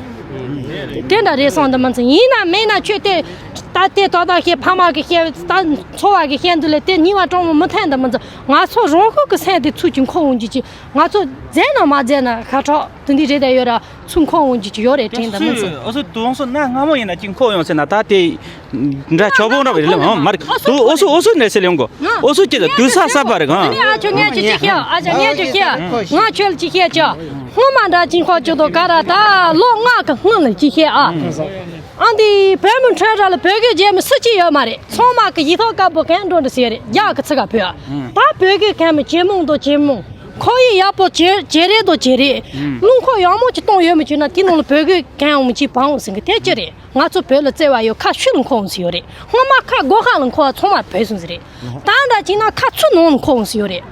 དེ་འདྲ་རེད་སོང་དུ་མི་ཚོ་ཡིན་ན་མིན་ན་ཆོས་དེ་ད་དེ་ཏག་ཏག་བཤད་ཕ་མ་གི་བཤད་ད་འཚོ་བ་གི་བཤད་འདུག་ལས་དེ་ཉེས་པ་སྤྲང་མོ་མི་འཐེན་དུ་མི་ཚོ་ང་ཚོ་རང་ཤུགས་ཀྱི་སེམས་དེ་ཚུལ་གྱིས་འཁོར་འོང་རྒྱུ་ཅིག་ང་ཚོ་མཛད་ན་མ་མཛད་ན་ཤ་ཁྲག་དེ་འདི་རེད་དེ་ཡོད་ར་ཚུར་འཁོར་འོང་རྒྱུ་ཅིག་ཡོད་རེད་དྲན་དུ་མི་ཚོ། ཨོ་སོ་དུང་སོ་ན་སྔ་མོ་ཡིན་ན་ཅིག་འཁོར་ཡོང་ཟེར་ན་ད་དེ་འདྲ་ཆོག་པོ་འདྲ་བ་རེད་ལ་ཨང་མ་རེད། དུ་ཨོ་སོ་ཨོ་སོ་ནས་སེ་ལེང་གོ་ཨོ་སོ་ཅི་ལ་དུས་ས་ས་པ་རེད་ཨང་། ཨ་ཅོ་ངས་ཅི་ཅི་ཤེས་ཨ་ཅོ་ངས་ཅི་ཤེས་ང་ཁྱོད་ལ་ཅི་ཤེས་ཅོ་སྔོན་མ་འདྲ་ཅིག་འཁོར་ཅོ་དོ་ག་ར་ད་ལོ་ལྔ་གི་སྔོན་ལ་ཅི་ཤེས་ཨ། ཨ་འདི་བོད་མི་ཁྲོད་ར་ལ་བོད་སྐད་རྒྱལ་མི་སུ་གཅིག་ཡོད་མ་རེད། ཚང་མ་གི་ཡིག་ཐོག་དཀར་པོ་གན་འགྲོ་འདྲ་ཟེར་རེད་རྒྱ་གི་ཚིག་ག་བོད་ཨ། ད་བོད་སྐད་གན་མི་ཇེ་མང་དུ་ཇེ་མང་། ཁོར་ཡུག་ཡག་པོ་ཇེ་ཇེ་རེད་དུ་ཇེ་རེད། རླུང་འཁོར་ཡག་མོ་ཅིག་གཏོང་ཡོད་མི་བྱུང་ན་དེ་ནང་ལ་བོད་སྐད་གན་འོང་མི་གཅིག་བང་འོང་ཟིན་གི་དེ་ཅི་རེད། ང་ཚོ་བོད་ལ་བརྩེ་བ་ཡོད་ཁ་ཤུལ་ལ་འཁོར་འོང་ཟིན་ཡོད་རེད། སྔོན་མ་ཁ་སྒོ་ཁ་ལ་འཁོར་བ་ཚང་མ་བོད་སོང་ཟིན་རེད། ད་འདྲ་བྱས་ན་ཁ་ཚུར་ནང་ལ་འཁོར་འོང་ཟིན་ཡོད་རེད།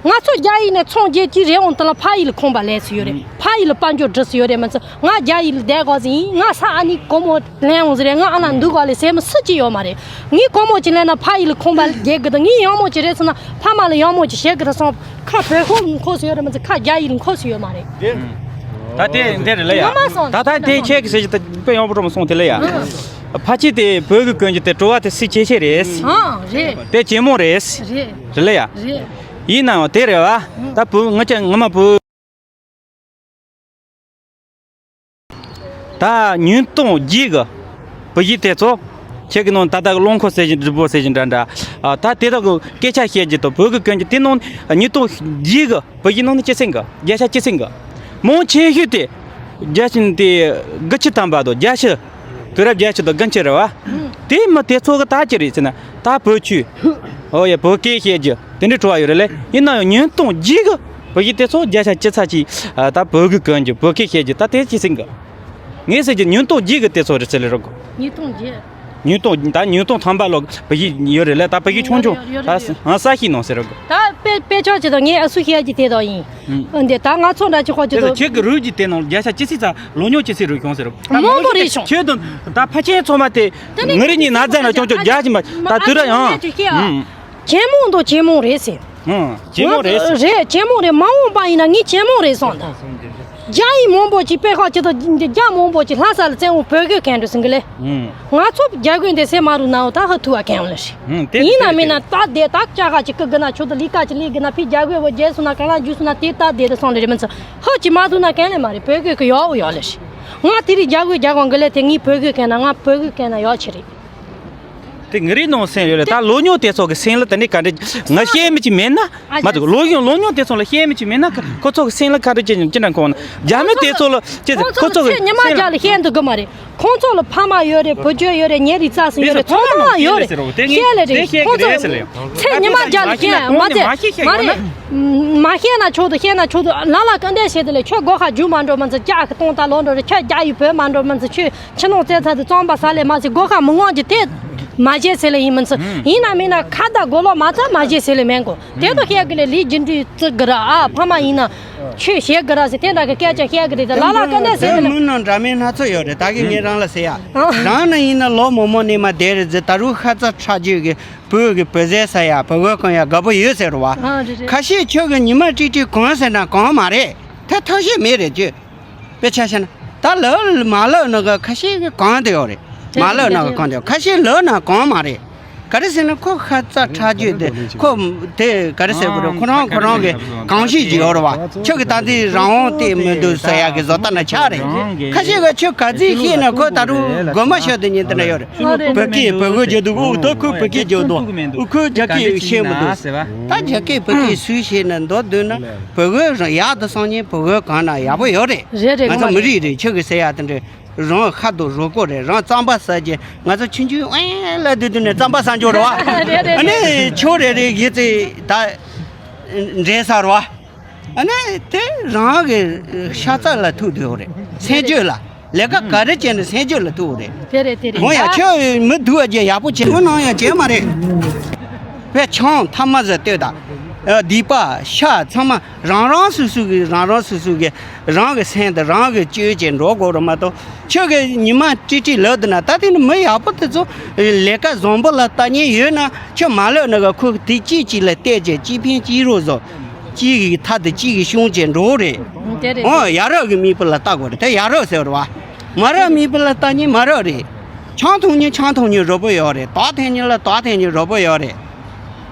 ང་ཚོ་རྒྱ་ཡིག་ནས་ཚོང་རྒྱག་གི་རེད་འོང་དེ་ལ་ཕ་ཡིག་ལ་ཁོམ་པ་ལས་སུ་ཡོད་རེད། ཕ་ཡིག་ལ་དཔལ་འབྱོར་འགྲུབ་སུ་ཡོད་རེད་མི་ཚོ། ང་རྒྱ་ཡིག་ལ་བསྡད་དགོས་ཟིན་ཡིན། ང་ས་ཨ་ནི་སྒོར་མོ་ལེན་འོང་ཟིན་རེད། ང་ཨ་ན་འདུག་ག་ལས་ཟེར་མི་སུ་གཅིག་ཡོད་མ་རེད། ངས་སྒོར་མོ་གཅིག་ལེན་ན་ཕ་ཡིག་ལ་ཁོམ་པ་རྒྱག་གི་འདུག་ངས་ཡག་མོ་གཅིག་རེད་ཟེར་ན་ཕ་མ་ལ་ཡག་མོ་གཅིག་བྱེད་གི་རེད་སོང་ཁ་བོད་ཁོ་ལ་འཁོར་སུ་ཡོད་རེད་མི་ཚོ། ཁ་རྒྱ་ཡིག་ལ་འཁོར་སུ་ཡོད་མ་རེད། ད་དེ་འདི་རེད་ལ་ཡ། ང་མ་སོང་ད་ད་དེ་ཁྱེད་ཀྱི་ཟེར་གྱི་ད་དཔེ་ཡག་པོ་འགྲོ་མ་སོང་དེ་ལ་ཡ། ཕ་ཆེ་དེ་བོད་ཀྱི་གོན་རྒྱུ་དེ་བྲོ་བ་དེ་སི་ཆེ་ཆེ་རེད། ཨང་རེད། དེ་ཇེ་མང་རེད། རེད། རེད་ལ་ཡ། རེད། ཡིན་ནའང་དེ་རེད་བ། ད་བུ་ང་ཅག་ངོ་མ་བུ། ད་ཉིས་སྟོང་བརྒྱད་གི་བུ་གཞི་དེ་ཚོ་ཁྱེད་ཀྱི་ནང་ད་ལྟ་གི་རླངས་འཁོར་ཟེར་བཞིན་སྒྲིག་པོ་ཟེར་བཞིན་འདྲ་འདྲ། ད་དེ་དག་གི་སྐད་ཆ་བཤད་རྒྱུ་དང་བོད་ཀྱི་གོན་རྒྱུ་དེ་ནང་ཉིས་སྟོང་བརྒྱད་གི་བུ་གཞི་ནང་ནས་སྐྱེད་སྲིང་གི་བརྒྱ་ཆ་སྐྱེད་སྲིང་གི་མང་ཆེ་ཤོས་དེ་བརྒྱ་ཆ་དེ་དགུ་བཅུ་ཐམ་པ་དང་བརྒྱད་ཅུ། དུས་རབས་བརྒྱད་ཅུ་དང་དགུ་བཅུ་རེད་བ། དེ་མི་དེ་ཚོ་གི་ད་ཅི་རེད་ཟེར་ན་ད་བོད་ཆོས། ཨོ་ཡ་བོད་སྐད་བཤད་རྒྱུ་དེ་འདྲའི་བྲོ་བ་ཡོད་རེད་ལེ། ཡིན་ན་ཡང་ཉིས་སྟོང་བརྒྱད་གི་བོད་ཡིག་དེ་ཚོ་བརྒྱ་ཆ་ཅི་ཚ་ཅི། ད་བོད་གི་གོན་རྒྱུ་བོད་སྐད་བཤད་རྒྱུ་ད་དེ་ཅི་ཟིན་གི། ངས་ཟེར་རྒྱུ་ཉིས་སྟོང་བརྒྱད་གི་དེ་ཚོ་རེད་ཟེར་ལེ་རོགས་གི། ཉིས་སྟོང་བརྒྱད། ཉིས་སྟོང་ད་ཉིས་སྟོང་ཐམ་པ་ལོ་བོད་ཡིག་ཡོད་རེད་ལེ། ད་བོད་ཡིག་ཆུང་ཆུང་ཡོད་རེད། ད་ཡོད་རེད། ས་ཤི་ནང་ཟེར་རོགས་གི། ད་དཔེ་དཔེ་ཆ་ཅི་དང་ངས་ཨ་སུ་བཤད་རྒྱུ་དེ་དག་ཡིན། འདི་ད་ང་ཚོ་འདྲ་ཅིག་ཁོ་ཅི་དེ་ཚོ་དང་། ཁྱེད་ཀྱི་རུས་ཀྱི་དེ་ནང་བརྒྱ་ཆ་ཅི་སྲིད་ཙམ་ལོ་ཉོ་ཅི་སྲིད་རུས་བྱུང་ཟེར་རོ། ད་མང་པོ་རེད་བྱུང་། ཁྱོད་དང་ད་ཕ་ཆེན་ཚང་མ་དེ་དེ་ནི་ངི་རི་གཉིས་ན་ཛ་ན་ཅོང་ཅོ་རྒྱ་ཅི་མ་ད་དུ་ར་ཡང་། ཇེ་མང་དང་ཇེ་མང་རེད་ཟེར། ཇེ་མང་རེད། རེད་ཇེ་མང་རེད། མ་འོངས་པ་ཡིན་ན་ངས་ཇེ་མང་རེད་སོང་ད། རྒྱ་ཡིག་མང་པོ་ཅིག་དཔེ་ཁག་ཅིག་དང་རྒྱ་མང་པོ་ཅིག་ལྷ་ས་ལ་བཙན་འོང་བོད་སྐད་གན་འགྲོ་ཟིན་གི་ལེ། ང་ཚོ་རྒྱ་གོས་འདི་སེ་མ་རུ་ནའོ་ད་ཧ་ཐུ་བ་གན་འོང་ལེ་ཧྲི། ཡིན་ན་མིན་ན་ད་དེ་ད་ཅག་ག་ཅིག་ཀི་གི་ན་ཆུ་དུ་ལི་ཀ་ཅིག་ལི་གི་ན་ཕི་རྒྱ་གོས་བོ་རྒྱལ་སུ་ན་ག་ལ་འཇུ་སུ་ན་དེ་ད་དེ་དུ་སོང་ལེ་རེ་མིན་ཚུ་ཧ་ཅི་མ་ཐུ་ན་གན་ལེ་མ་རེ་བོད་གོས་གི་ཡོག་ཡོག་ལེ་ཧྲི། ང་དེ་རི་རྒྱ་གོས་རྒྱ་གོ་གི་ལེ་དེ་ངའི་བོད་གོས་གན་ན་ང་བོད་གོས་གན་ན་ཡོག་ཆི་རེ། དེ་ངི་རི་ནང་སེམས་ཡོད་ལེ་ད་ལོ་ཉོ་དེ་ཚོ་གི་སེམས་ལ་དེ་ནི་ག་འདྲ་ང་ཤེས་མི་ཅི་མེད་ན། མ་གཏོགས་ལོ་ཡོང་ལོ་ཉོ་དེ་ཚོ་ལ་ཤེས་མི་ཅི་མེད་ན་ཁོ་ཚོ་གི་སེམས་ལ་ག་རེ་ཅི་ཅི་འདྲ་ཁོང་ན་རྒྱ་མི་དེ་ཚོ་ལ་ཅི་ཁོ་ཁོ་ཚོ་ཚོ་གི་ཚེ་ཉི་མ་སེམས་རྒྱ་ལ་ཤེས་འདུག་གི་མ་རེད། ཁོང་ཚོ་ལ་ཕ་མ་ཡོད་རེད། བུ་བཅོལ་ཡོད་རེད། ཉེ་རིགས་རྩ་སྲིད་ཡོད་རེད། ཚང་མ་ཡོད་རེད། ཤེས་ལེ་རེད། ཁོང་ཚོ་ཚེ་ཉི་མ་རྒྱ་ལ་ཤེས་མ་ཚེ་མ་རེད། མ་ཤེས་ན་ཆོག་ཏུ་ཤེས་ན་ཆོག་ཏུ་ལ་ལ་ཀ་འདྲ་བྱེད་དུ་ལེ་ཁྱོད་སྒོ་ཁ་རྒྱུ་མ་འགྲོ་མ་ཚོ་རྒྱ་གི་སྟོང་ད་ལོ་འགྲོ་རེད། ཁྱོད་རྒྱ་ཡི་བོད་མ་འགྲོ་མ་ཚོ་ཁྱོད། ཕྱི་ནང་བཙན་ཚ་དེ་རྩོམ་པ་ས་ལས་མ་ཟེར་སྒོ་ཁ་མི་དབང་གི་དེ་མ་བྱེད་ཟེར་ལེ་ཡིན་མིན་ཚུ་ཡིན་ན་མིན་ན་ཁ་བརྡ་གོ་ལོག་མ་ཚ་མ་བྱེད་ཟེར་ལེ་མེན་གོ་དེ་ཚོ་བཤད་གི་ལེ་ལི་རྒྱུ་འབྲས་བརྩི་གི་ར་ཨ་ཕ་མ་ཡིན་ན་ ཆོས་བཤད་གི་ར་ཟེར་དེ་འདྲ་གི་སྐད་ཆ་བཤད་གི་རེད། ད་ལ་ལ་ཀ་ནས་ཟེར་གི་རེད། མི་ནང་འདྲ་མིན་སྣ་ཚོགས་ཡོད་རེད། ད་གི་ངས་རང་ལ་ཟེར་ཡ། ཨ། རང་ནི་ཡིན་ན་ལོ་མང་པོ་ནས་མ་བསྡད་རེད་ཟེར། ད་རུང་ཤ་ཚ་ཁྲག་རྒྱུད་ཀྱི་བོད་ཀྱི་བོད་ཟས་ཟ་ཡ། བོད་གོས་གོན་ཡ་དགའ་པོ་ཡོད་ཟེར་བ། ཨ། རེད་རེད། ཁ་ཤས་ཁྱོད་ཀྱི་ཉི་མ་ཀྲིག་ཀྲིག་གང་ཟེར་ན་གང་མ་རེད། ཐབས་ཤེས་མེད་རེད་ཁྱོད། དཔེ་ཆ་བཤད་ན། ད་ལབ་མ་ལབ་ན་ག་ཁ་ཤས་ཀྱི་གང་དེ་ཡོད་རེད། མ་ལབ་ན་ག་གང་དེ་ཡོད། ཁ་ཤས་ལབ་ན་གང་མ་རེད། ག་རེ་ཟེར་ན་ཁོ་ཁ་ཚ་ཁྲག་རྒྱུད་དེ་ཁོ་དེ་ག་རེ་ཟེར་དགོས་རེད། ཁོ་རང་ཁོ་རང་གི་གང་ཤེས་ཀྱི་ཡོད་རེད་བ། ཁྱོད་ཀྱི་ད་ལྟའི་རང་དབང་དེ་མི་འདུག་ཟེར་ཡ་གི་བཟོ་ལྟ་ན་ཆགས་རེད། ཁ་ཤས་ཀྱི་ཁྱོད་ག་ཚོད་ཤེས་ན་ཁོ་ད་རུང་དགོད་མོ་ཤོར་དེ་ཉིན་དེ་འདྲ་ཡོད་རེད། བོད་སྐད་བོད་གོས་རྒྱག་འདུག་ཨུ་ད་ཁོས་བོད་སྐད་རྒྱག་འདུག་ཨུ་ཁོས་རྒྱ་སྐད་ཤེས་མི་འདུག་ད་རྒྱ་སྐད་བོད་སྐད་སུས་ཤེས་ན་མདོར་བསྡུས་ན། བོད་གོས་རང་ཡག་ཏུ་སོང་ཉིན་བོད་གོས་གོན་ན་ཡག་པོ་ཡོད་རེད། རེད་རེད། ང་ཚོ་མི་རིགས་རེད། ཁྱོད་ཀྱིས་ཟེར་ཡ་དེ་འདྲ་རང་ཁ་དོག་རོག་པོ་རེད། རང་རྩམ་པ་ཟ་རྒྱུ། ང་ཚོ་ཆུང་ཆུང་ཨེ་ལ་དུས་དུས་ནས་རྩམ་པ་ཟ་འཇོག་རེད་བ། རེད་རེད། ཨ་ནི་ཆོས་རེ་རེ་ཡི་ཚེ་ད་འདྲེ་ཟ་རེད་བ། ཨ་ནི་དེ་རང་གི་ཤ་ཚ་ལ་ཐུག་དུས་རེད། སེམས་རྒྱུད་ལ། ལས་ཀ་ག་རེ་བྱས་ནས་སེམས་རྒྱུད་ལ་ཐུག་རེད། དེ་རེད་དེ་རེད། འོ་ཡ། ཨ། ཁྱོད་མི་སྡུག་པ་བྱས་ཡག་པོ་བྱས། ཁོ་ནང་ཡང་བྱས་མ་རེད། བས་ཆང་ཐ་མ་ཟ་ལྟོས་དང་། ཨ། སྡིག་པ་ཤ་ཚང་མ་རང་རང་སོ་སོ་གི་རང་རང་སོ་སོ་གི་རང་གི་སེམས་དང་རང་གི་སྤྱོད་བྱས་འགྲོ་དགོས་རེད་མ་གཏོགས། ཁྱོད་ཀྱི་ཉི་མ་ཀྲིག་ཀྲིག་ལབ་འདུག་ན། ད་དེ་ནི་མི་ཡག་པོ་དེ་ཚོ་ལས་ཀ་བཟང་པོ་ལ་ལྟ་མཁན་ཡོད་ན། ཁྱོད་མ་ལབ་ན་ག་ཁོ་དེ་གཅིག་གཅིག་ལ་བལྟས་བྱས་གཅིག་ཕན་གཅིག་རོགས་བཟོ། གཅིག་གིས་ཐབས་དང་གཅིག་གིས་གཞུང་བྱས་འགྲོ་རེད། དེ་རེད། འོ་ཡ་རབས་ཀྱི་མིག་དཔེ་ལ་ལྟ་དགོས་རེད། དེ་ཡ་རབས་ཟེར་བ་རེད་བ། མ་རབས་མིག་དཔེ་ལ་ལྟ་མཁན་མ་རབས་རེད། ཆང་འཐུང་མཁན་ཆང་འཐུང་མཁན་རོགས་པོ་ཡོད་རེད། དར་འཐེན་མཁན་ལ་དར་འཐེན་མཁན་རོགས་པོ་ཡོད་རེད།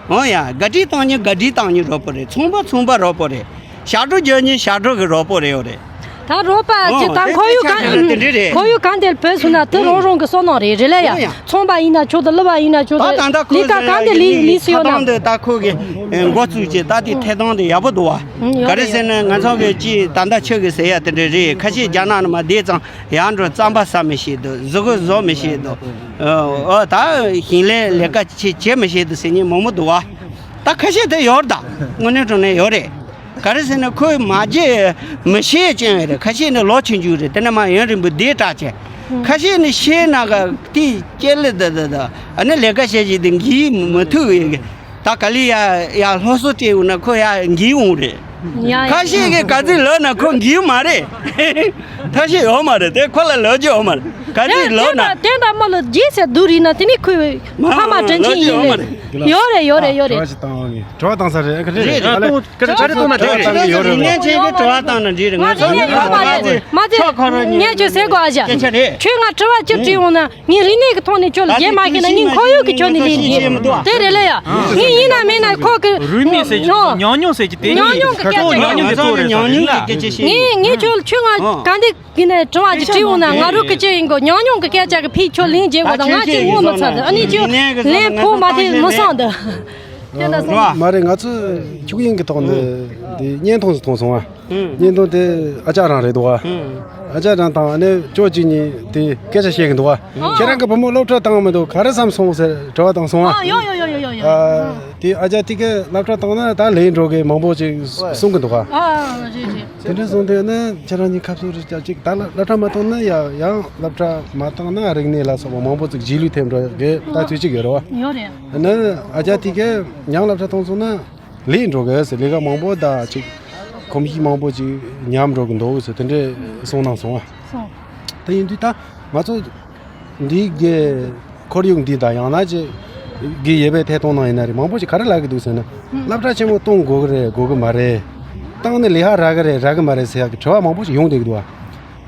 འོ་ཡ། ག་སྒྲིག་བཏང་མཁན་ག་སྒྲིག་བཏང་མཁན་རོགས་པོ་རེད། ཚོང་པ་ཚོང་པ་རོགས་པོ་རེད། ཞབས་བྲོ་རྒྱག་མཁན་ཞབས་བྲོ་གི་རོགས་པོ་རེད་ཡོད་རེད། ད་རོགས་པ་ཅིག་ད་ཁོར་ཡུག་གང་དེ་འདྲ་རེད། ཁོར་ཡུག་གང་དེར་བོས་སོང་ན་དེ་རང་རང་གི་བསོད་ནམས་རེད། རེད་ལ་ཡ། འོ་ཡ། ཚོང་པ་ཡིན་ན་ཆོག་ཏུ། གླུ་བ་ཡིན་ན་ཆོག་ཏུ། ད་ད་ལྟ་ཁོ་ལས་ཀ་གང་དེ་ལས་ལས་སུ་ཡོད་ན། ད་ད་ཁོ་གི་འགོ་བཙུགས་བྱས་ད་དེ་ཐད་གཏོང་དེ་ཡག་པོ་འདུག་བ། ཡོད་རེད། ག་རེ་ཟེར་ན་ང་ཚོ་གི་ཅི་ད་ལྟ་ཁྱོད་ཀྱི་ཟེར་ཡ་དེ་འདྲ་རེད། ཁ་ཤས་རྒྱ་ནག་ནང་མ་བསྡད་ཙང་ཡར་འགྲོ་རྩམ་པ་ཟ་མི་ཤེས་འདུག་གཟུགས་པོ་བཟོ་མི་ཤེས་འདུག་ཨོ་ད་ཞིང་ལས་ལས་ཀ་ཅི་བྱེད་མི་ཤེས་འདུག་ཟེར་མཁན་མང་པོ་འདུག་བ། ད་ཁ་ཤས་དེ་ཡོད་རེད། ད་དངོས་གནས་དྲང་གནས་ཡོད་རེད། ག་རེ་ཟེར་ན་ཁོས་མ་བརྗེད་མི་ཤེས་ཅན་རེད། ཁ་ཤས་ནི་ལོ་ཆུང་ཆུང་རེད། དེ་ནས་མར་ཡུན་རིང་པོ་བསྡད་དྲགས་ཅན། ཁ་ཤས་ནི་ཤེས་ན་ག་དེ་སྐྱེ་ལེ་ད་ད་ད་ཨ་ནི་ལས་ཀ་བྱེད་བཞིན་དུ་འགྱིག་མི་ཐུག་ཡོད་གི། ད་ག་ལི་ཡ་ཡ་སློབ་གསོ་སྤྲད་འོང་ན་ཁོ་ཡ་འགྱིག་འོང་རེད། ཡ་ཡ། ཁ་ཤས་ཀྱིས་ག་ཚོད་ལབ་ན་ཁོ་འགྱིག་མ་རེད། ཐབས་ཤེས་ཡོད་མ་རེད། དེ་ཁོ་ལ་ལབ་རྒྱུ་ཡོད་མ་རེད། ག་ཚོད་ལབ་ན། དེ་འདྲ་མ་ལ་རྗེས་ཟེར་སྡུག་རིག་ན་དེ་ནི་ཁོས་ཕ་མ་དྲིན་ཆེན་ཡིན་ནི། ཡོད་རེད་ཡོད་རེད་ཡོད་རེད། དྲི་བ་ཞིག་བཏང་བ་ངས། དྲི་བ་བཏང་ས་རེད། ཨ་ཁ་རེད། རེད། ཨ་ལོ། ཀ་རེ་ཀ་རེ་གཏོང་མ་ཐུབ་རེད། ཡོད་རེད། ངས་ཁྱེད་ཀྱི་དྲི་བ་བཏང་ན་འགྲིག་རེད། ང་ཚོ་ངས་ཁྱོད་མ་རེད། མ་ཚེ་ངས་ཁྱོད་ཟེར་དགོས་ཨ་ཅག་སྐད་ཆ་རེད། ཁྱོད་ང་དྲི་བ་གཅིག་དྲིས་འོང་ན་ངས་རིག་གནས་ཀྱི་ཐོག་ནས་ཁྱོད་ལ་རྒྱབ་མ་ཤེས་ན་ངས་ཁོར་ཡུག་གི་ཆ་ནས་ལས་འདི་དེ་རེད་ལ་ཡ། ངས་ཡིན་ན་མིན་ན་ཁོ་གི་རིག་གནས་ཟེར་གྱི་ཉོ་ཉོ་ཉུང་ཉུང་ཟེར་གྱི་དེ་ཉོ་ཉུང་གི་སྐད་ཆ་ཉོ་ཉུང་གི་ཐོག་རེད། ཉོ་ཉུང་གི་སྐད་ཆ་བཤད། ངས་ངས་ཁྱོད་ཁྱོད་ང་ག་འདི་ཡིན་ནའི་དྲི་བ་ཅིག་དྲིས་འོང་ན་ང་རང་སྐད་ཆ་ཡིན་གོ། ཉུང་ཉུང་གི་སྐད་ཆ་གི་ཕིག་ཁྱོད་ལན་རྒྱག་དགོས་དང་། ང་ཅིག་ངོ་མི་ཚ་དང་། ཨ་ནི་ཁྱོད་ལན་ཕོག་མ་ཐེ་མི་སོང་དང་། དེ་འདྲ་སོང་། མ་རེད། ང་ཚོས་ཁྱུག་དབྱིངས་ཀྱི་ཐོག་ནས་འདི་བརྙན་ཐུང་ཞིག་མཐོང་སོང་ཨ། བརྙན་ཐུང་དེ་ཨ་ཅག་རང་རེད་འདུག་ཨ། ཨ་ཅག་རང་དང་ཨ་ནི་ཅོ་གཅིག་གཉིས་དེ་སྐད་ཆ་བཤད་གི་འདུག་ཨ། ཁྱེད་རང་གི་བུ་མོ་སློབ་གྲྭ་བཏང་མི་འདུག་ག་རེ་བསམ་སོང་ཟེར་དྲི་བ་བཏང་སོང་ཨ། ཨ་ཡོ་ཡོ་ཡོ་ཡོ་ཡོ་ཡོ། ཨ། དེ་ཨ་ཅག་དེ་གས་སློབ་གྲྭ་བཏང་ན་ད་ལས་འགྲོ་གི་མང་པོ་ཅིག་གསུང་གི་འདུག་ག་ཨ། རེད་རེད། དེ་འདྲ་སོང་དུས་ན་ཁྱེད་རང་གཉིས་ཁ་གསོ་རེ་བྱ་ཅིག་ད་སློབ་གྲྭ་མ་བཏང་ན་ཡ་ཡང་སློབ་གྲྭ་མ་བཏང་ན་རིག་གནས་ལ་སོགས་པ་མང་པོ་ཅིག་རྗེས་ལུས་ཐེབས་འགྲོ་གི་ད་དུས་གཅིག་ཡོད་རེད་བ། ཡོད་རེད། ན་ཨ་ཅག་དེ་གས་ཡང་སློབ་གྲྭ་བཏང་སོང་ན་ལས་འགྲོ་གི་ཟེར། ལས་ཀ་མང་པོ་ད་ཅིག་གོམས་གཤིས་མང་པོ་ཅིག་ཉམས་འགྲོ་གི་འདུག་ཟེར་དེ་འདྲས་གསུངས་གནང་སོང་བ། སོང་། དེ་ཡིན་དུས་ད་ང་ཚོ་འདི་གི་ཁོར་ཡུག་འདི་དང་ཡང་ན་ཅིག་གི་ཡོད་པའི་ཐད་གཏོང་ནང་ཡིན་ན་རེད། མང་པོ་ཞིག་ག་རེ་ལབ་ཀྱི་འདུག་ཟེར་ན། སློབ་གྲྭ་ཆེན་མོ་གཏོང་དགོས་ཀྱི་རེད་དགོས་ཀྱི་མ་རེད། བཏང་ནས་ལས་ཀ་རག་གི་རེད་རག་གི་མ་རེད་ཟེར་ཡག་གི་དྲི་བ་མང་པོ་ཞིག་ཡོང་བསྡད་ཀྱི་འདུག་བ།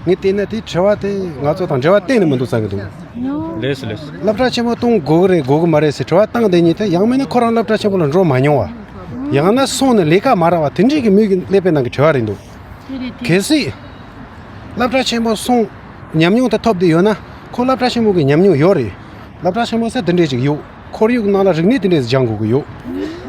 ངས་བལྟས་ན་དེ་དྲི་བ་དེ་ང་ཚོ་དང་འབྲེལ་བ་གཏན་ནས་མི་འདུག་བསམ་གྱི་འདུག་ལེས་ལེས། སློབ་གྲྭ་ཆེན་མོ་གཏོང་དགོས་ཀྱི་རེད་དགོས་ཀྱི་མ་རེད་ཟེར་དྲི་བ་བཏང་བསྡད་མཁན་དེ་ཡང་མིན་ན་ཁོ་རང་སློབ་གྲྭ་ཆེན་མོ་ལ་འགྲོ་མ་མྱོང་བ། ཡང་ན་སོང་ནས་ལས་ཀ་མ་རག་པ་དེ་འདྲས་ཀྱི་མོས་ཀྱི་ཀླད་པའི་ནང་གི་དྲི་བ་རེད་འདུག་གལ་སྲིད། སློབ་གྲྭ་ཆེན་མོ་སོང་། ཉམས་མྱོང་དེ་ཐོབ་བསྡད་ཡོད་ན་ཁོ་སློབ་གྲྭ་ཆེན་མོ་གི་ཉམས་མྱོང་ཡོད་རེད། སློབ་གྲྭ་ཆེན་མོ་ཟེར་དེ་འདྲས་ཅིག་ཡོད། ཁོར་ཡུག་ནང་ལ་རིག་གནས་དེ་འདྲས་སྦྱང་དགོས་ཀྱི་ཡོད།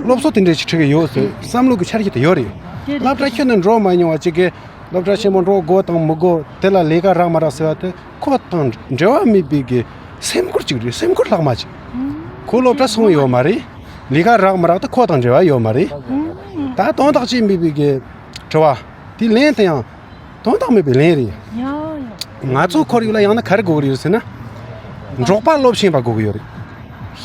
སློབ་གསོ་དེ་འདྲས་ཅིག་ཁྲིད་ཀྱི་ཡོད་ཟེར་བསམ་བློ་གི་འཆར་གཞི་དེ་ཡོད་རེད། སློབ་གྲྭ་ཁྱོན་ནས་འགྲོ་མ་མྱོང་བ་ཅིག་གིས་སློབ་གྲྭ་ཆེན་མོ་འགྲོ་དགོས་དང་མི་དགོས། དེ་ལ་ལས་ཀ་རག་མ་རག་ཟེར་བ་དེ་ཁོ་དང་འབྲེལ་བ་མེད་པའི་གི་སེམས་ཁུར་ཅིག་རེད། སེམས་ཁུར་ལྷག་མ་ཅིག་ཁོ་སློབ་གྲྭ་སོང་ཡོད་མ་རེད། ལས་ཀ་རག་མ་རག་དེ་ཁོ་དང་འབྲེལ་བ་ཡོད་མ་རེད། ད་དོན་དག་ཅིག་མེད་པའི་གི་དྲི་བ། དེ་ལན་དེ་ཡང་དོན་དག་མེད་པའི་ལན་རེད། ཡ་ཡ། ང་ཚོའི་ཁོར་ཡུག་ལ་ཡང་ན་ག་རེ་དགོས་ཀྱི་ཡོད་ཟེར་ན། འབྲོག་པ་སློབ་ཤེས་པ་དགོས་ཀྱི་ཡོད་རེད།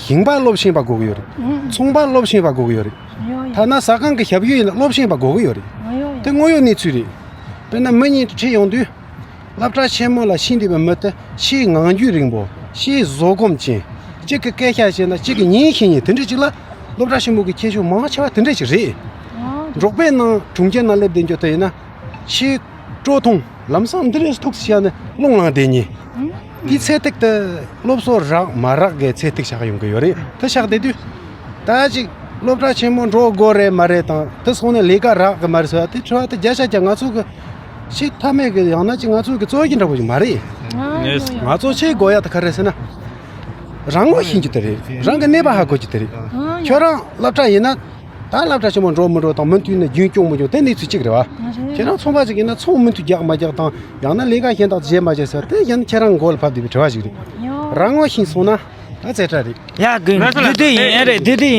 ཞིང་པ་སློབ་ཤེས་པ་དགོས་ཀྱི་ཡོད་རེད། ཨུ། ཚོང་པ་སློབ་ཤེས་པ་དགོས་ཀྱི་ཡོད་རེད། ཡ་ཡ། ཐ་ན་ཟ་ཁང་གི་ཞབས་ཞུ་ཡིན་ན་སློབ་ཤེས་པ་དགོས་ཀྱི་ཡོད་རེད། ཡ་ཡ། དེ་དངོས་ཡོད་གནས་ཚུལ་རེད། དཔེར་ན་མི་གཉིས་ཁྲིད་ཡོང་དུས། སློབ་གྲྭ་ཆེན་མོ་ལ་ཕྱིན་བསྡད་པའི་མི་དེ་ཆེས་ངང་རྒྱུད་རིང་པོ། ཆེས་བཟོད་སྒོམ་ཅན། གཅིག་གི་སྐད་ཆ་བཤད་ན་གཅིག་གི་ཉན་ཤེས་མཁན་དེ་འདྲ་ཅིག་ལ། སློབ་གྲྭ་ཆེན་མོ་གི་ཁྱད་ཆོས་མང་ཆེ་བ་དེ་འདྲ་ཅིག་རེད། འབྲོག་པའི་ནང་གྲོང་ཁྱེར་ནང་སླེབས་བསྡད་རྒྱུ་དེ་ཡིན་ན། ཆེས་སྤྲོ་ཐུང་། ལམ་སང་འདི་རེད་ཐུག་ཤེས་ནས་རླུང་ལངས་བསྡད་མཁན། དེའི་ཚད་ཐིག་དེ་སློབ་གསོ་རག་མ་རག་གི་ཚད་ཐིག་ཆགས་ཡོང་གི་ཡོད་རེད། དེ་ཆགས་བསྡད་དུས། ད་ཅིག་སློབ་གྲྭ་ཆེན་མོ་འགྲོ་དགོས་རེད་མ་རེད་དང་། དེ་སོང་ནས་ལས་ཀ་རག་གི་མ་རེད་ཟེར་བ་དེ་དྲི་བ་དེ་བརྒྱ་ཆ་བརྒྱ་ང་ཚོ་གི་ཆེས་མཐའ་མེད་ཀྱི། ཡང་ན་ཅིག་ང་ཚོ་གི་རྩོད་གཞི་འདྲ་པོ་ཞིག་མ་རེད། ང་ཚོ་ཆེས་དགོས་ཡ་དེ་ག་རེ་ཟེར་ན། རང་ངོ་ཤེས་རྒྱུ་དེ་རེད། རང་གི་གནས་པ་ཧ་གོ་རྒྱུ་དེ་རེད། ཁྱོད་རང་སློབ་གྲྭ་ཡིན་ན། ད་སློབ་གྲྭ་ཆེན་མོ་འགྲོ་མི་འགྲོ་དང་། མུ་མཐུད་ནས་རྒྱུན་སྐྱོང་མི་སྐྱོང་དེ་གནས་ཚུལ་གཅིག་རེད་བ། ཁྱེད་རང་ཚོང་པ་ཞིག་ཡིན་ན་ཚོང་མུ་མཐུད་རྒྱག་མ་རྒྱག་དང་། ཡང་ན་ལས་ཀ་གཞན་དག་བྱེད་མ་བྱེད་ཟེར་དེ་ཡང་ཁྱེད་རང་མགོ་ལ་བབས་བསྡད་པའི་དྲི་བ་ཞིག་རེད། རང་ངོ་ཤེས་སོང་ན་ད་རྩེ་གྲ་རེད། ཡ་གི་འདི་འདི་ཡིན་རེད། འདི་འདི་ཡིན།